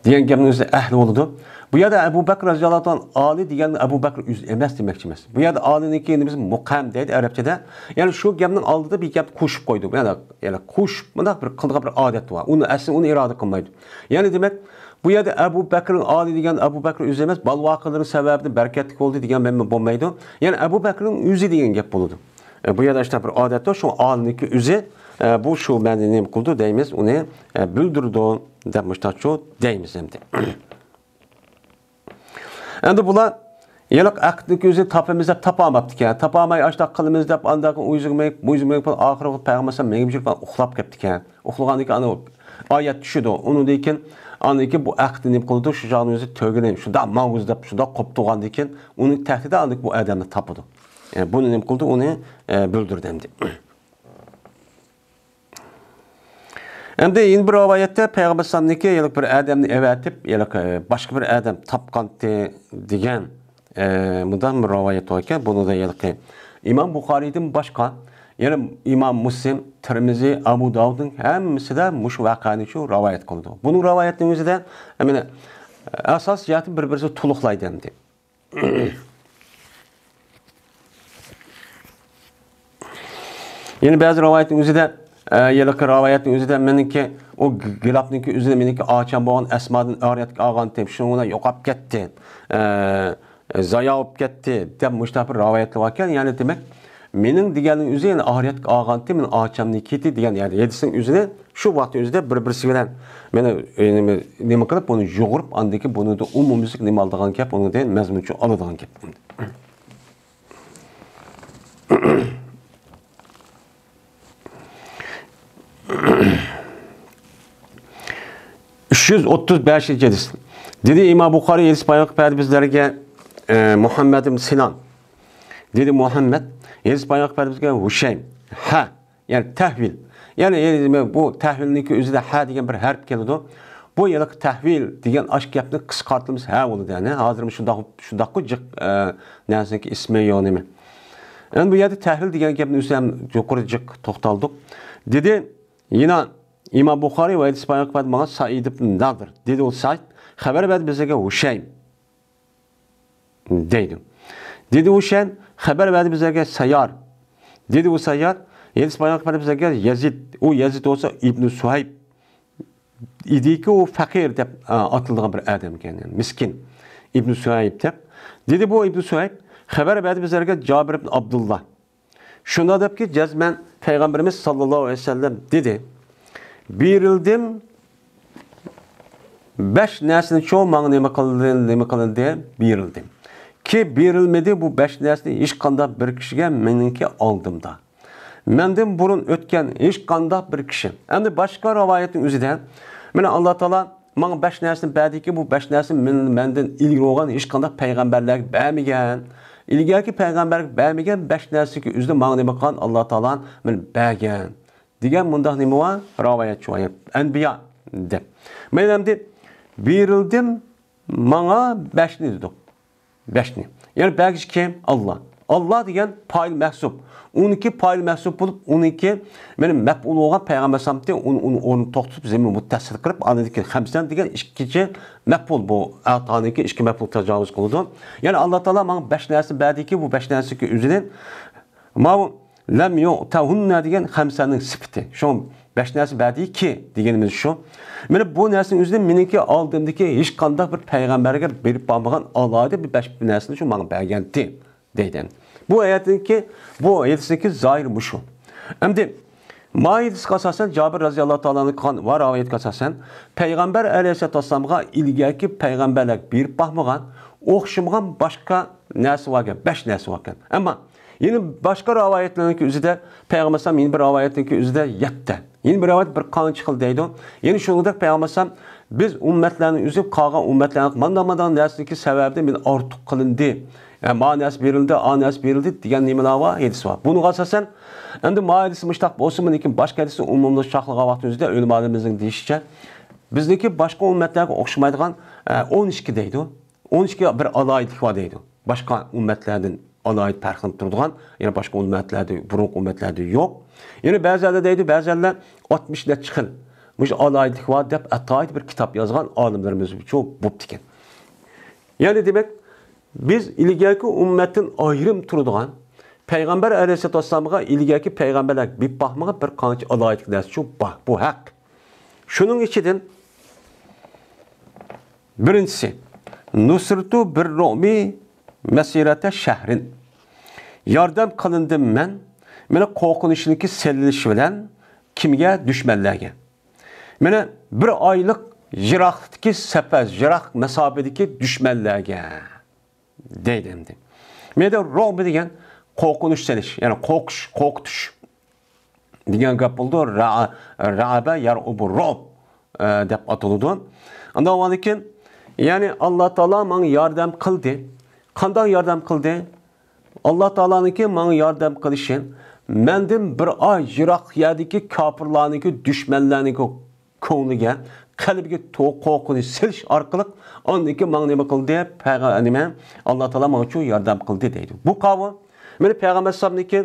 دېگەن گەپنىڭ ئۆزى ئەھلى بولىدۇ. بۇ يەردە ئەبۇ بەكر رەزىياللاھۇ تائالا ئالىي دېگەن ئەبۇ بەكر ئۆزى ئەمەس دېمەكچى ئەمەس. بۇ يەردە ئالىينىڭكى بىز مۇقەم دەيدۇ ئەرەبچىدە. يەنى شۇ گەپنىڭ ئالدىدا بىر گەپنى قوشۇپ قويدۇم. يەنى، يەنى قوشۇپ، مۇنداق بىر قىلىدىغان بىر ئادەت بار. ئۇنى ئەسلى ئۇنى ئىرادە قىلمايدۇ. يەنى دېمەك، بۇ يەردە ئەبۇ بەكرىنىڭ ئالىي دېگەن ئەبۇ بەكرى ئۆزى ئەمەس، بال-ۋاقىلىرىنىڭ سەۋەبىدىن بەرىكەتلىك بولدى دېگەن مەنىمۇ بولمايدۇ. يەنى ئەبۇ بەكرىنىڭ ئۆزى دېگەن گەپ بولىدۇ. ئە، بۇ يەردە ئاشۇنداق بىر ئادەت بار، شۇ ئالىينىڭكى ئۆزى، ئە، بۇ شۇ مەنىنى نېمە قىلىدۇ دەيمىز، ئۇنى، ئە، بىلدۈرىدۇ دەپ مۇشتاقچۇ دەيمىز ئەمدى. ئەمدى بۇلار ھېلىقى ئەقىدىنىڭكى ئۆزىنى تاپىمىز دەپ تاپالماپتىكەن. تاپالماي ئاشۇنداق قىلىمىز دەپ ئانداق ئۇ يۈزىگە مېڭىپ، بۇ يۈزىگە مېڭىپ، ئاخىرى پەيغەمبەر ئالەيھىسسالام مېڭىپ يۈرۈپ ئۇخلاپ كەپتىكەن. ئۇخلىغاندىن كېيىن ئانا ئايەت چۈشىدۇ. ئۇنىڭدىن كېيىن، ئاندىن كېيىن بۇ ئەقىدە نېمە قىلىدۇ؟ شۇ چاغنىڭ ئۆزى تۆگىنى شۇنداق ماڭغۇز دەپ شۇنداق قوپۇپ تۇرغاندىن كېيىن، ئۇنىڭ تەھدىتى ئاندىن كېيىن بۇ ئادەمنى تاپىدۇ. يەنى بۇنى نېمە قىلدى؟ ئۇنى، ئە، بىلدۈردى ئەمدى. ئەمدى يەنە بىر رىۋايەتتە پەيغەمبەر ئەلەيھىسسالامنىڭكى ھېلىقى بىر ئادەمنى ئەۋەتىپ، ھېلىقى، ئە، باشقا بىر ئادەم تاپقانتى دېگەن، ئە، مۇنداق بىر رىۋايەت بار ئىكەن. بۇنىڭدا ھېلىقى ئىمام بۇخارىيدىن باشقا، يەنە ئىمام مۇسلىم، تىرمىزى، ئەبۇ داۋۇدنىڭ ھەممىسىدە مۇشۇ ۋەقەنى شۇ رىۋايەت قىلىدۇ. بۇنىڭ رىۋايەتنىڭ ئۆزىدە، مانا، ئاساس جەھەتتىن بىر-بىرسىنى تولۇقلايدۇ ئەمدى. يەنە بەزى رىۋايەتنىڭ ئۆزىدە، ئە، ھېلىقى رىۋايەتنىڭ ئۆزىدە مېنىڭكى ئۇ گىلاپنىڭكى ئۆزىدە مېنىڭكى ئاچام بولغان ئەسمادىن ئارىيەتكە ئالغانتىم، شۇنىڭ بىلەن يوقاپ كەتتى، ئە، زايا بولۇپ كەتتى دەپ مۇشۇنداق بىر رىۋايەتلەر باركەن. يەنى دېمەك، مېنىڭ دېگەننىڭ ئۆزى يەنى ئارىيەتكە ئالغانتىم، مېنىڭ ئاچامنىڭكى دېگەن، يەنى ھەدىسنىڭ ئۆزىنى شۇ ۋاقىتنىڭ ئۆزىدە بىر-بىرسى بىلەن مېنى، نېمە، نېمە قىلىپ، بۇنى يۇغۇرۇپ، ئاندىن كېيىن بۇنىڭدا ئومۇميۈزلۈك نېمە ئالىدىغان گەپ، ئۇنىڭدىن مەزمۇنچۇ ئالىدىغان گەپ. ئۈچ يۈز ئوتتۇز بەشىنچى ھەدىس. دېدى ئىمام بۇخارىي، ھەدىس بايان قىلىپ بەردى بىزلەرگە، ئە، مۇھەممەد ئىبن سىنان. دېدى مۇھەممەد، ھەدىس بايان قىلىپ بەردى بىزگە ھۇشەيم. ھە. يەنى تەھۋىل. يەنى، يەنى بۇ تەھۋىلنىڭكى ئۆزىدە ھە دېگەن بىر ھەرپ كېلىدۇ. بۇ ھېلىقى تەھۋىل دېگەن ئاشۇ گەپنى قىسقارتىلمىسا ھە بولىدۇ. يەنى ھازىرمۇ شۇنداق، شۇنداققۇ جىق، ئە، نەرسىنىڭكى ئىسمى يوق نېمە. يەنى بۇ يەردە تەھۋىل دېگەن گەپنى ئۆزى ھەم يۇقىرى جىق توختالدۇق. دېدى، يەنە ئىمام بۇخارىي ۋە ھەدىس بايان قىلىپ ماڭا سەئىد ئىبن نەزىر. دېدى ئۇ سەئىد، خەۋەر بەردى بىزگە ھۇشەيم. دەيدۇ. دېدى ھۇشەيم، خەۋەر بەردى بىزگە سەييار. دېدى ئۇ سەييار، ھەدىس بايان قىلىپ بەردى بىزگە يەزىد. ئۇ يەزىد بولسا ئىبنى سۇھەيب ئىدىكى، ئۇ فەقىر دەپ، ئا، ئاتىلىدىغان بىر ئادەمكەن، يەنى مىسكىن. ئىبنى سۇھەيب دەپ. دېدى بۇ ئىبنى سۇھەيب، خەۋەر بەردى بىزلەرگە جابىر ئىبن ئابدۇللا. شۇنداق دەپكى، جەزمەن پەيغەمبىرىمىز ساللاللاھۇ ئەلەيھى ۋەسەللەم دېدى، بېرىلدىم، بەش نەرسىنى چوڭ ماڭا نېمە قىلدى، نېمە قىلىندى، بېرىلدى. كى بېرىلمىدى بۇ بەش نەرسىنى ھېچقانداق بىر كىشىگە مېنىڭكى ئالدىمدا. مەندىن بۇرۇن ئۆتكەن ھېچقانداق بىر كىشى. ئەمدى باشقا رىۋايەتنىڭ ئۆزىدە، مانا، ئاللا تائالا ماڭا بەش نەرسىنى بەردىكى، بۇ بەش نەرسىنى مەن-، مەندىن ئىلگىرى بولغان ھېچقانداق پەيغەمبەرلەرگە بەرمىگەن. ئىلگەركى پەيغەمبەرگە بەرمىگەن بەش نەرسىنىڭكى ئۆزىنى ماڭا نېمە قىلغان؟ ئاللا تائالا مانا بەرگەن. دېگەن مۇنداق نېمە بار؟ رىۋايەت شۇ ئەنبىيا دەپ. مەن ئەمدى بېرىلدىم، ماڭا بەشنى دېدۇق. بەشنى. يەنى بەرگۈچى كىم؟ ئاللا. ئاللا دېگەن پائىل مەھسۇپ. ئۇنىڭكى پائىل مەھسۇپ بولۇپ، ئۇنىڭكى مانا مەپئۇل بولغان پەيغەمبەر ئەلەيھىسسالامنى ئۇنى، ئۇنى توختىتىپ، زېمىن مۇتتەسىل قىلىپ، ئاندىن كېيىن خەمسەن دېگەن ئىككىنچى مەپئۇل بۇ ئاتانىڭكى ئىككى مەپئۇل تاجاۋۇز قىلىدۇ. يەنى ئاللا تائالا ماڭا بەش نەرسە بەردىكى، بۇ بەش نەرسىنىڭكى ئۆزىنى ماۋۇ لەم يۇئتەھۇننە دېگەن خەمسەنىڭ سۈپىتى. شۇ بەش نەرسە بەردىكى دېگىنىمىز شۇ. مانا بۇ نەرسىنىڭ ئۆزىنى مېنىڭكى ئالدىمدىكى ھېچقانداق بىر پەيغەمبەرگە بېرىپ بارمىغان ئالاھىدە بىر بەش نەرسىنى شۇ ماڭا بەرگەنتى دەيدۇ. بۇ ئايەتنىڭكى، بۇ ھەدىسنىڭكى زاھىرى مۇشۇ. ئەمدى ما ھەدىسكە ئاساسەن، جابىر رەزىياللاھۇ تائالا ئەنھۇ قىلغان ۋە رىۋايەتكە ئاساسەن، پەيغەمبەر ئەلەيھىسسالاتۇ ۋەسسالامغا ئىلگەركى پەيغەمبەرلەر بېرىپ باقمىغان، ئوخشىمىغان باشقا نەرسە باركەن، بەش نەرسە باركەن. ئەمما يەنە باشقا رىۋايەتلەرنىڭكى ئۆزىدە، پەيغەمبەر ئەلەيھىسسالام يەنە بىر رىۋايەتنىڭكى ئۆزىدە يەتتە. يەنە بىر رىۋايەت بىر قانچە خىل دەيدۇ. يەنە شۇنىڭدەك پەيغەمبەر ئەلەيھىسسالام، بىز ئۈممەتلەرنى ئۈزۈپ، قالغان ئۈممەتلەرنىڭ مانداق-مانداق نەرسىنىڭكى سەۋەبىدىن مېنى ئارتۇق قىلىندى. ئە، ما نەرسە بېرىلدى، ئا نەرسە بېرىلدى دېگەن نېمىلەر بار؟ ھەدىس بار. بۇنىڭغا ئاساسەن، ئەمدى ما ھەدىس مۇشتاق بولسىمۇ، لېكىن باشقا ھەدىسنى ئومۇملاشتۇرغان ۋاقتىمىزدا ئۆلىمالىرىمىزنىڭ دېيىشىچە، بىزنىڭكى باشقا ئۈممەتلەرگە ئوخشىمايدىغان، ئە، ئون ئىككى دەيدۇ. ئون ئىككى بىر ئالاھىدىلىك بار دەيدۇ. باشقا ئۈممەتلەردىن ئالاھىدە پەرقلىنىپ تۇرىدىغان، يەنە باشقا ئۈممەتلەردە، بۇرۇنقى ئۈممەتلەردە يوق. يەنە بەزىلەر دەيدۇ، بەزىلەر ئاتمىش نەچچە خىل مۇشۇ ئالاھىدىلىك بار دەپ، ئاتايىد بىر كىتاب يازغان ئالىملىرىمىز بولۇپتىكەن. يەنى دېمەك، بىز ئىلگەركى ئۈممەتتىن ئايرىم تۇرىدىغان، پەيغەمبەر ئەلەيھىسسالاتۇ ۋەسسالامغا ئىلگەركى پەيغەمبەرلەر بېرىپ باقمىغان بىر قانچە ئالاھىدىلىك نەرسە شۇ بار. بۇ ھەق. شۇنىڭ ئىچىدىن بىرىنچىسى، نۇسرىتۇ بىر رۇئبى مەسىرەتە شەھرىن. ياردەم قىلىندىم مەن، مېنى قورقۇنچنىڭكى سېلىنىشى بىلەن كىمگە؟ دۈشمەنلەرگە. مېنى بىر ئايلىق يىراقلىقتىكى سەپەر، يىراق مەساپىدىكى دۈشمەنلەرگە. دەيدۇ ئەمدى. مەيدە رۇئب دېگەن قورقۇنچ سېلىش، يەنى قورقۇش، قورقۇتۇش دېگەن گەپ بولىدۇ. رە-، رەئەبە يەرئۇبۇ رۇئب، ئە، دەپ ئاتىلىدۇ. ئاندىن كېيىن، يەنى ئاللا تائالا ماڭا ياردەم قىلدى. قانداق ياردەم قىلدى؟ ئاللا تائالانىڭكى ماڭا ياردەم قىلىشى مەندىن بىر ئاي يىراق يەردىكى كاپىرلارنىڭكى، دۈشمەنلەرنىڭكى كۆڭلىگە، قەلبىگە تو-، قورقۇنچ سېلىش ئارقىلىق، ئاندىن كېيىن ماڭا نېمە قىلدى؟ پەيغە-، نېمە؟ ئاللا تائالا ماڭا شۇ ياردەم قىلدى دەيدۇ. بۇ قاۋۇ، مانا پەيغەمبەر ئەلەيھىسسالامنىڭكى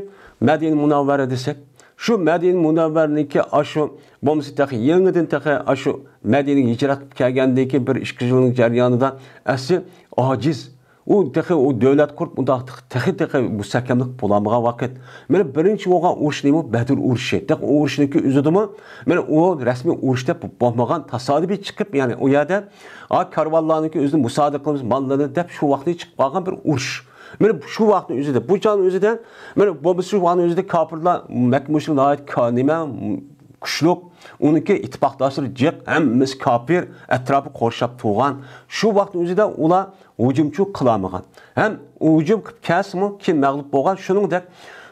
مەدىنە مۇنەۋۋەرە دېسەك، شۇ مەدىنە مۇنەۋۋەرىنىڭكى ئاشۇ، بولمىسا تېخى يېڭىدىن تېخى ئاشۇ مەدىنىگە ھىجرەت قىلىپ كەلگەندىن كېيىن بىر ئىككى يىلنىڭ جەريانىدا ئەسلى ئاجىز، ئۇ تېخى ئۇ دۆلەت قۇرۇپ، ئۇنداق تېخى، تېخى مۇستەھكەملىك بولالمىغان ۋاقىت. مانا بىرىنچى بولغان ئۇرۇش نېمە؟ بەدر ئۇرۇشى. تېخى ئۇ ئۇرۇشنىڭكى ئۆزىدىمۇ، مانا ئۇ رەسمىي ئۇرۇش دەپ بولمىغان، تاسادىپىي چىقىپ، يەنى ئۇ يەردە، ئا، كارۋانلارنىڭكى ئۆزىنى مۇسادىرە قىلىمىز، ماللىرىنى دەپ شۇ ۋاقىتتا چىقىپ قالغان بىر ئۇرۇش. مانا شۇ ۋاقىتنىڭ ئۆزىدە، بۇ چاغنىڭ ئۆزىدە، مانا بولمىسا شۇ ۋاقىتنىڭ ئۆزىدە كاپىرلار مەككە مۇشرىكلار ناھايىتى كا-، نېمە، كۈچلۈك، ئۇنىڭكى ئىتتىپاقداشلىرى جىق، ھەممىسى كاپىر، ئەتراپى قورشاپ تۇرغان. شۇ ۋاقىتنىڭ ئۆزىدە ئۇلار ھۇجۇمچۇ قىلالمىغان. ھەم ھۇجۇم قىلىپ كەلسىمۇ، كېيىن مەغلۇپ بولغان. شۇنىڭدەك،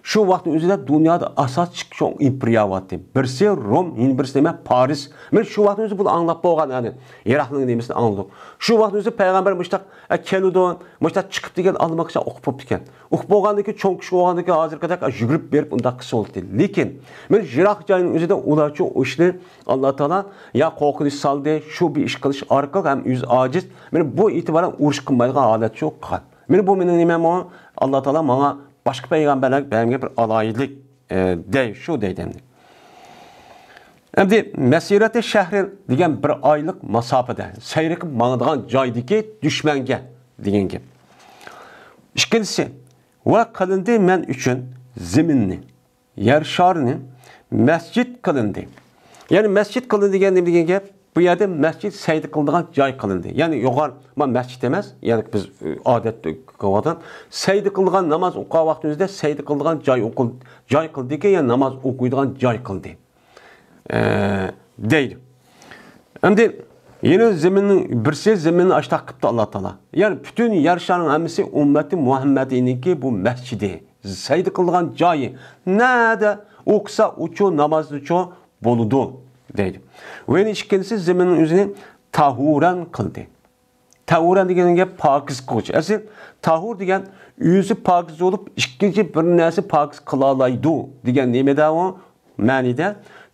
شۇ ۋاقىتنىڭ ئۆزىدە دۇنيادا ئاساسىي ئىككى چوڭ ئىمپېرىيە بارتتى. بىرسى روم، يەنە بىرسى نېمە؟ پارس. مانا شۇ ۋاقىتنىڭ ئۆزىدە بۇنى ئاڭلاپ بولغان، يەنى ئىراقنىڭ نېمىسىنى ئاڭلىدۇق. شۇ ۋاقىتنىڭ ئۆزىدە پەيغەمبەر مۇشتاق، ئە، كېلىدۇ، مۇشتاق چىقىپ دېگەن ئاللىماقچە ئۇقۇپ بوپتىكەن. ئۇقۇپ بولغاندىن كېيىن، چوڭ كىشى بولغاندىن كېيىن، ھازىرقىدەك يۈگۈرۈپ بېرىپ ئۇنداق قىلسا بولاتتى. لېكىن، مانا يىراق جاينىڭ ئۆزىدە ئۇلارچۇ ئۇ ئىشنى ئاللا تائالا يا قورقۇنچ سالدى، شۇ بىر ئىش قىلىش ئارقىلىق ھەم ئۆزى ئاجىز. مانا بۇ ئېتىبارەن ئۇرۇش قىلمايدىغان ھالەتچۇ قىلغان. مانا بۇ مېنىڭ نېمەمۇ؟ ئاللا تائالا ماڭا باشقا پەيغەمبەرلەرگە بەرمىگەن بىر ئالاھىدىلىك، ئە، دەي، شۇ دەيدۇ ئەمدى. ئەمدى مەسىرەتى شەھرى دېگەن بىر ئايلىق ماساپىدە سەير قىلىپ ماڭىدىغان جايدىكى دۈشمەنگە دېگەن گەپ. ئىككىنچىسى، ۋە قىلىندى مەن ئۈچۈن زېمىننى، يەر شارىنى مەسچىت قىلىندى. يەنى مەسچىت قىلىندى دېگەن نېمە دېگەن گەپ؟ بۇ يەردە مەسچىت سەجدە قىلىدىغان جاي قىلىندى. يەنى يوغان، ما مەسچىت ئەمەس، يەنى بىز ئادەتتە قىلىۋاتقان سەجدە قىلىدىغان، ناماز ئوقۇغان ۋاقتىمىزدا سەجدە قىلىدىغان جاي ئوقۇل-، جاي قىلدىكەن، يەنى ناماز ئوقۇيدىغان جاي قىلدى. ئە، دەيدۇ. ئەمدى يەنە زېمىننىڭ بىرسى، زېمىننى ئاشتاق قىپتۇ ئاللا تائالا. يەنى پۈتۈن يەر شارىنىڭ ھەممىسى ئۈممەتى مۇھەممەدىينىڭكى بۇ مەسچىدى، سەجدە قىلىدىغان جايى. نەدە ئوقۇسا ئۇچۇ، نامازنىچۇ بولىدۇ، دەيدۇ. ۋە يەنە ئىككىنچىسى زېمىننىڭ ئۆزىنى تاھۇرەن قىلدى. تاھۇرەن دېگەن گەپ پاكىز قىلغۇچى. ئەسلى تاھۇر دېگەن ئۆزى پاكىز بولۇپ، ئىككىنچى بىر نەرسە پاكىز قىلالايدۇ دېگەن نېمىدە ئۇ مەنىدە.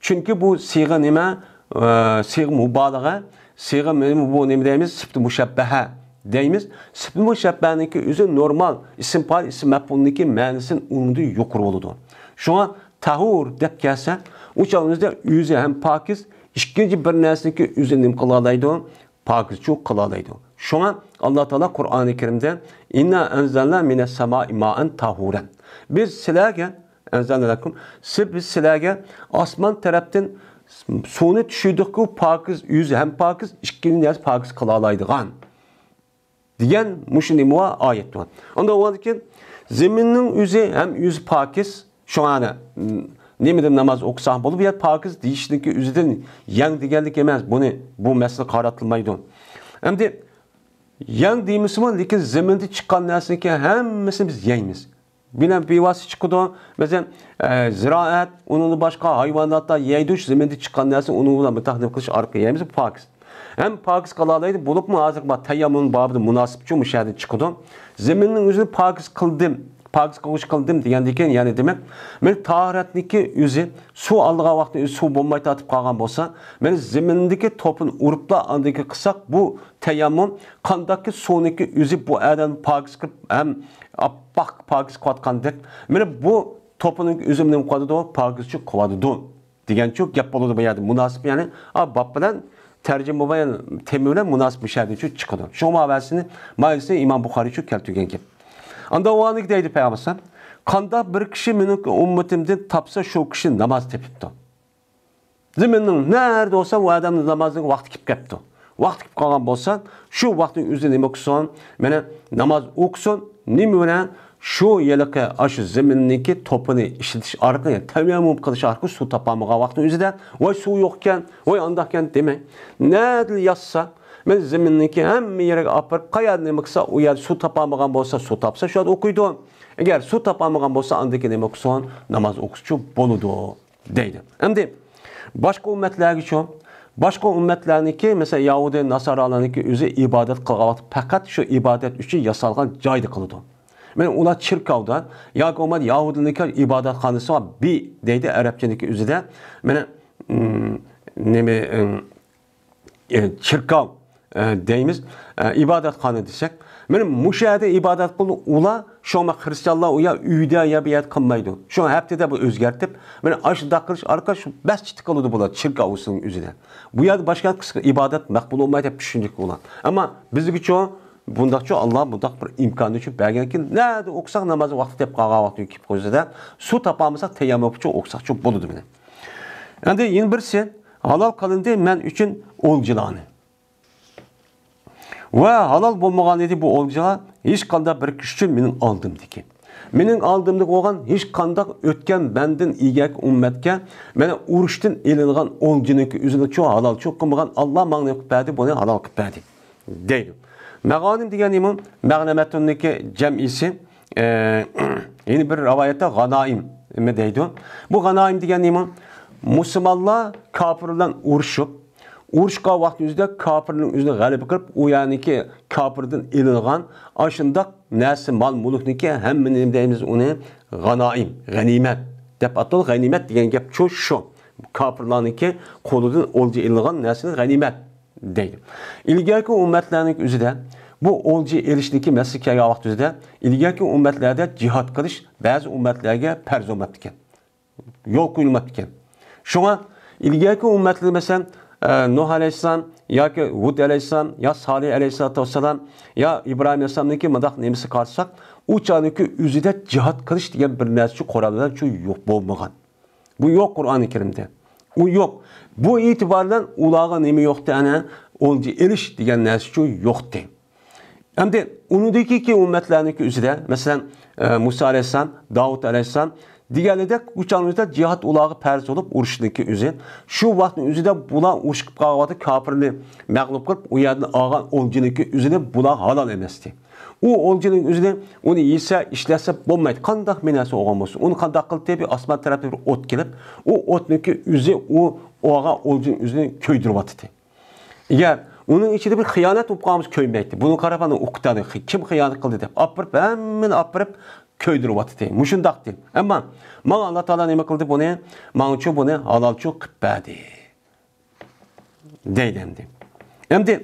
چۈنكى بۇ سىيغە نېمە؟ ئە، سىيغە مۇبالىغە، سىيغە نېمە بۇ نېمە دەيمىز؟ سىپىتى مۇشەببەھە دەيمىز. سىپىتى مۇشەببەھەنىڭكى ئۆزى نورمال ئىسىم پائىل، ئىسىم مەپئۇلنىڭكى مەنىسىدىن ئۇنىڭدىن يۇقىرى بولىدۇ. شۇڭا تاھۇر دەپ كەلسە، ئۇ چاغدا ئۆزى ھەم پاكىز، ئىككىنچى بىر نەرسىنىڭكى ئۆزى نېمە قىلالايدۇ؟ پاكىزچۇ قىلالايدۇ. شۇڭا ئاللا تائالا قۇرئانى كەرىمدە، «ئىننا ئەنزەلنا مىنەس سامائى مائەن تاھۇرەن.» بىز سىلەرگە، ئەنزەلنا لەكۇم، سىز، بىز سىلەرگە ئاسمان تەرەپتىن سۇنى چۈشۈردۇقكۇ، پاكىز، ئۆزى ھەم پاكىز، ئىككىنچى نەرسە پاكىز قىلالايدىغان. دېگەن مۇشۇ نېمە بار؟ ئايەت بار. ئاندا ئۇنىڭدىن كېيىن زېمىننىڭ ئۆزى ھەم ئۆزى پاكىز. شۇڭا ئەنە، م، نېمىدىن ناماز ئوقۇساق بولىدۇ. بۇ يەر پاكىز دېيىشنىڭكى ئۆزىدىن يەڭ دېگەنلىك ئەمەس. بۇنى، بۇ مەسىلە قارىتىلمايدۇ. ئەمدى يەڭ دېمىسىمۇ، لېكىن زېمىندا چىققان نەرسىنىڭكى ھەممىسىنى بىز يەيمىز. بىلەن بىۋاسىتە چىقىدۇ. مەسىلەن، ئە، زىرائەت، ئۇنىڭدىن باشقا ھايۋاناتلار يەيدۇ، شۇ زېمىندا چىققان نەرسە ئۇنىڭ بىلەن مۇتاخىلىپ قىلىش ئارقىلىق يەيمىز، پاكىز. ھەم پاكىز قىلالايدۇ، بولۇپمۇ ھازىرقى بار تەيەممۇم بابىدا مۇناسىپ شۇ، مۇشۇ يەردىن چىقىدۇ. زېمىننىڭ ئۆزىنى پاكىز قىلدىم، پاكىز قىلغۇچى قىلدىم دېگەندىن كېيىن، يەنى دېمەك، مەن تاھارەتنىڭكى ئۆزى، سۇ ئالىدىغان ۋاقتى ئۆزى سۇ بولماي تارتىپ قالغان بولسا، مەن زېمىندىكى توپىنى ئۇرۇپلا ئاندىن كېيىن قىلساق، بۇ تەيەممۇم قانداقكى سۇنىڭكى ئۆزى بۇ ئادەمنى پاكىز قىلىپ ھەم ئاپئاق پاكىز قىلىۋاتقاندەك، مانا بۇ توپىنىڭ ئۆزى نېمە قىلىۋاتىدۇ؟ پاكىزچۇ قىلىۋاتىدۇ دېگەنچۇ گەپ بولىدۇ بۇ يەردە. مۇناسىپ، يەنى، ئا، باب بىلەن تەرجىمە بىلەن، تېما بىلەن مۇناسىپ مۇشەدىچۇ چىقىدۇ. شۇڭا ماۋەسىنى، ماۋەسىنى ئىمام بۇخارىيچۇ كەلتۈرگەن گەپ. ئاندا ئۇ دەيدۇ پەيغەمبەر، قانداق بىر كىشى مېنىڭ ئۈممىتىمدىن تاپسا، شۇ كىشى ناماز تېپىپتۇ. زېمىننىڭ نەدە بولسا، ئۇ ئادەمنىڭ نامازنىڭ ۋاقتى كېلىپ كەپتۇ. ۋاقتى كېلىپ قالغان بولسا، شۇ ۋاقىتنىڭ ئۆزى نېمە قىلسۇن؟ مانا ناماز ئوقۇسۇن. نېمە بىلەن؟ شۇ ھېلىقى ئاشۇ زېمىننىڭكى توپىنى ئىشلىتىش ئارقىلىق، يەنى تەيەممۇم قىلىش ئارقىلىق سۇ تاپالمىغان ۋاقىتنىڭ ئۆزىدە، ۋاي سۇ يوقكەن، ۋاي ئانداقكەن دېمەي. نەدىلا يازسا، مانا زېمىننىڭكى ھەممە يېرىگە ئاپىرىپ، قەيەردە نېمە قىلسا، ئۇ يەردە سۇ تاپالمىغان بولسا، سۇ تاپسا، شۇ يەردە ئوقۇيدۇ. ئەگەر سۇ تاپالمىغان بولسا، ئاندىن كېيىن نېمە قىلسۇن؟ ناماز ئوقۇسىچۇ بولىدۇ. دەيدۇ. ئەمدى باشقا ئۈممەتلەرگىچۇ؟ باشقا ئۈممەتلەرنىڭكى، مەسىلەن، يەھۇدىي، ناسارالارنىڭكى ئۆزى ئىبادەت قىلغان ۋاقتى پەقەت شۇ ئىبادەت ئۈچۈن ياسالغان جايدا قىلىدۇ. مانا ئۇلار چېركاۋدا ياكى بولمىسا يەھۇدىينىڭكى ئىبادەتخانىسى بار، بى دەيدۇ ئەرەبچىنىڭكى ئۆزىدە. مانا، ئىم، نېمە، ئىم، ئە، چېركاۋ، ئە، دەيمىز، ئە، ئىبادەتخانا دېسەك، مانا مۇشۇ يەردە ئىبادەت قىلىدۇ ئۇلار. شۇڭا خىرىستىيانلار ئۇ يەر ئۆيدە يا بۇ يەردە قىلمايدۇ. شۇڭا ھەپتىدە بۇ ئۆزگەرتىپ، مانا ئاشۇنداق قىلىش ئارقىلىق شۇ مەسچىتتە قىلىدۇ بۇلار، چېركاۋ ئۇسۇلىنىڭ ئۆزىدە. بۇ يەردە باشقا قىسقا ئىبادەت مەقبۇل بولمايدۇ دەپ چۈشىنىدۇ ئۇلار. ئەمما بىزگىچۇ بۇنداقچۇ، ئاللا بۇنداق بىر ئىمكاننىچۇ بەرگەنكى، نەدە ئوقۇساق ناماز ۋاقتى دەپ قالغان ۋاقتى كېلىپ قالسىدا، سۇ تاپالمىساق تەيەممۇمچۇ ئوقۇساقچۇ بولىدۇ مانا. ئەمدى يەنە بىرسى، ھالال قىلىندى مەن ئۈچۈن ئولجىلارنى. ۋە ھالال بولمىغان ئىدى بۇ ئولجىلار ھېچقانداق بىر كىشى ئۈچۈن مېنىڭ ئالدىمدىكى. مېنىڭ ئالدىمدىكى بولغان ھېچقانداق ئۆتكەن مەندىن ئىلگەركى ئۈممەتكە مانا ئۇرۇشتىن ئېلىنغان ئولجىنىڭكى ئۆزىنىچۇ ھالالچۇ قىلمىغان، ئاللا ماڭا نېمە قىلىپ بەردى، بۇنى ھالال قىلىپ بەردى، دەيدۇ. مەغانىم دېگەن نېمە؟ مەغنەمەتۇننىڭكى جەمئىسى، ئە، يەنە بىر رىۋايەتتە غانائىم دەيدۇ. بۇ غانائىم دېگەن نېمە؟ مۇسۇلمانلار كاپىر بىلەن ئۇرۇشۇپ، ئۇرۇشقان ۋاقتى ئۆزىدە كاپىرنىڭ ئۆزىنى غەلىبە قىلىپ، ئۇ يەرنىڭكى كاپىردىن ئېلىنغان ئاشۇنداق نەرسە، مال-مۈلۈكنىڭكى ھەممىنى نېمە دەيمىز ئۇنى؟ غانائىم، غەنىيمەت دەپ ئاتىلىدۇ. غەنىيمەت دېگەن گەپ شۇ، شۇ. كاپىرلارنىڭكى قولىدىن ئولجا ئېلىنغان نەرسىنى غەنىيمەت دەيدۇ. ئىلگەركى ئۈممەتلەرنىڭ ئۆزىدە بۇ ئولجا ئېلىشنىڭكى مەسىلە كەلگەن ۋاقىت ئۆزىدە ئىلگەركى ئۈممەتلەردە جىھاد قىلىش بەزى ئۈممەتلەرگە پەرز بولماپتىكەن. يول قويۇلماپتىكەن. شۇڭا ئىلگەركى ئۈممەتلەر، مەسىلەن، ئە، نۇھ ئەلەيھىسسالام ياكى ھۇد ئەلەيھىسسالام يا سالىھ ئەلەيھىسسالاتۇ ۋەسسالام يا ئىبراھىم ئەلەيھىسسالامنىڭكى مۇنداق نېمىسىگە قارىساق، ئۇ چاغنىڭكى ئۆزىدە جىھاد قىلىش دېگەن بىر نەرسىچۇ، قورال بىلەنچۇ يوق بولمىغان. بۇ يوق قۇرئانى كەرىمدە. ئۇ يوق. بۇ ئېتىبار بىلەن ئۇلارغا نېمە يوقتى؟ ئەنە ئولجا ئېلىش دېگەن نەرسىچۇ يوقتى. ئەمدى ئۇنىڭدىن كېيىنكى ئۈممەتلەرنىڭكى ئۆزىدە، مەسىلەن، ئە، مۇسا ئەلەيھىسسالام، داۋۇت ئەلەيھىسسالام دېگەنلىرىدەك ئۇ چاغنىڭ ئۆزىدە جىھاد ئۇلارغا پەرز بولۇپ، ئۇرۇشنىڭكى ئۆزى. شۇ ۋاقىتنىڭ ئۆزىدە بۇلار ئۇرۇش قىلىپ قالغان ۋاقىتتا كاپىرنى مەغلۇپ قىلىپ، ئۇ يەردىن ئالغان ئولجىنىڭكى ئۆزىنى بۇلار ھالال ئەمەستى. ئۇ ئولجىنىڭ ئۆزىنى، ئۇنى يېسە، ئىشلەتسە بولمايدۇ. قانداق بىر نەرسە بولغان بولسۇن، ئۇنى قانداق قىلدى؟ بىر ئاسمان تەرەپتىن بىر ئوت كېلىپ، ئۇ ئوتنىڭكى ئۆزى ئۇ ئالغان ئولجىنىڭ ئۆزىنى كۆيدۈرۈۋاتىدۇ. ئەگەر ئۇنىڭ ئىچىدە بىر خىيانەت بولۇپ قالغان بولسا كۆيمەيتتى. بۇنىڭ قاراپ ئانا ئۇقتادى، كىم خىيانەت قىلدى دەپ ئاپىرىپ، ھەممىنى ئاپىرىپ كۆيدۈرۈۋاتىدۇ. مۇشۇنداقتى. ئەمما ماڭا ئاللا تائالا نېمە قىلدى بۇنى؟ ماڭىچۇ بۇنى ھالالچۇ قىلىپ بەردى. دەيدۇ ئەمدى. ئەمدى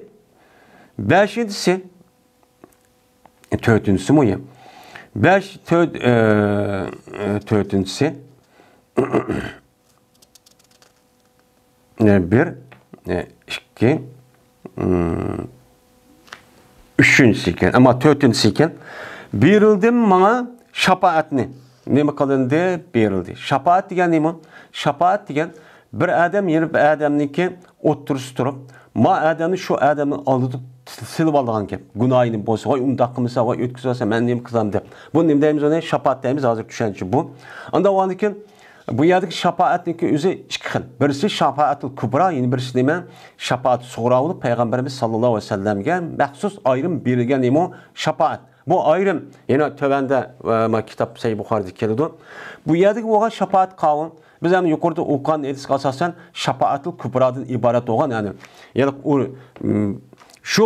بەشىنچىسى، تۆتىنچىسى مۇھىم. بەش، تۆت، ئە، ئە، تۆتىنچىسى. ئە، بىر، ئە، ئىككى، ئىم، ئۈچىنچىسى ئىكەن، ئەمما تۆتىنچىسى ئىكەن. بېرىلدىم ماڭا شاپائەتنى. نېمە قىلىندى؟ بېرىلدى. شاپائەت دېگەن نېمە؟ شاپائەت دېگەن بىر ئادەم يەنە بىر ئادەمنىڭكى ئوتتۇرىسىدا تۇرۇپ، ما ئادەمنى شۇ ئادەمنىڭ ئالدىدا سېلىپ ئالىدىغان گەپ. گۇناھىنى بولسا، ۋاي ئۇنداق قىلمىسا، ۋاي ئۆتكۈزۈۋالسا، مەن نېمە قىلسام دەپ. بۇ نېمە دەيمىز ئۇنى؟ شاپائەت دەيمىز، ھازىر چۈشەنچە بۇ. ئاندىن ئاندىن كېيىن بۇ يەردىكى شاپائەتنىڭكى ئۆزى ئىككى خىل. بىرسى شاپائەتۇل كۇبرا، يەنە بىرسى نېمە؟ شاپائەت سۇغرا بولۇپ، پەيغەمبىرىمىز ساللاللاھۇ ئەلەيھى ۋەسەللەمگە مەخسۇس ئايرىم بېرىلگەن نېمە؟ شاپائەت. بۇ ئايرىم. يەنە تۆۋەندە، ئە، ما كىتاب سەھىھ بۇخارىدا كېلىدۇ. بۇ يەردىكى بولغان شاپائەت قاۋۇل. بىز ھەم يۇقىرىدا ئوقۇغان ھەدىسكە ئاساسەن شاپائەتۇل كۇبرادىن ئىبارەت بولغان، يەنى، يەنى ئۇ، م، شۇ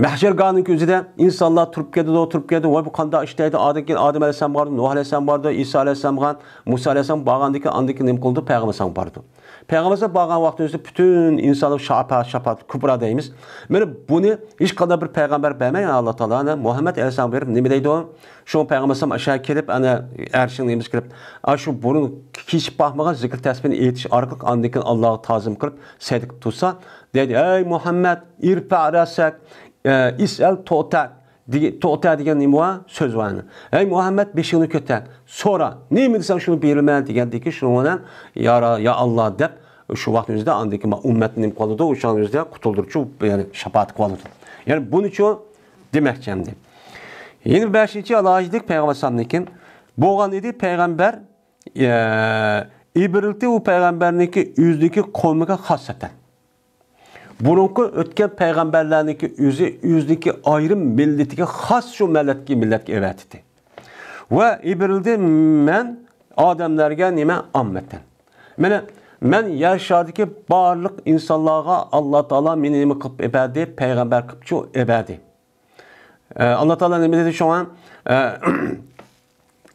مەھشەرگاھنىڭ كۆزىدە ئىنسانلار تۇرۇپ كېتىدۇ، تۇرۇپ كېتىدۇ. ۋاي، بۇ قانداق ئىش دەيدۇ؟ ئادەم كېيىن ئادەم ئەلەيھىسسالام بارىدۇ، نۇھ ئەلەيھىسسالام بارىدۇ، ئىسا ئەلەيھىسسالام بارغان، مۇسا ئەلەيھىسسالام بارغاندىن كېيىن ئاندىن كېيىن نېمە قىلىدۇ؟ پەيغەمبەر ئەلەيھىسسالام بارىدۇ. پەيغەمبەر ئەلەيھىسسالام بارغان ۋاقتىنىڭ ئۆزىدە پۈتۈن ئىنسانلار شاپا-، شاپائەت كۇبرا دەيمىز. مانا بۇنى ھېچقانداق بىر پەيغەمبەر بەرمەي، ئاللا تائالا ئەنە مۇھەممەد ئەلەيھىسسالامغا بېرىپ نېمە دەيدۇ؟ شۇڭا پەيغەمبەر ئەلەيھىسسالام ئاشۇ كېلىپ، ئەنە ئەرشىنىڭ نېمىسىگە كىرىپ، ئاشۇ بۇرۇن كېچىپ باقمىغان زىكىر تەسبىھنى ئېيتىش ئارقىلىق ئاندىن كېيىن ئاللاغا تازىم قىلىپ سەجدە قىلىپ تۇرسا، دەيدۇ، ئەي مۇھەممەد، ئىرپە رەسەك، ئە، ئىسئەل تۇئتە. دېگە-، تۇئتە دېگەن نېمە بار؟ سۆز بار يەنە. ئەي مۇھەممەد، بېشىڭنى كۆتەر. سورا. نېمە دېسەڭ شۇنى بېرىمەن دېگەندىكى شۇنىڭ بىلەن يا را-، يا ئاللا دەپ شۇ ۋاقىتنىڭ ئۆزىدە ئاندىن كېيىن ئۈممەتنى نېمە قىلىدۇ؟ شۇنىڭ ئۆزىدە قۇتۇلدۇرۇچۇ، يەنى شاپائەت قىلىۋالىدۇ. يەنى بۇنىچۇ دېمەكچى ئەمدى. يەنە بەشىنچى ئالاھىدىلىك پەيغەمبەر ئەلەيھىسسالامنىڭكى بولغان ئىدى، پەيغەمبەر، ئە، ئىبرىلتى ئۇ پەيغەمبەرنىڭكى ئۆزىنىڭكى قومىغا خاسسەتەن. بۇرۇنقى ئۆتكەن پەيغەمبەرلەرنىڭكى ئۆزى ئۆزىنىڭكى ئايرىم مىللىتىگە خاس شۇ مىللەتكە، مىللەتكە ئەۋەتتى. ۋە ئىبرىلدى مەن ئادەملەرگە نېمە ئاممەتەن. مانا مەن يەر شارىدىكى بارلىق ئىنسانلارغا ئاللا تائالا مېنى نېمە قىلىپ ئەۋەتتى؟ پەيغەمبەر قىلىپچۇ ئەۋەتتى. ئە، ئاللا تائالا نېمە دېدى شۇڭا؟ ئە،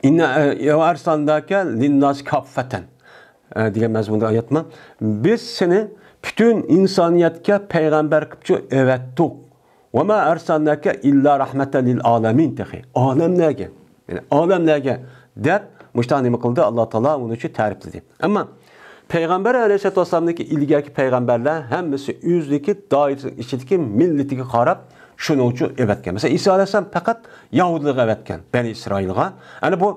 ئىننا، ئە، ۋە ئەرسەلناكە لىنناس كاففەتەن، ئە، دېگەن مەزمۇندا ئايەت بار. بىز سېنى پۈتۈن ئىنسانىيەتكە پەيغەمبەر قىلىپچۇ ئەۋەتتۇق. ۋە ما ئەرسەلناكە ئىللا رەھمەتەن لىل ئالەمىن تېخى. ئالەملەرگە. يەنى ئالەملەرگە دەپ مۇشۇنداق نېمە قىلدى؟ ئاللا تائالا ئۇنى ئۈچۈن تەرىپلىدى. ئەمما پەيغەمبەر ئەلەيھىسسالاتۇ ۋەسسالامدىكى ئىلگەركى پەيغەمبەرلەر ھەممىسى ئۆزىنىڭكى دائىرىسىنىڭ ئىچىدىكى مىللىتىگە قاراپ شۇنىڭ ئۈچۈن ئەۋەتكەن. مەسىلەن، ئىسا ئەلەيھىسسالام پەقەت يەھۇدىيلارغا ئەۋەتكەن، بەنى ئىسرائىلغا. ئەنە بۇ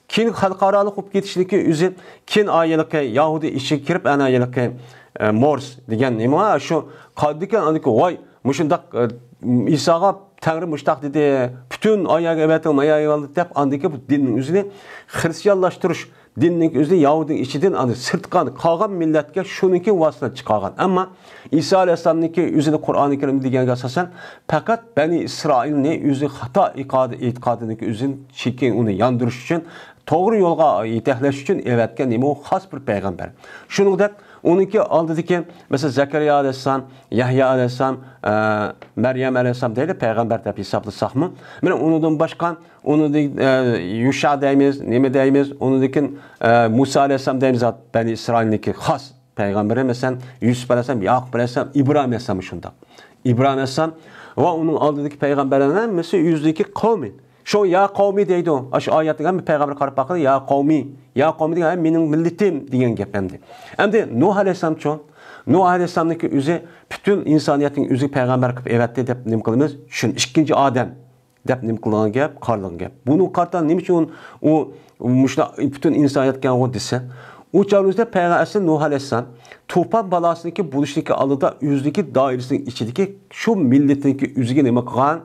كېيىن خەلقئارالىق بولۇپ كېتىشلىكى ئۆزى كېيىن ئايەلىكى يەھۇدىي ئىچىگە كىرىپ، ئەنە ئايەلىكى، ئە، مورس دېگەن نېمە شۇ قالدىكەن، ئاندىكى ۋاي مۇشۇنداق، ئە، ئىساغا تەڭرى مۇشتاق دېدى، پۈتۈن ئايەگە ئەۋەتىڭ، ئايەگە ئالدى دەپ، ئاندىكى بۇ دىننىڭ ئۆزىنى خرىستىيانلاشتۇرۇش، دىننىڭ ئۆزىنى يەھۇدىينىڭ ئىچىدىن ئاندىن سىرتقا قالغان مىللەتكە شۇنىڭكى ۋاسىتە چىقارغان. ئەمما ئىسا ئەلەيھىسسالامنىڭكى ئۆزىنى قۇرئانى كەرىم دېگەنگە ئاساسەن پەقەت بەنى ئىسرائىلنى ئۆزى خاتا ئېتىقادى، ئېتىقادىنىڭكى ئۆزىنى چېكىن ئۇنى ياندۇرۇش ئۈچۈن، توغرا يولغا يېتەكلەش ئۈچۈن ئەۋەتكەن نېمە ئۇ خاس بىر پەيغەمبەر. شۇنىڭدەك ئۇنىڭكى ئالدىدىكى، مەسىلەن، زەكەرىيا ئەلەيھىسسالام، يەھيا ئەلەيھىسسالام، ئە، مەريەم ئەلەيھىسسالام دەيلى پەيغەمبەر دەپ ھېسابلىساقمۇ، مانا ئۇنىڭدىن باشقا، ئۇنىڭدىن، ئە، يۇشا دەيمىز، نېمە دەيمىز، ئۇنىڭدىن كېيىن، ئە، مۇسا ئەلەيھىسسالام دەيمىز، بەنى ئىسرائىلنىڭكى خاس پەيغەمبىرى، مەسىلەن، يۈسۈپ ئەلەيھىسسالام، ياقۇپ ئەلەيھىسسالام، ئىبراھىم ئەلەيھىسسالام شۇنداق. ئىبراھىم ئەلەيھىسسالام ۋە ئۇنىڭ ئالدىدىكى پەيغەمبەرلەرنىڭ ھەممىسى ئۆزىنىڭكى قەۋمى. شۇ يا قەۋمى دەيدۇ. ئاشۇ ئايەتنىڭ ھەممە پەيغەمبەر قاراپ باققىلى، يا قەۋمى، يا قەۋمى دېگەن ھەم مېنىڭ مىللىتىم دېگەن گەپ ئەمدى. ئەمدى نۇھ ئەلەيھىسسالامچۇ؟ نۇھ ئەلەيھىسسالامنىڭكى ئۆزى پۈتۈن ئىنسانىيەتنىڭ ئۆزىگە پەيغەمبەر قىلىپ ئەۋەتتى دەپ نېمە قىلىمىز؟ شۇنى ئىككىنچى ئادەم دەپ نېمە قىلغان گەپ؟ قارىلىغان گەپ. بۇنىڭغا قارىتا نېمە ئۈچۈن ئۇ مۇشۇنداق پۈتۈن ئىنسانىيەتكەنغۇ دېسە، ئۇ چاغنىڭ ئۆزىدە پەيغەمبەر ئەسلى نۇھ ئەلەيھىسسالام توپان بالاسىنىڭكى بولۇشىدىكى ئالدىدا ئۆزىنىڭكى دائىرىسىنىڭ ئىچىدىكى شۇ مىللىتىنىڭكى ئۆزىگە نېمە قىلغان؟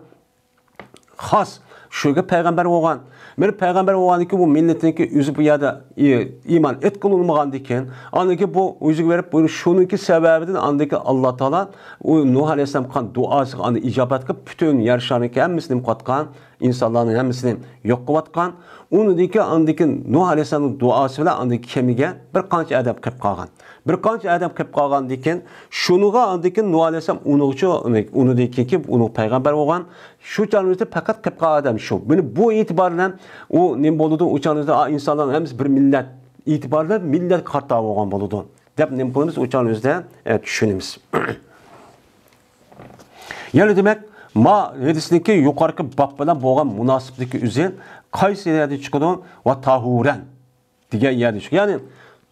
خاس شۇ يەرگە پەيغەمبەر بولغان. بىر پەيغەمبەر بولغاندىن كېيىن بۇ مىللىتىنىڭكى ئۆزى بۇ يەردە ئى-، ئىمان ئېتقىلى ئۇنىمىغاندىن كېيىن، ئاندىن كېيىن بۇ ئۆزىگە بېرىپ، بۇ شۇنىڭكى سەۋەبىدىن ئاندىن كېيىن ئاللا تائالا ئۇ نۇھ ئەلەيھىسسالام قىلغان دۇئاسىغا ئاندىن ئىجابەت قىلىپ، پۈتۈن يەر شارىنىڭكى ھەممىسىنى نېمە قىلىۋاتقان؟ ئىنسانلارنىڭ ھەممىسىنى يوق قىلىۋاتقان. ئۇنىڭدىن كېيىن، ئاندىن كېيىن نۇھ ئەلەيھىسسالامنىڭ دۇئاسى بىلەن ئاندىن كېيىن كېمىگە بىر قانچە ئادەم قېلىپ قالغان. بىر قانچە ئادەم قېلىپ قالغاندىن كېيىن، شۇنىڭغا ئاندىن كېيىن نۇھ ئەلەيھىسسالام ئۇنىڭغىچۇ، ئۇنىڭدىن كېيىنكى ئۇنىڭ پەيغەمبەر بولغان. شۇ چاغنىڭ ئۆزىدە پەقەت قېلىپ قالغان ئادەم شۇ. مانا بۇ ئېتىبار بىلەن ئۇ نېمە بولىدۇ؟ ئۇ چاغنىڭ ئۆزىدە، ئا، ئىنسانلارنىڭ ھەممىسى بىر مىللەت. ئېتىبار بىلەن مىللەتكە قارىتا بولغان بولىدۇ دەپ نېمە قىلىمىز؟ ئۇ چاغنىڭ ئۆزىدە، ئە، چۈشىنىمىز. يەنى دېمەك، ما ھەدىسنىڭكى يۇقىرىقى باب بىلەن بولغان مۇناسىۋىتىدىكى ئۆزى قايسى يەردىن چىقىدۇ؟ ۋە تاھۇرەن دېگەن يەردىن چىقىدۇ. يەنى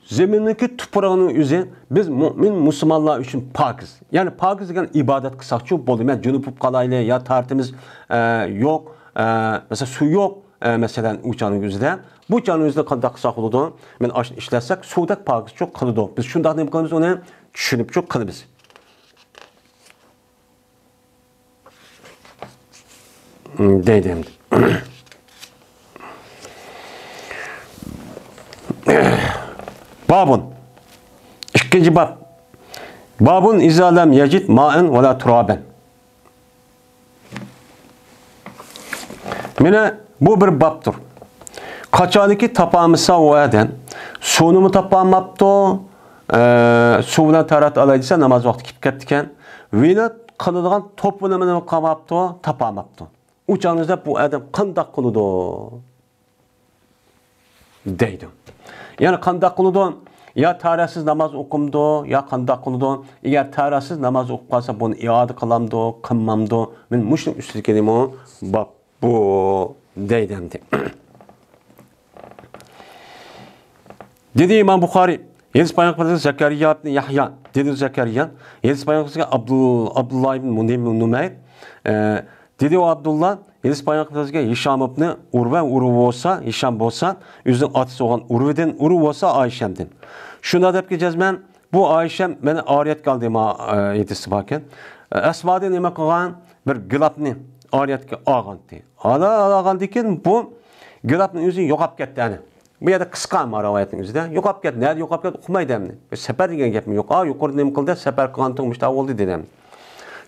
زېمىننىڭكى تۇپرىقىنىڭ ئۆزى بىز مۇئمىن مۇسۇلمانلار ئۈچۈن پاكىز. يەنى پاكىز دېگەن ئىبادەت قىلساقچۇ بولدى. مەن جۇنۇپ بولۇپ قالايلى، يا تارىتىمىز، ئە، يوق، ئە، مەسىلەن، سۇ يوق، ئە، مەسىلەن، ئۇ چاغنىڭ ئۆزىدە. بۇ چاغنىڭ ئۆزىدە قانداق قىلساق بولىدۇ؟ مەن ئاشۇنى ئىشلەتسەك، سۇدەك پاكىزچۇ قىلىدۇ. بىز شۇنداق نېمە قىلىمىز؟ ئۇنى چۈشىنىپچۇ قىلىمىز. دەيدۇ ئەمدى. بابۇن. ئىككىنچى باب. بابۇن ئىزا لەم يەجىد مائەن ۋەلا تۇرابەن. مانا بۇ بىر بابتۇر. قاچانكى تاپالمىسا ئۇ ئادەم، سۇنىمۇ تاپالماپتۇ، ئە، سۇ بىلەن تاھارەت ئالاي دېسە، ناماز ۋاقتى كېلىپ كەپتىكەن. ۋىنا قىلىدىغان توپىنىمۇ قالماپتۇ، تاپالماپتۇ. ئۇ چاغنىڭدا بۇ ئادەم قانداق قىلىدۇ؟ دەيدۇ. يەنى قانداق قىلىدۇ؟ يا تاھارەتسىز ناماز ئوقۇمدۇ، يا قانداق قىلىدۇ؟ ئەگەر تاھارەتسىز ناماز ئوقۇپ قالسا، بۇنى ئىئادە قىلامدۇ، قىلمامدۇ؟ مانا مۇشۇنىڭ ئۈستىدىكى نېمە باب بۇ؟ دەيدۇ ئەمدى. دېدى ئىمام بۇخارىي، ھەدىس بايان قىلغان زەكەرىيا ئىبنى يەھيا. دېدى زەكەرىيا، ھەدىس بايان قىلغان ئابدۇل-، ئابدۇللا ئىبن مۇنىم نۇمەير. ئە، دېدى ئۇ ئابدۇللا، ھەدىس بايان قىلغان ھىشام ئىبنى ئۇرۋە، ئۇرۋە بولسا، ھىشام بولسا، ئۆزىنىڭ ئاتىسى بولغان ئۇرۋىدىن، ئۇرۋە بولسا ئائىشەمدىن. شۇنداق دەپكى جەزمەن، بۇ ئائىشەم مېنى ئارىيەتكە ئالدى، ما، ئە، ھەدىسى باركەن. ئە، ئەسمادىن نېمە قىلغان؟ بىر گىلاپنى ئارىيەتكە ئالغانتى. ئالا، ئالغاندىن كېيىن بۇ گىلاپنىڭ ئۆزى يوقاپ كەتتى، ئەنە. بۇ يەردە قىسقا، ما، رىۋايەتنىڭ ئۆزىدە. يوقاپ كەتتى. نەدە يوقاپ كەتتى؟ ئۇقمايدۇ ئەمدى. بىر سەپەر دېگەن گەپمۇ يوق. ئا، يۇقىرىدا نېمە قىلدى؟ سەپەر قىلغانتىڭ مۇشۇنداق بولدى، دېدى ئەمدى.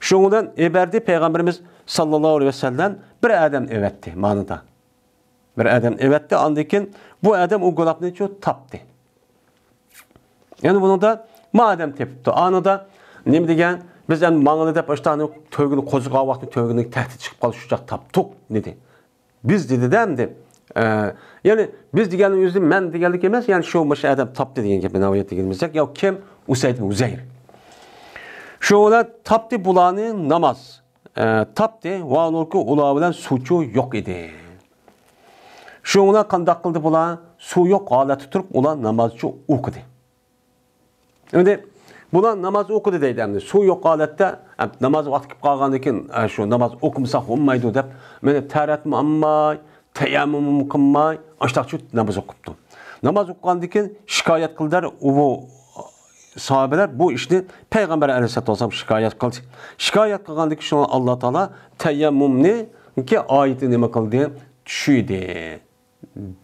شۇنىڭ بىلەن ئەۋەتتى پەيغەمبىرىمىز ساللاللاھۇ ئەلەيھى ۋەسەللەم بىر ئادەم ئەۋەتتى، مانىدا. بىر ئادەم ئەۋەتتى، ئاندىن كېيىن بۇ ئادەم ئۇ گىلاپنىچۇ تاپتى. يەنى بۇنىڭدا ما ئادەم تېپىپتۇ. ئانىدا نېمە دېگەن؟ بىز ئەمدى ماڭىلى دەپ ئاشتانى تۆگىنى قوزغىغان ۋاقتى تۆگىنىڭ تەھدىتى چىقىپ قالدى، شۇ چاغ تاپتۇق، دېدى. بىز دېدى-دە ئەمدى. ئە، يەنى بىز دېگەننىڭ ئۆزى مەن دېگەنلىك ئەمەس، يەنى شۇ مۇشۇ ئادەم تاپتى دېگەن گەپنى ناۋايەت دېگىنىمىزدەك، يا كىم؟ ئۇسەيد ئۇزەير. شۇ بىلەن تاپتى بۇلارنى ناماز. ئە، تاپتى، ۋاھالەنكى ئۇلار بىلەن سۇچۇ يوق ئىدى. شۇ بىلەن قانداق قىلدى بۇلار؟ سۇ يوق ھالەتتە تۇرۇپ ئۇلار نامازچۇ ئوقۇدى. ئەمدى بۇلار ناماز ئوقۇدى دەيدۇ ئەمدى. سۇ يوق ھالەتتە، ئە، ناماز ۋاقتى كېلىپ قالغاندىن كېيىن، ئە، شۇ ناماز ئوقۇمىساق بولمايدۇ دەپ، مانا تەھارەتمۇ ئالماي، تەيەممۇممۇ قىلماي، ئاشتاقچۇ ناماز ئوقۇپتۇ. ناماز ئوقۇغاندىن كېيىن شىكايەت قىلدىلەر، ئۇ ساھابىلەر بۇ ئىشنى پەيغەمبەر ئەلەيھىسسالاتۇ ۋەسسالام شىكايەت قىلدى. شىكايەت قىلغاندىن كېيىن شۇڭا ئاللا تائالا تەيەممۇمنىڭكى ئايىتى نېمە قىلدى؟ چۈشۈردى.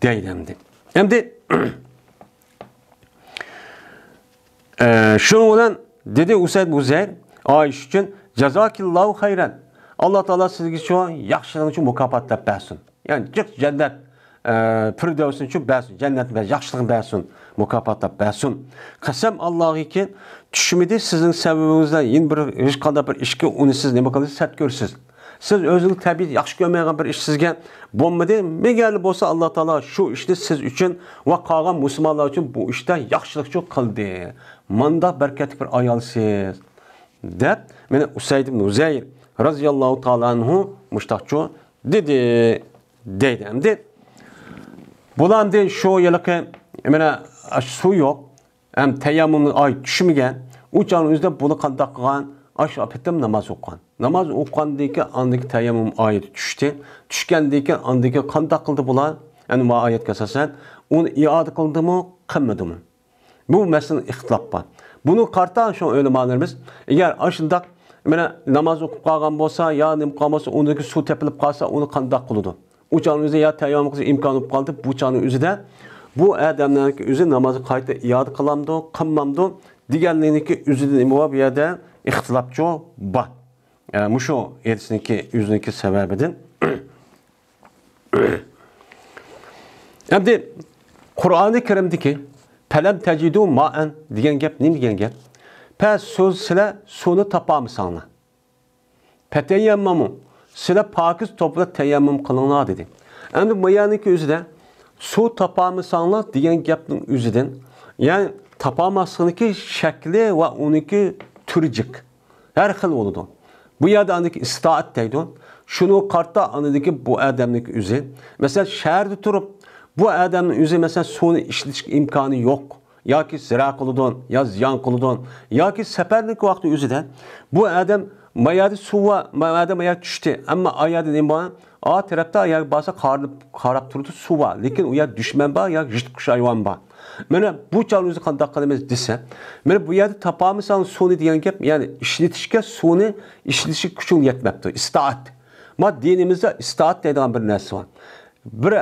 دەيدۇ ئەمدى. ئەمدى، ئە، شۇنىڭ بىلەن دېدى ئۇسەيد بۇزەير ئائىشە ئۈچۈن، جازاكىللاھۇ خەيرەن. ئاللا تائالا سىزگە شۇ ياخشىلىقنى شۇ مۇكاپاتلاپ بەرسۇن. يەنى جىق جەننەت، ئە، پىردەۋسنى شۇ بەرسۇن، جەننەت بەرسۇن، ياخشىلىقنى بەرسۇن، مۇكاپاتلاپ بەرسۇن. قەسەم ئاللاغىكى، چۈشمىدى سىزنىڭ سەۋەبىڭىزدىن يەنە بىر ھېچقانداق بىر ئىشكە ئۇنى سىز نېمە قىلىسىز، سەت كۆرىسىز. سىز ئۆزىڭىز تەبىئىتى ياخشى كۆرمەيدىغان بىر ئىش سىزگە بولمىدى. مەگەرلا بولسا ئاللا تائالا شۇ ئىشنى سىز ئۈچۈن ۋە قالغان مۇسۇلمانلار ئۈچۈن بۇ ئىشتا ياخشىلىقچۇ قىلدى. مانداق بەرىكەتلىك بىر ئايالسىز، دەپ، مانا ئۇسەيد ئىبن ھۇزەير رازىياللاھۇ تائالا ئەنھۇ مۇشتاقچۇ دېدى. دەيدۇ. ئەمدى بۇلار ئەمدى شۇ ھېلىقى، مانا، سۇ يوق، ھەم تەيەممۇمنىڭ ئايىتى چۈشمىگەن. ئۇ چاغنىڭ ئۆزىدە بۇنى قانداق قىلغان؟ ئاشۇ پېتىم ناماز ئوقۇغان. ناماز ئوقۇغاندىن كېيىن ئاندىكى تەيەممۇم ئايىتى چۈشتى. چۈشكەندىن كېيىن ئاندىن كېيىن قانداق قىلدى بۇلار؟ يەنى ما ئايەتكە ئاساسەن ئۇنى ئىئادە قىلدىمۇ، قىلمىدىمۇ؟ بۇ مەسىلىدە ئىختىلاپ بار. بۇنى قارىتا شۇ ئۆلىمالىرىمىز، ئەگەر ئاشۇنداق، مانا، ناماز ئوقۇپ قالغان بولسا، يا نېمە قىلغان بولسا، ئۇنىڭكى سۇ تېپىلىپ قالسا، ئۇنى قانداق قىلىدۇ؟ ئۇ چاغنىڭ ئۆزىدە يا تەيەممۇم قىلىش ئىمكانى بولۇپ قالدى، بۇ چاغنىڭ ئۆزىدە بۇ ئادەمنىڭكى ئۆزى نامازغا قايتا ئىئادە قىلامدۇ، قىلمامدۇ دېگەنلىكنىڭكى ئۆزىدە نېمە بار؟ بۇ يەردە ئىختىلاپچۇ بار. ئە، مۇشۇ ھەدىسنىڭكى ئۆزىنىڭكى سەۋەبىدىن. ئەمدى قۇرئانى كەرىمدىكى «پەلەم تەجىدۇ مائەن» دېگەن گەپ نېمە دېگەن گەپ؟ پە سۆز سىلە سۇنى تاپالمىساڭلار. «پەتەيەممەمۇ»، سىلە پاكىز توپراق تەيەممۇم قىلىڭلار دېدى. ئەمدى بۇ يەرنىڭكى ئۆزىدە سۇ تاپالمىساڭلار دېگەن گەپنىڭ ئۆزىدىن، يەنى تاپالماسلىقنىڭكى شەكلى ۋە ئۇنىڭكى تۈرى جىق. ھەر خىل بولىدۇ. بۇ يەردە ئاندىكى ئىستائەت دەيدۇ. شۇنى قارىتا ئاندىكى بۇ ئادەمنىڭكى ئۆزى. مەسىلەن، شەھەردە تۇرۇپ، بۇ ئادەمنىڭ ئۆزى، مەسىلەن، سۇنى ئىشلىتىشكە ئىمكانى يوق. ياكى زىرا قىلىدۇ، يا زىيان قىلىدۇ. ياكى سەپەرنىڭكى ۋاقتى ئۆزىدە بۇ ئادەم ما يەردە سۇ بار، ما يەردە ما يەردە چۈشتى. ئەمما ئا يەردە نېمە بار؟ ئا تەرەپتە، ئا يەرگە بارسا قارىلىپ، قاراپ تۇرىدۇ، سۇ بار. لېكىن ئۇ يەردە دۈشمەن بار يا يىرتقۇچ ھايۋان بار. مانا بۇ چاغنى ئۆزى قانداق قىلىمىز دېسە، مانا بۇ يەردە تاپالمىساڭ سۇنى دېگەن گەپ، يەنى ئىشلىتىشكە سۇنى ئىشلىتىشكە كۈچۈڭ يەتمەپتۇ. ئىستائەت. ما دىنىمىزدا ئىستائەت دەيدىغان بىر نەرسە بار. بىر،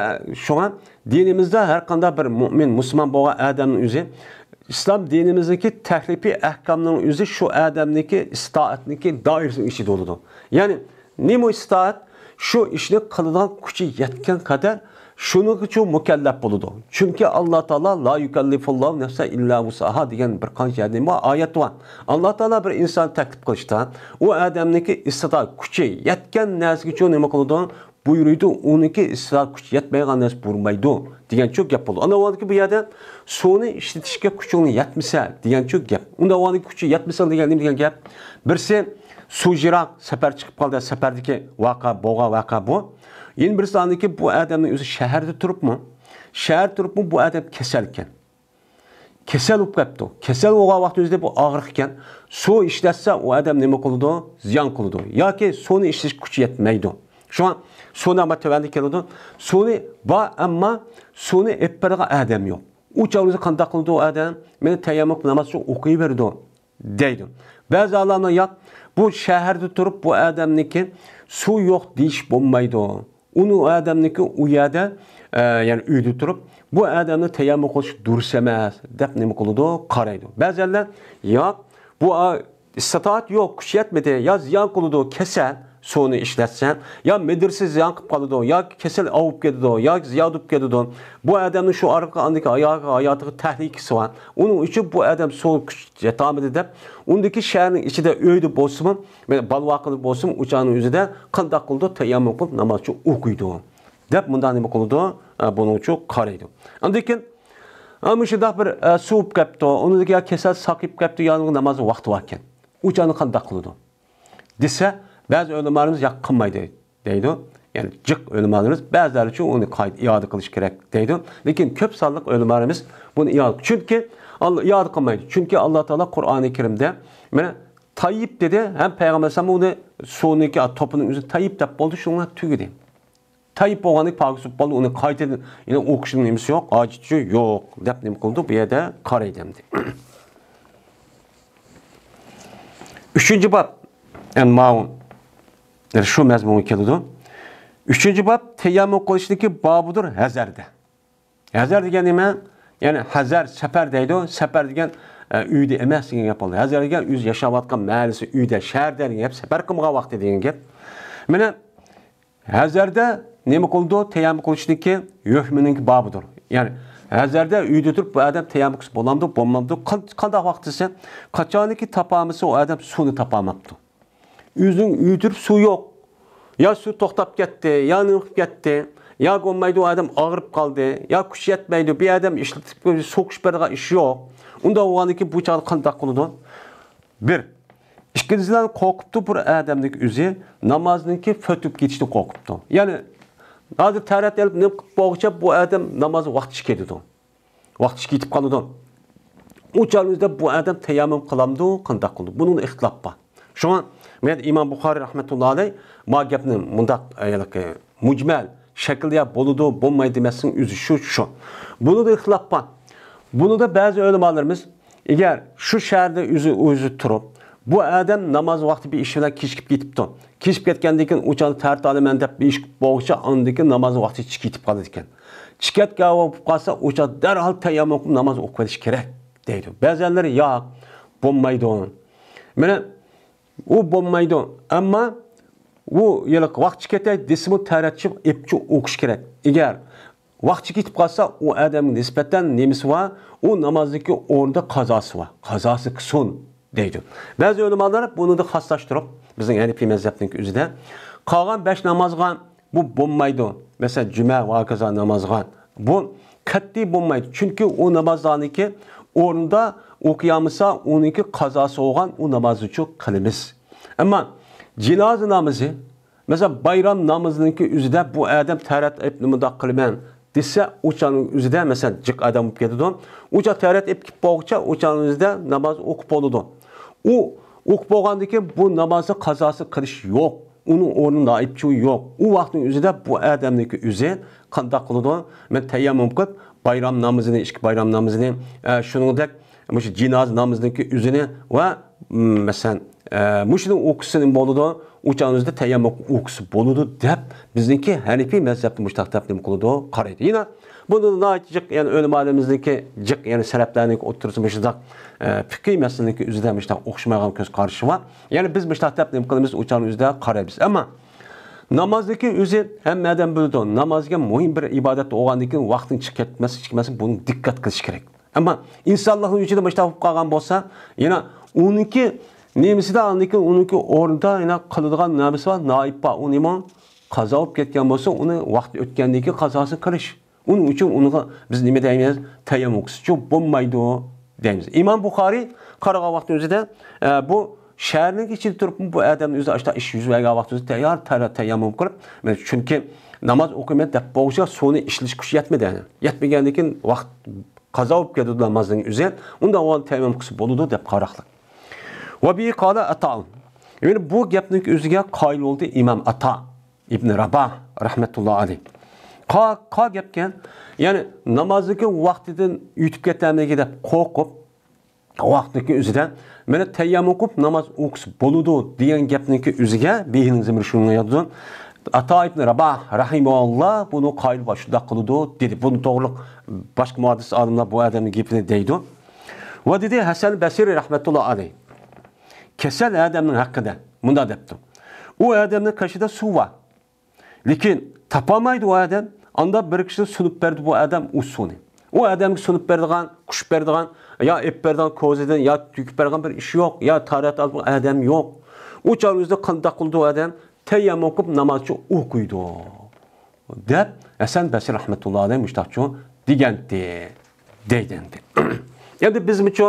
شۇڭا دىنىمىزدا ھەر قانداق بىر مۆمىن، مۇسۇلمان بولغان ئادەمنىڭ ئۆزى، ئىسلام دىنىمىزدىكى تەكلىپىي ئەھكامنىڭ ئۆزى شۇ ئادەمنىڭكى ئىستائەتنىڭكى دائىرىسىنىڭ ئىچىدە بولىدۇ. يەنى نېمە ئىستائەت؟ شۇ ئىشنى قىلىدىغان كۈچى يەتكەن قەدەر شۇنىڭغىچۇ مۇكەللەپ بولىدۇ. چۈنكى ئاللا تائالا «لا يۇكەللىفۇللاھۇ نەفسەن ئىللا ۋۇسئاھا» دېگەن بىر قانچە يەردە بار ئايەت بار. ئاللا تائالا بىر ئىنسان تەكلىپ قىلىشتا، ئۇ ئادەمنىڭكى ئىستىتائەت كۈچى يەتكەن نەرسىگىچۇ نېمە قىلىدۇ؟ بۇيرۇيدۇ، ئۇنىڭكى ئىستىتائەت كۈچى يەتمەيدىغان نەرسە بۇيرۇمايدۇ دېگەن شۇ گەپ بولىدۇ. ئانا ۋاقىتتىكى بۇ يەردە سۇنى ئىشلىتىشكە كۈچۈڭنى يەتمىسە دېگەن شۇ گەپ. ئۇنداق ۋاقىتتا كۈچى يەتمىسە دېگەن نېمە دېگەن گەپ؟ بىرسى سۇ يىراق، سەپەر چىقىپ قالدى، سەپەردىكى ۋەقە، بولغان ۋەقە بۇ. يەنە بىرسى ئاندىكى بۇ ئادەمنىڭ ئۆزى شەھەردە تۇرۇپمۇ، شەھەردە تۇرۇپمۇ بۇ ئادەم كېسەلكەن. كېسەل بولۇپ قاپتۇ. كېسەل بولغان ۋاقتىمىزدا بۇ ئاغرىقكەن. سۇ ئىشلەتسە، ئۇ ئادەم نېمە قىلىدۇ؟ زىيان قىلىدۇ. ياكى سۇنى ئىشلىتىش كۈچى يەتمەيدۇ. شۇڭا سۇنى ئەمما تۆۋەندە كېلىدۇ. سۇنى بار، ئەمما سۇنى ئېلىپ بېرىدىغان ئادەم يوق. ئۇ چاغدا قانداق قىلىدۇ ئۇ ئادەم؟ مېنى تەيەممۇم ناماز ئۈچۈن ئوقۇيۋېرىدۇ، دەيدۇ. بەزى ئالىملار ياق، بۇ شەھەردە تۇرۇپ بۇ ئادەمنىڭكى سۇ يوق دېيىش بولمايدۇ. ئۇنى ئۇ ئادەمنىڭكى ئۇ يەردە، ئە، يەنى ئۆيدە تۇرۇپ، بۇ ئادەمنى تەيەممۇم قىلىش دۇرۇس ئەمەس، دەپ نېمە قىلىدۇ؟ قارايدۇ. بەزىلەر، ياق، بۇ، ئا، ئىستىتائەت يوق، كۈچ يەتمىدى، يا زىيان قىلىدۇ، كېسەل، سۇنى ئىشلەتسە، يا مېدرېسە زىيان قىلىپ قالىدۇ، يا كېسەل ئاۋۇپ كېتىدۇ، يا زىيادە بولۇپ كېتىدۇ. بۇ ئادەمنىڭ شۇ ئارقا ئاندىكى ھايا-، ھاياتىغا تەھلىكىسى بار. ئۇنىڭ ئۈچۈن بۇ ئادەم سۇ كۈچ يەتالمىدى دەپ، ئۇندىكى شەھەرنىڭ ئىچىدە ئۆيدە بولسىمۇ، مانا، بالىۋاقىدا بولسىمۇ، ئۇ چاغنىڭ ئۆزىدە قانداق قىلىدۇ؟ تەيەممۇم قىلىپ ناماز ئوقۇيدۇ، دەپ مۇنداق نېمە قىلىدۇ؟ ئە، بۇنىڭچۇ قارايدۇ. ئاندىن كېيىن، ئە، مۇشۇنداق بىر، ئە، سوۋۇپ كەپتۇ، ئۇنىڭدىكى يا كېسەل ساقىيىپ كەپتۇ، يا ناماز ۋاقتى باركەن. ئۇ چاغنى قانداق قىلىدۇ؟ دېسە، بەزى ئۆلىمالىرىمىز ياق قىلمايدۇ. دەيدۇ. يەنى جىق ئۆلىمالىرىمىز بەزىلەرچۇ ئۇنى قايتا ئىئادە قىلىش كېرەك دەيدۇ. لېكىن كۆپ سانلىق ئۆلىمالىرىمىز بۇنى ئىئادە، چۈنكى ئاللا ئىئادە قىلمايدۇ. چۈنكى ئاللا تائالا قۇرئانى كەرىمدە، مانا، تايىپ دېدى، ھەم پەيغەمبەر ئەلەيھىسسالام ئۇنى سۇنىڭكى توپىنىڭ ئۆزىنى تايىپ دەپ بولدى، شۇڭا تۈگىدى. تايىپ بولغاندىن كېيىن پاكىز بولۇپ بولدى، ئۇنى قايتىدىن، يەنى ئوقۇشنىڭ نېمىسى يوق، ھاجىتى يوق دەپ نېمە قىلدى؟ بۇ يەردە قارايدۇ ئەمدى. ئۈچىنچى باب، يەنى ماۋۇ، يەنى شۇ مەزمۇنغا كېلىدۇ. ئۈچىنچى باب تەيەممۇم قىلىشنىڭكى بابىدۇر ھەزەردە. ھەزەر دېگەن نېمە؟ يەنى ھەزەر، سەپەر دەيدۇ. سەپەر دېگەن، ئە، ئۆيدە ئەمەس دېگەن گەپ بولدى. ھەزەر دېگەن ئۆزى ياشاۋاتقان مەھەللىسى، ئۆيدە، شەھەردە دېگەن گەپ، سەپەر قىلمىغان ۋاقتى دېگەن گەپ. مانا، ھەزەردە نېمە قىلىدۇ؟ تەيەممۇم قىلىشنىڭكى ھۆكمىنىڭكى بابىدۇر. يەنى ھەزەردە ئۆيدە تۇرۇپ بۇ ئادەم تەيەممۇم قىلسا بولامدۇ، بولمامدۇ؟ قان-، قانداق ۋاقىت دېسە، قاچانكى تاپالمىسا ئۇ ئادەم سۇنى تاپالماپتۇ. ئۆزىنىڭ ئۆيدە تۇرۇپ سۇ يوق. يا سۇ توختاپ كەتتى، يا نېمە قىلىپ كەتتى، يا بولمايدۇ ئۇ ئادەم ئاغرىپ قالدى، يا كۈچ يەتمەيدۇ، بۇ ئادەم ئىشلىتىپ سوقۇش بېرىدىغان ئىش يوق. ئۇنداق بولغاندىن كېيىن بۇ چاغدا قانداق قىلىدۇ؟ بىر. ئىككىنچىدىن، قورقۇپتۇ بىر ئادەمنىڭ ئۆزى نامازنىڭكى فوت بولۇپ كېتىشىدىن قورقۇپتۇ. يەنى ھازىر تەرەت ئېلىپ نېمە قىلىپ بولغۇچە بۇ ئادەم ناماز ۋاقتى كېتىدۇ. ۋاقتى كېتىپ قالىدۇ. ئۇ چاغنىڭ ئۆزىدە بۇ ئادەم تەيەممۇم قىلامدۇ، قانداق قىلىدۇ؟ بۇنىڭدا ئىختىلاپ بار. شۇڭا مەن ئىمام بۇخارىي رەھمەتۇللا ئەلەي ما گەپنى مۇنداق، ئە، مۇجمەل شەكىلدە يا بولىدۇ، بولمايدۇ دېمەسنىڭ ئۆزى شۇ، شۇ. بۇنىڭدا ئىختىلاپ بار. بۇنىڭدا بەزى ئۆلىمالىرىمىز، ئەگەر شۇ شەھەردە ئۆزى، ئۆزى تۇرۇپ، بۇ ئادەم ناماز ۋاقتى بىر ئىش بىلەن كېچىكىپ كېتىپتۇ. كېچىكىپ كەتكەندىن كېيىن ئۇ چاغدا تەرەت ئالىمەن دەپ بىر ئىش قىلىپ بولغۇچە، ئاندىن كېيىن ناماز ۋاقتى چىقىپ كېتىپ قالىدىكەن. چىقىپ كەتكەن بولۇپ قالسا، ئۇ چاغدا دەرھال تەيەممۇم قىلىپ ناماز ئوقۇۋېلىش كېرەك دەيدۇ. بەزىلەر ياق، بولمايدۇ. مانا ئۇ بولمايدۇ. ئەمما ئۇ ھېلىقى ۋاقتى كېتەي دېسىمۇ تەرەتچى ئېپچى ئوقۇش كېرەك. ئەگەر ۋاقتى كېتىپ قالسا، ئۇ ئادەمگە نىسبەتەن نېمىسى بار؟ ئۇ نامازدىكى ئورنىدا قازاسى بار. قازاسى قىلسۇن دەيدۇ. بەزى ئۆلىمالار بۇنى خاسلاشتۇرۇپ، بىزنىڭ ھەنىپىي مەزھەپنىڭ ئۆزىدە قالغان بەش نامازغا بۇ بولمايدۇ. مەسىلەن، جۈمە ۋە ھاكازا نامازغا بۇ قەتئىي بولمايدۇ. چۈنكى ئۇ نامازلارنىڭكى ئورنىدا ئوقۇيالمىسا، ئۇنىڭكى قازاسى بولغان ئۇ نامازنىچۇ قىلىمىز. ئەمما جىنازا نامىزى، مەسىلەن، بايرام نامىزىنىڭكى ئۆزىدە بۇ ئادەم تەرەت ئېلىپ مۇنداق قىلىمەن دېسە، ئۇ چاغنىڭ ئۆزىدە، مەسىلەن، جىق ئادەم بولۇپ كېتىدۇ. ئۇ چاغ تەرەت ئېلىپ كېلىپ بولغۇچە، ئۇ چاغنىڭ ئۆزىدە ناماز ئوقۇپ بولىدۇ. ئۇ ئوقۇپ بولغاندىن كېيىن بۇ نامازنى قازاسى قىلىش يوق. ئۇنىڭ ئورنىدا نائىبچى يوق. ئۇ ۋاقىتنىڭ ئۆزىدە بۇ ئادەمنىڭكى ئۆزى قانداق قىلىدۇ؟ مەن تەيەممۇم قىلىپ، بايرام نامىزىنى، ئىككى بايرام نامىزىنى، ئە، شۇنىڭدەك مۇشۇ جىنازا نامىزىنىڭكى ئۆزىنى ۋە، م، مەسىلەن، ئە، مۇشۇنى ئوقۇسا نېمە بولىدۇ؟ ئۇ چاغنىڭ ئۆزىدە تەيەممۇم ئوقۇسا بولىدۇ دەپ، بىزنىڭكى ھەنىپىي مەزھەپتە مۇشۇنداق دەپ نېمە قىلىدۇ؟ قارايدۇ. يەنە بۇنى ناھايىتى جىق، يەنى ئۆلىمالىرىمىزنىڭكى جىق، يەنى سەلەپلەرنىڭكى ئوتتۇرىسىدا مۇشۇنداق، ئە، پىقھىي مەسىلىنىڭكى ئۆزىدە مۇشۇنداق ئوخشىمايدىغان كۆز قارىشى بار. يەنى بىز مۇشۇنداق دەپ نېمە قىلىمىز؟ ئۇ چاغنىڭ ئۆزىدە قارايمىز. ئەمما نامازنىڭكى ئۆزى ھەممە ئادەم بىلىدۇ. ناماز دېگەن مۇھىم بىر ئىبادەت بولغاندىن كېيىن ۋاقتىنى چىقىپ كەتمەسلىك، چىقماسلىق، بۇنى دىققەت قىلىش كېرەك. ئەمما ئىنسانلىقنىڭ ئىچىدە مۇشۇنداق بولۇپ قالغان بولسا، يەنە ئۇنىڭكى نېمىسىدە، ئاندىن كېيىن ئۇنىڭكى ئورنىدا يەنە قىلىدىغان نېمىسى بار، نائىب بار. ئۇ نېمە؟ قازا بولۇپ كەتكەن بولسا، ئۇنى ۋاقتى ئۆتكەندىن كېيىن قازاسىنى قىلىش. ئۇنىڭ ئۈچۈن ئۇنىڭغا بىز نېمە دەيمىز؟ تەيەممۇم قىلسىچۇ بولمايدۇ دەيمىز. ئىمام بۇخارىي قارىغان ۋاقتى ئۆزىدە، ئە، بۇ شەھەرنىڭ ئىچىدە تۇرۇپمۇ بۇ ئادەمنى ئۆزى ئاشتا ئىش يۈز بەرگەن ۋاقتى ئۆزى تەييار، تەييار، تەيەممۇم قىلىپ، مەن چۈنكى ناماز ئوقۇيمەن دەپ بولغۇچە سۇنى ئىشلىتىش كۈچى يەتمىدى. يەتمىگەندىن كېيىن ۋاقىت قازا بولۇپ كېتىدۇ نامازنىڭ ئۆزى. ئۇنداق بولغاندا تەيەممۇم قىلسا بولىدۇ دەپ قاراقلىق. ۋە بىھى قالە ئەتا يەنى بۇ گەپنىڭ ئۆزىگە قايىل بولدى ئىمام ئاتا ئىبن راباھ رەھمەتۇللا ئەلەيھ. قا، قا گەپكەن، يەنى نامازنىڭكى ۋاقتىدىن ئۆتۈپ كېتەمدىكى دەپ قورقۇپ، ۋاقتىنىڭكى ئۆزىدە مانا تەيەممۇم قىلىپ ناماز ئوقۇسا بولىدۇ دېگەن گەپنىڭكى ئۆزىگە بىھىنىڭ زېمىرى شۇنى يازىدۇ. ئاتا ئىبن راباھ رەھىمەھۇللا بۇنى قايىل بار، شۇنداق قىلىدۇ دېدى. بۇنى توغرىلىق باشقا مۇھەددىس ئالىملار بۇ ئادەمنىڭ گېپىنى دەيدۇ. ۋە دېدى ھەسەن بەسرى رەھمەتۇللا ئەلەيھ. كېسەل ئادەمنىڭ ھەققىدە مۇنداق دەپتۇ. ئۇ ئادەمنىڭ قېشىدا سۇ بار. لېكىن تاپالمايدۇ ئۇ ئادەم. ئاندا بىر كىشى سۇنۇپ بەردى بۇ ئادەم ئۇ سۇنى. ئۇ ئادەمگە سۇنۇپ بەرىدىغان، قۇشۇپ بەرىدىغان، يا ئېلىپ بەرىدىغان كوزىدىن، يا تۆكۈپ بەرىدىغان بىر ئىش يوق، يا تارەت ئالىدىغان ئادەم يوق. ئۇ چاغنىڭ ئۆزىدە قانداق قىلىدۇ ئۇ ئادەم؟ تەيەممۇم قىلىپ نامازچۇ ئوقۇيدۇ. دەپ ھەسەن بەسرى رەھمەتۇللا ئەلەيھ مۇشتاقچۇ دېگەنتى، دەيدۇ ئەمدى. ئەمدى بىزمۇچۇ،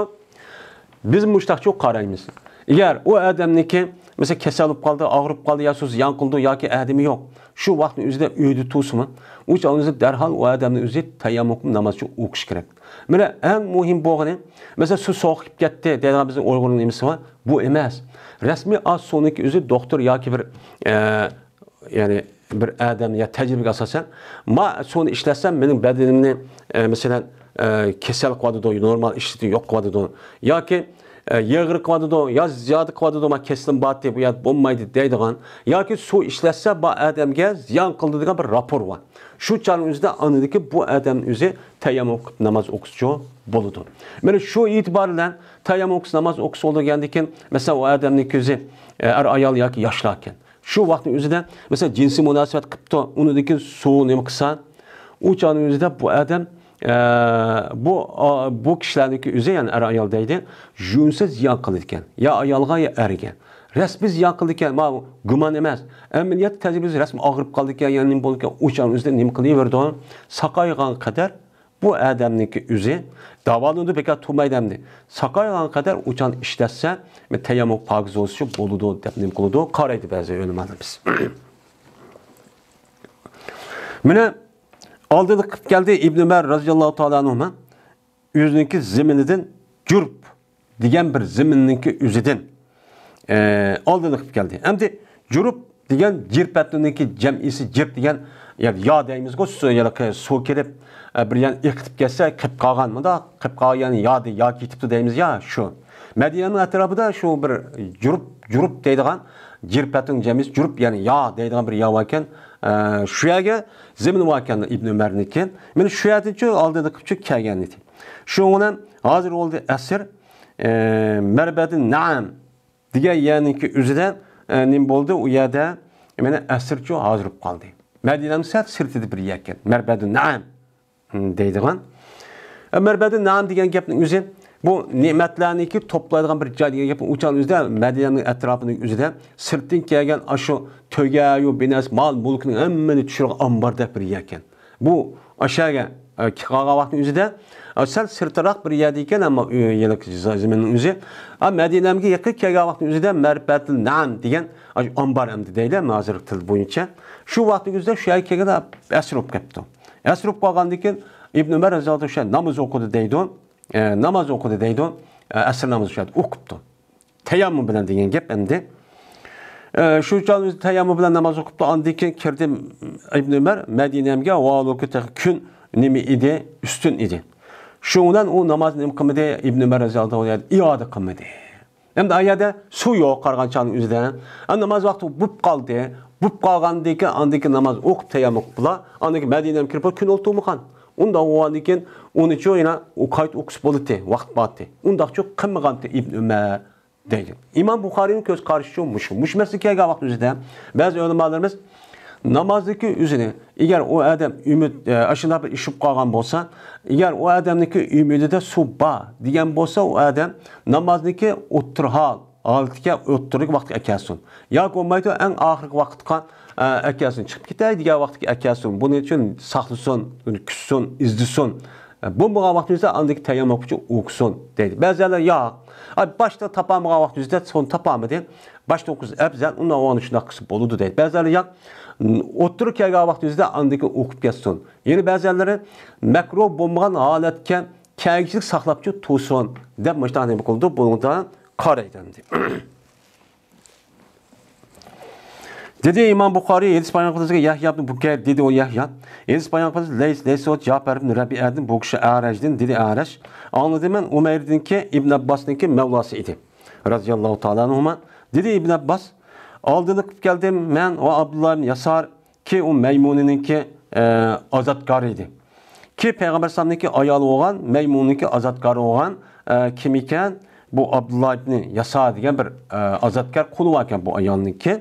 بىز مۇشتاقچۇ قارايمىز. ئەگەر ئۇ ئادەمنىڭكى، مەسىلەن، كېسەل بولۇپ قالدى، ئاغرىپ قالدى، يا سۇ زىيان قىلدى ياكى ئادىمى يوق، شۇ ۋاقىتنىڭ ئۆزىدە ئۆيدە تۇرسىمۇ، ئۇ چاغنىڭ ئۆزىدە دەرھال ئۇ ئادەمنىڭ ئۆزى تەيەممۇم قىلىپ نامازچۇ ئوقۇش كېرەك. مانا ئەڭ مۇھىم بولغىنى، مەسىلەن، سۇ سوغۇپ كەتتى دەيدىغان بىزنىڭ ئۇيغۇرنىڭ نېمىسى بار؟ بۇ ئەمەس. رەسمىي ئاز سۇنىڭكى ئۆزى دوختۇر ياكى بىر، ئە، يەنى بىر ئادەم يا تەجرىبىگە ئاساسەن، ما سۇنى ئىشلەتسەم، مېنىڭ بەدىنىمنى، ئە، مەسىلەن، ئە، كېسەل قىلىۋاتىدۇ، نورمال ئىشلىتى يوق قىلىۋاتىدۇ. ياكى، ئە، يېغىر قىلىۋاتىدۇ، يا زىيادە قىلىۋاتىدۇ، ما كېسىلىم بارتى، بۇ يەردە بولمايدۇ دەيدىغان. ياكى سۇ ئىشلەتسە، بۇ ئادەمگە زىيان قىلىدۇ دېگەن بىر راپور بار. شۇ چاغنىڭ ئۆزىدە ئاندىكى بۇ ئادەمنىڭ ئۆزى تەيەممۇم قىلىپ ناماز ئوقۇسىچۇ بولىدۇ. مانا شۇ ئېتىبار بىلەن تەيەممۇم قىلىپ ناماز ئوقۇسا بولىدۇ دېگەندىن كېيىن، مەسىلەن، ئۇ ئادەمنىڭ كۆزى، ئە، ئەر ئايال ياكى ياشلاركەن. شۇ ۋاقىتنىڭ ئۆزىدە، مەسىلەن، جىنسىي مۇناسىۋەت قىپتۇ، ئۇنىڭدىن كېيىن سۇ نېمە قىلسا، ئۇ چاغنىڭ ئۆزىدە بۇ ئادەم، ئە، بۇ، ئا، بۇ كىشىلەرنىڭكى ئۆزى، يەنى ئەر ئايال دەيدۇ، يۇيۇنسا زىيان قىلىدىكەن. يا ئايالغا، يا ئەرگە. رەسمىي زىيان قىلىدىكەن، ما گۇمان ئەمەس. ئەمەلىيەتتە تەجرىبىمىز رەسمىي ئاغرىپ قالىدىكەن، يەنە نېمە بولىدىكەن، ئۇ چاغنىڭ ئۆزىدە نېمە قىلىۋېرىدۇ؟ ساقايغان قەدەر بۇ ئادەمنىڭكى ئۆزى داۋالىنىدۇ، بىكار تۇرمايدۇ ئەمدى. ساقايغان قەدەر ئۇچان ئىشلەتسە، تەيەممۇم پاكىز بولسىچۇ بولىدۇ دەپ نېمە قىلىدۇ، قارايدۇ بەزى ئۆلىمالىرىمىز. مانا ئالدىدا قىلىپ كەلدى ئىبن ئۆمەر رازىياللاھۇ تائالا ئەنھۇما ئۆزىنىڭكى زېمىنىدىن جۇرۇپ دېگەن بىر زېمىننىڭكى ئۆزىدىن، ئە، ئالدىدا قىلىپ كەلدى. ئەمدى جۇرۇپ دېگەن جىرپەتنىڭكى جەمئىسى، جىرپ دېگەن، يا، يا دەيمىزغۇ، سۇ، يا سۇ كېلىپ، ئە، بىر يەرنى ئېقىتىپ كەتسە، قېلىپ قالغان، مۇنداق قېلىپ قالغان، يا، يا كېتىپتۇ دەيمىز يا، شۇ. مەدىنەنىڭ ئەتراپىدا شۇ بىر جۇرۇپ، جۇرۇپ دەيدىغان، جىرپەتنىڭ جەمئىسى جۇرۇپ، يەنى يا دەيدىغان بىر يا باركەن. ئە، شۇ يەرگە زېمىن باركەن ئىبن ئۆمەرنىڭكى. مانا شۇ يەردىنچۇ ئالدىدا قىلىپچۇ كەلگەن ئىدى. شۇنىڭ بىلەن ھازىر بولدى ئەسىر، ئە، مەربەدى نەئەم دېگەن يەرنىڭكى ئۆزىدە، ئە، نېمە بولدى؟ ئۇ يەردە مانا ئەسىرچۇ ھازىر بولۇپ قالدى. مەدىنەنىڭ سەل سىرتىدا بىر يەركەن. مەربەدى نەئەم دەيدىغان. ئە، مەربەدى نەئەم دېگەن گەپنىڭ ئۆزى، بۇ نېمەتلەرنىكى توپلايدىغان بىر جاي دېگەن گەپنىڭ ئۇچان ئۆزىدە، مەدىنەنىڭ ئەتراپىنىڭ ئۆزىدە سىرتتىن كەلگەن ئاشۇ تۆگە-يۇ بىنەس، مال-مۈلكىنىڭ ھەممىنى چۈشۈرگەن ئامباردەك بىر يەركەن. بۇ ئاشۇ يەرگە، ئە، كەلگەن ۋاقىتنىڭ ئۆزىدە، ئە، سەل سىرتىراق بىر يەردە ئىكەن، ئەمما ئۆ-، يېنىك زېمىننىڭ ئۆزى. ئە، مەدىنەمگە يېقىن كەلگەن ۋاقىتنىڭ ئۆزىدە مەربەتىل نەئەم دېگەن، ئاشۇ ئامبار ئەمدى دەيلى، ھازىرقى تىل بويىچە. شۇ ۋاقىتنىڭ ئۆزىدە شۇ يەرگە كەلگەندە ئەسىر بولۇپ كەپتۇ. ئەسىر بولۇپ قالغاندىن كېيىن ئىبن ئۆمەر رەزىياللاھۇ ئەنھۇ شۇ ناماز ئوقۇدى دەيدۇ. ئە، ناماز ئوقۇدى دەيدۇ. ئە، ئەسىر نامىزى شۇ يەردە ئوقۇپتۇ. تەيەممۇم بىلەن دېگەن گەپ ئەمدى. ئە، شۇ چاغ ئۆزى تەيەممۇم بىلەن ناماز ئوقۇپتۇ. ئاندىن كېيىن كىردى ئىبن ئۆمەر مەدىنەمگە، ۋاھالۇكى تېخى كۈن نېمە ئىدى؟ ئۈستۈن ئىدى. شۇنىڭ بىلەن ئۇ نامازنى نېمە قىلمىدى؟ ئىبن ئۆمەر رەزىياللاھۇ ئەنھۇ ئىئادە قىلمىدى. ئەمدى ئا يەردە سۇ يوق قارىغان چاغنىڭ ئۆزىدە. ئە، ناماز ۋاقتى بوپ قالدى. بوپ قالغاندىن كېيىن ئاندىن كېيىن ناماز ئوقۇپ تەيەممۇم قىلىپلا، ئاندىن كېيىن مەدىنەمگە كىرىپ كۈن ئولتۇرمىغان. ئۇنداق بولغاندىن كېيىن ئۇنىچۇ يەنە ئۇ قايتا ئوقۇسا بولاتتى، ۋاقىت بارتتى. ئۇنداقچۇ قىلمىغانتى ئىبن ئۆمەر دەيدۇ. ئىمام بۇخارىينىڭ كۆز قارىشىچۇ مۇشۇ. مۇشۇ مەسىلىگە كەلگەن ۋاقىت ئۆزىدە بەزى ئۆلىمالىرىمىز نامازدىكى ئۆزىنى، ئەگەر ئۇ ئادەم ئۈمىد، ئە، ئاشۇنداق بىر ئىش بولۇپ قالغان بولسا، ئەگەر ئۇ ئادەمنىڭكى ئۈمىدىدە سۇ بار دېگەن بولسا، ئۇ ئادەم نامازنىڭكى ئوتتۇرا ھال، ھالىتىگە، ئوتتۇرىلىق ۋاقىتقا ئەكەلسۇن. ياكى بولمايدۇ، ئەڭ ئاخىرقى ۋاقىتقا، ئە، ئەكەلسۇن. چىقىپ كېتەي دېگەن ۋاقىتقا ئەكەلسۇن. بۇنىڭ ئۈچۈن ساقلىسۇن، ئۇنى كۈتسۇن، ئىزدىسۇن. ئە، بولمىغان ۋاقتىمىزدا ئاندىكى تەيەممۇم ئوقۇسۇن دەيدۇ. بەزىلەر ياق. ئاي، باشتا تاپالمىغان ۋاقتىمىزدا سوڭ تاپالمىدى. باشتا ئوقۇسا ئەۋزەل، ئۇنداق ئوڭدا شۇنداق قىلسا بولىدۇ دەيدۇ. بەزىلەر ياق. ئوتتۇرا كەلگەن ۋاقتىمىزدا ئاندىكى ئوقۇپ كەتسۇن. يەنە بەزىلەر مەكرۇھ بولمىغان ھالەتكە كەلگۈچىلىك ساقلاپچۇ تۇرسۇن دەپ مۇشۇنداق نېمە قىلىدۇ، بۇنىڭدا قارايدۇ ئەمدى. دېدى ئىمام بۇخارىي، ھەدىس بايان قىلىدىغان يەھيا ئىبن بۇكەير، دېدى ئۇ يەھيا. ھەدىس بايان قىلىدىغان لەيس، لەيس ئۇ جاپەر ئىبن رەبىئەدىن، بۇ كىشى ئەرەجدىن، دېدى ئەرەج. ئاڭلىدىم مەن ئۇمەيردىنكى، ئىبن ئابباسنىڭكى مەۋلاسى ئىدى. رازىياللاھۇ تائالا ئانھۇما. دېدى ئىبن ئابباس، ئالدىنى قىلىپ كەلدىم مەن ۋە ئابدۇللا ئىبن ياسار، كى ئۇ مەيمۇنىنىڭكى، ئە، ئازادكارى ئىدى. كى پەيغەمبەر ئەلەيھىسسالامنىڭكى ئايالى بولغان، مەيمۇنىنىڭكى ئازادكارى بولغان، ئە، كىم ئىكەن؟ بۇ ئابدۇللا ئىبنى ياسار دېگەن بىر، ئە، ئازادكار قۇلى باركەن بۇ ئايالنىڭكى.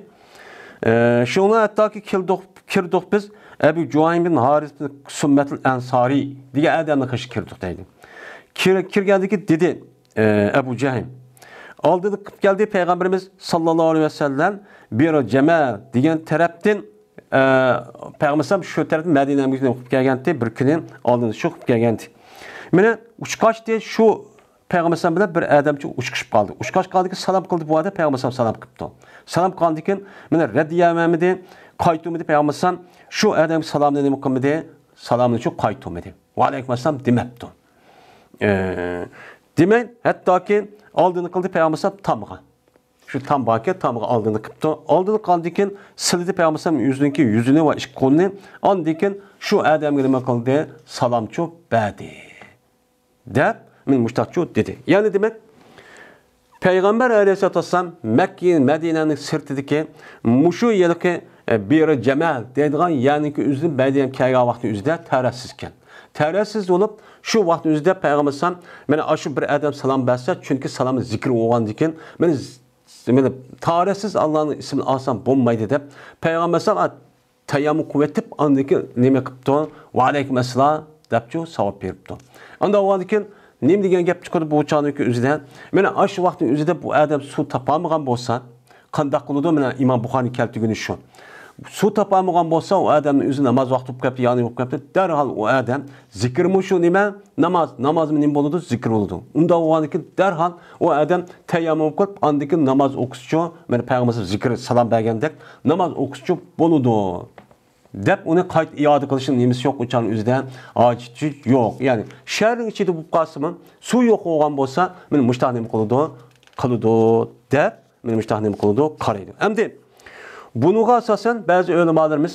ئە، شۇڭا ھەتتاكى كىردۇق، كىردۇق بىز ئەبۇ جۇھەيم بىن ھارىس بىن سۇممەتىل ئەنسارى دېگەن ئادەمنىڭ قېشىغا كىردۇق دەيدۇ. كىر-، كىرگەندىكى دېدى، ئە، ئەبۇ جەھىم. ئالدىدا قىلىپ كەلدى پەيغەمبىرىمىز ساللاللاھۇ ئەلەيھى ۋەسەللەم بىر جەمەل دېگەن تەرەپتىن، ئە، پەيغەمبەر شۇ تەرەپتىن مەدىنەگە قىلىپ كەلگەنتى، بىر كۈنى ئالدىدا شۇ قىلىپ كەلگەنتى. مانا ئۇچقاچتى شۇ پەيغەمبەر بىلەن بىر ئادەمچە ئۇچۇشۇپ قالدى. ئۇچقاچ قالدىكى سالام قىلدى بۇ ئادەم، پەيغەمبەر سالام قىپتۇ. سالام قىلغاندىن كېيىن مانا رەددىيە بەرمىدى، قايتۇرمىدى پەيغەمبەر. شۇ ئادەم سالامنى نېمە قىلمىدى؟ سالامنى شۇ قايتۇرمىدى. ۋەئەلەيكۇم ئەسسالام دېمەپتۇ. ئە، دېمەي، ھەتتاكى ئالدىنى قىلدى پەيغەمبەر تامغا. شۇ تام باركەن، تامغا ئالدىنى قىپتۇ. ئالدىنى قىلغاندىن كېيىن سىلىدى پەيغەمبەر ئۆزىنىڭكى يۈزىنى ۋە ئىككى قولىنى. ئاندىن كېيىن شۇ ئادەمگە نېمە قىلدى؟ سالامچۇ بەردى. دەپ، مەن مۇشتاقچۇ دېدى. يەنى دېمەك، پەيغەمبەر ئەلەيھىسسالاتۇ ۋەسسالام مەككە مەدىنەنىڭ سىرتىدىكى مۇشۇ يىلقى، ئە، بىر جەمەل دەيدىغان يەرنىڭكى ئۆزىدىن مەدىنەگە كەلگەن ۋاقتى ئۆزىدە تەرەتسىزكەن. تەرەتسىز بولۇپ، شۇ ۋاقىت ئۆزىدە پەيغەمبەر ئەلەيھىسسالام مانا ئاشۇ بىر ئادەم سالام بەرسە، چۈنكى سالامنى زىكىر بولغاندىن كېيىن، مانا، مانا تەرەتسىز ئاللانىڭ ئىسمىنى ئالسام بولمايدۇ دەپ، پەيغەمبەر ئەلەيھىسسالام تەيەممۇم قىلىۋېتىپ، ئاندىن كېيىن نېمە قىپتۇ؟ ۋەئەلەيكۇم ئەسسالام دەپچۇ ساۋاب بېرىپتۇ. ئانداق بولغاندىن كېيىن نېمە دېگەن گەپ چىقىدۇ بۇ چاغنىڭكى ئۆزىدە؟ مانا ئاشۇ ۋاقىتنىڭ ئۆزىدە بۇ ئادەم سۇ تاپالمىغان بولسا، قانداق قىلىدۇ؟ مانا ئىمام بۇخارىنىڭ كەلتۈرگىنى شۇ. سۇ تاپالمىغان بولسا، ئۇ ئادەمنىڭ ئۆزى ناماز ۋاقتى بولۇپ كەپتۇ، يانى بولۇپ كەپتۇ، دەرھال ئۇ ئادەم زىكىرمۇ شۇ نېمە؟ ناماز. نامازمۇ نېمە بولىدۇ؟ زىكىر بولىدۇ. ئۇنداق بولغاندىن كېيىن دەرھال ئۇ ئادەم تەيەممۇم قىلىپ، ئاندىن كېيىن ناماز ئوقۇسىچۇ، مانا پەيغەمبەر زىكىر، سالام بەرگەندەك ناماز ئوقۇسىچۇ بولىدۇ. دەپ ئۇنى قايتا ئىئادە قىلىشنىڭ نېمىسى يوق، ئۇ چاغنىڭ ئۆزىدە ھاجىتى يوق. يەنى شەھەرنىڭ ئىچىدە بولۇپ قالسىمۇ، سۇ يوق بولغان بولسا، مانا مۇشۇنداق نېمە قىلىدۇ، قىلىدۇ دەپ، مانا مۇشۇنداق نېمە قىلىدۇ، قارايدۇ. ئەمدى بۇنىڭغا ئاساسەن بەزى ئۆلىمالىرىمىز،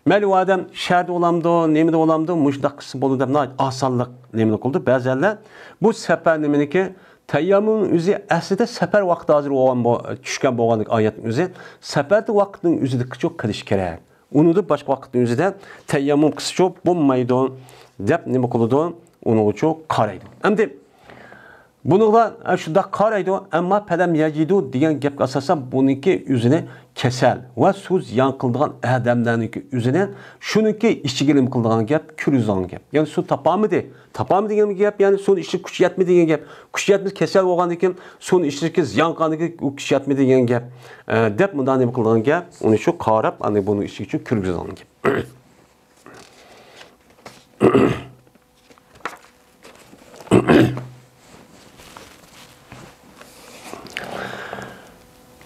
مەيلى ئۇ ئادەم شەھەردە بولامدۇ، نېمىدە بولامدۇ، مۇشۇنداق قىلسا بولىدۇ دەپ ناھايىتى ئاسانلىق نېمىنى قىلىدۇ. بەزىلەر بۇ سەپەر نېمىنىكى، تەيەممۇم ئۆزى ئەسلىدە سەپەر ۋاقتى ھازىر بولغان بو-، چۈشكەن بولغاندىكى ئايەتنىڭ ئۆزى سەپەردە ۋاقىتنىڭ ئۆزىدە چوق قىلىش كېرەك. ئۇنىدا باشقا ۋاقىتنىڭ ئۆزىدە تەيەممۇم قىلسىچۇ بولمايدۇ دەپ نېمە قىلىدۇ؟ ئۇنىڭغىچۇ قارايدۇ. ئەمدى بۇنىڭغا، ئە، شۇنداق قارايدۇ، ئەمما پەلەم يەجىدۇ دېگەن گەپكە ئاساسەن بۇنىڭكى ئۆزىنى كېسەل ۋە سۇ زىيان قىلىدىغان ئادەملەرنىڭكى ئۆزىنى شۇنىڭكى ئىچىگە نېمە قىلىدىغان گەپ، كىرگۈزىدىغان گەپ. يەنى سۇ تاپالمىدى. تاپالمىدى دېگەن گەپ، يەنى سۇنى ئىچىشكە كۈچى يەتمىدى دېگەن گەپ. كۈچى يەتمىسە كېسەل بولغاندىن كېيىن سۇنى ئىچىشكە زىيان قىلغاندىن كېيىن ئۇ كۈچى يەتمىدى دېگەن گەپ. ئە، دەپ مۇنداق نېمە قىلىدىغان گەپ. ئۇنى شۇ قاراپ، ئاندىن بۇنىڭ ئىچىگە كىرگۈزىدىغان گەپ.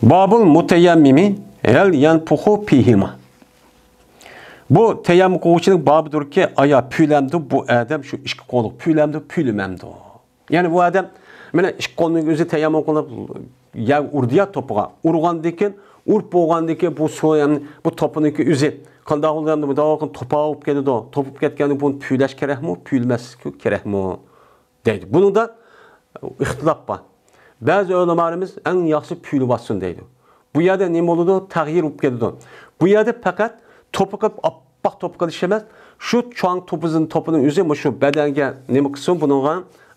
بابۇل مۇتەيەممىمى ھەل يەنپۇخۇ فىھىما. بۇ تەيەممۇم قىلغۇچىنىڭ بابىدۇركى، ئايا پۈۋلەمدۇ بۇ ئادەم شۇ ئىككى قولىغا، پۈۋلەمدۇ، پۈۋلىمەمدۇ؟ يەنى بۇ ئادەم مانا ئىككى قولىنىڭ ئۆزى تەيەممۇم قىلىپ يەرگە ئۇردى يا توپىغا. ئۇرغاندىن كېيىن، ئۇرۇپ بولغاندىن كېيىن بۇ سۇ، يەنى بۇ توپىنىڭكى ئۆزى قانداق بولىدۇ؟ ئەمدى مۇنداق توپا بولۇپ كېتىدۇ. توپا بولۇپ كەتكەندە بۇنى پۈۋلەش كېرەكمۇ، پۈۋلىمەسلىك كېرەكمۇ؟ دەيدۇ. بۇنىڭدا ئىختىلاپ بار. بەزى ئۆلىمالىرىمىز ئەڭ ياخشىسى پۈۋلىۋاتسۇن دەيدۇ. بۇ يەردە نېمە بولىدۇ؟ تەغيىر بولۇپ كېتىدۇ. بۇ يەردە پەقەت توپا قىلىپ، ئاپئاق توپا قىلىش ئەمەس، شۇ چوڭ توپىزىن-، توپىنىڭ ئۆزى مۇشۇ بەدەنگە نېمە قىلسۇن بۇنىڭغا،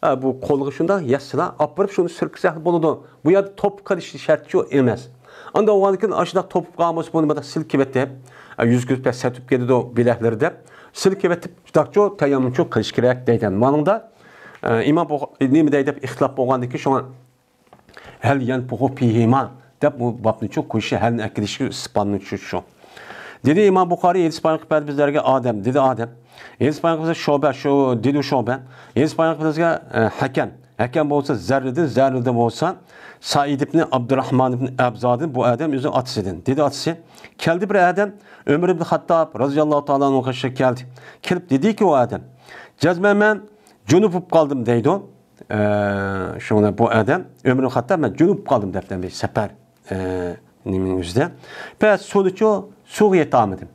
ئە، بۇ قولىغا شۇنداق يەتسىلا، ئاپىرىپ شۇنى سۈركىسە بولىدۇ. بۇ يەردە توپا قىلىش شەرتى شۇ ئەمەس. ئانداق بولغاندىن كېيىن ئاشۇنداق توپا قالغان بولسا، بۇنى مۇنداق سىلكىۋېتىپ، ئە، يۈزىگە سەتۈپ كېتىدۇ بىلەكلىرى دەپ، سىلكىۋېتىپ شۇنداقچۇ تەيەممۇمچۇ قىلىش كېرەك دەيدۇ. مانىڭدا، ئە، ئىمام بۇخ-، نېمە دەيدۇ دەپ ئىختىلاپ بولغاندىن كېيىن شۇڭا ھەل يەنپۇخۇ فىھىما دەپ بۇ بابنىچۇ قويۇشى، ھەلنى ئەكېلىشى ئىسپاننىچۇ شۇ. دېدى ئىمام بۇخارىي، ھەدىس بايان قىلىپ بەردى بىزلەرگە ئادەم، دېدى ئادەم. ھەدىس بايان قىلىپ شۇبە، شۇ، دېدى شۇبە. ھەدىس بايان قىلىپ بىزگە، ئە، ھەكەم. ھەكەم بولسا زەررىدىن، زەررىدىن بولسا سائىد ئىبنى ئابدۇراھمان ئىبنى ئەبزادىن، بۇ ئادەم ئۆزى ئاتىسىدىن. دېدى ئاتىسى، كەلدى بىر ئادەم، ئۆمەر ئىبنى خەتتاب رازىياللاھۇ تائالا ئەنھۇغا كەلدى. كېلىپ دېدىكى ئۇ ئادەم، جەزمەن مەن جۇنۇپ بولۇپ قالدىم دەيدۇ. ئە، شۇڭا بۇ ئادەم ئۆمەر ئىبنى خەتتاب مەن جۇنۇپ قالدىم دەپتۇ، بىر سەپەر، ئە، نېمىنىڭ ئۆزىدە. بەس سۇنىچۇ، سۇغا يېتەلمىدىم.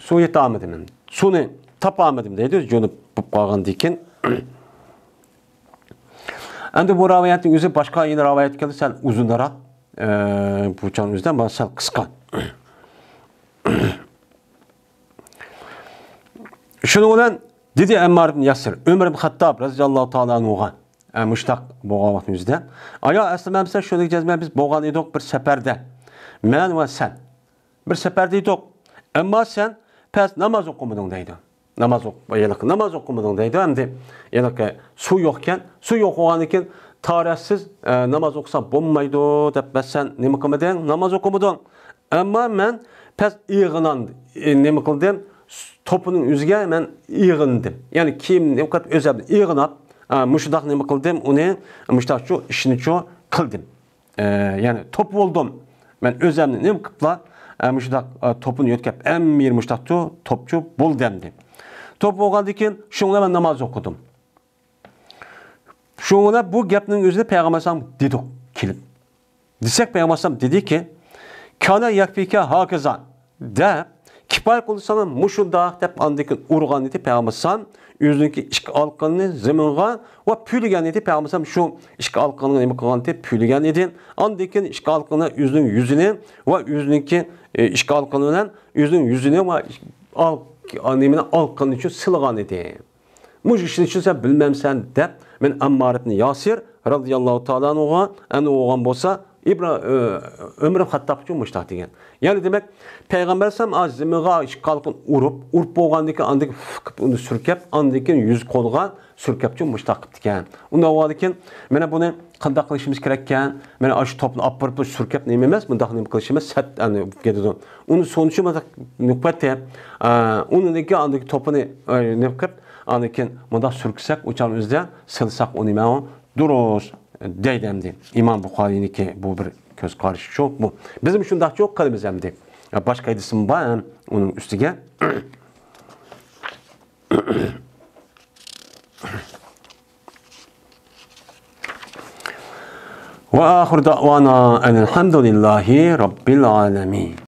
سۇغا يېتەلمىدىم. سۇنى تاپالمىدىم دەيدۇ، جۇنۇپ بولۇپ قالغاندىن كېيىن. ئەمدى بۇ رىۋايەتنىڭ ئۆزى باشقا يەنە رىۋايەت كەلدى، سەل ئۇزۇنراق. ئە، بۇ چاغنىڭ ئۆزىدە، بۇ سەل قىسقا. شۇنىڭ بىلەن دېدى ئەممار ئىبن ياسىر، ئۆمەر ئىبن خەتتاب رەزىياللاھۇ تائالا ئەنھۇغا، ئە، مۇشتاق بولغان ۋاقىتنىڭ ئۆزىدە، ئايا، ئەسلىمەمسەن شۇنى جەزمەن بىز بولغان ئىدۇق بىر سەپەردە. مەن ۋە سەن بىر سەپەردە ئىدۇق. ئەمما سەن پەس ناماز ئوقۇمىدىڭ دەيدۇ. ناماز ئوق-، ھېلىقى ناماز ئوقۇمىدىڭ دەيدۇ. ئەمدى ھېلىقى سۇ يوقكەن، سۇ يوق بولغاندىن كېيىن تاھارەتسىز، ئە، ناماز ئوقۇسا بولمايدۇ دەپ، بەس سەن نېمە قىلمىدىڭ؟ ناماز ئوقۇمىدىڭ. ئەمما مەن پەس ئېغىنان-، ئى، نېمە قىلدىم؟ توپىنىڭ يۈزىگە مەن ئېغىندىم. يەنى كىيىم نېمە قىلىپ ئۆزەمنى ئېغىناپ، ئا، مۇشۇنداق نېمە قىلدىم؟ ئۇنى مۇشۇنداقچۇ ئىشنىچۇ قىلدىم. ئە، يەنى توپ بولدۇم. مەن ئۆزەمنى نېمە قىلىپلا، ئە، مۇشۇنداق، ئە، توپىنى يۆتكەپ، ھەممە يېرى مۇشۇنداقچۇ توپچۇ بولدى ئەمدى. توپ بولغاندىن كېيىن شۇڭا مەن ناماز ئوقۇدۇم. شۇڭا بۇ گەپنىڭ ئۆزىنى پەيغەمبەر ئەلەيھىسسالام دېدۇق كېلىپ. دېسەك، پەيغەمبەر ئەلەيھىسسالام دېدىكى، كانا يەكفىكە ھاكىزا دەپ، كىپايە قىلساڭ مۇشۇنداق دەپ، ئاندىن كېيىن ئۇرغان ئىدى پەيغەمبەر ئەلەيھىسسالام. ئۆزىنىڭكى ئىككى ئالىقىنى زېمىنغا ۋە پۈۋلىگەن ئىدى پەيغەمبەر ئەلەيھىسسالام. شۇ ئىككى ئالىقىنى نېمە قىلغان ئىدى؟ پۈۋلىگەن ئىدى. ئاندىن كېيىن ئىككى ئالىقىنى ئۆزىنىڭ يۈزىنى ۋە ئۆزىنىڭكى، ئى، ئىككى ئالىقىنى بىلەن ئۆزىنىڭ يۈزىنى ۋە ئال-، نېمىنى ئالىقىنى ئۈچۈن سىلىغان ئىدى. مۇشۇ ئىشنى ئۈچۈن سەن بىلمەمسەن دەپ، مەن ئەممار ئىبنى ياسىر رازىياللاھۇ تائالا ئەنھۇغا، ئەنھۇ بولغان بولسا، ئىبرا-، ئۆ-، ئۆمەر خەتتابقىچۇ مۇشۇنداق دېگەن. يەنى دېمەك، پەيغەمبەر ئەلەيھىسسالام ئا زېمىنغا ئىككى قالقان ئۇرۇپ، ئۇرۇپ بولغاندىن كېيىن ئاندىن كېيىن ئۇنى سۈركەپ، ئاندىن كېيىن يۈز قولغا سۈركەپچۇ مۇشۇنداق قىپتىكەن. ئۇنداق بولغاندىن كېيىن، مانا بۇنى قانداق قىلىشىمىز كېرەككەن؟ مانا ئاشۇ توپنى ئاپىرىپ سۈركەپ نېمە ئەمەس، مۇنداق نېمە قىلىش ئەمەس، سەت، ئەنە، كېتىدۇ. ئۇنى سونچە مۇنداق نۆۋەتتە، ئا، ئۇنىڭدىن كېيىن ئاندىكى توپىنى، ئا، نېمە قىلىپ، ئاندىن كېيىن مۇنداق سۈركىسەك، ئۇ چاغنىڭ ئۆزىدە سىلىساق ئۇنى مەن دۇرۇس دەيدۇ ئەمدى. ئىمام بۇخارىينىڭكى بۇ بىر كۆز قارىشى شۇ، بۇ. بىزمۇ شۇنداقچۇ قىلىمىز ئەمدى. يا باشقا ھەدىسىمۇ بار ھەم ئۇنىڭ ئۈستىگە. وآخر دعوانا أن الحمد لله رب العالمين.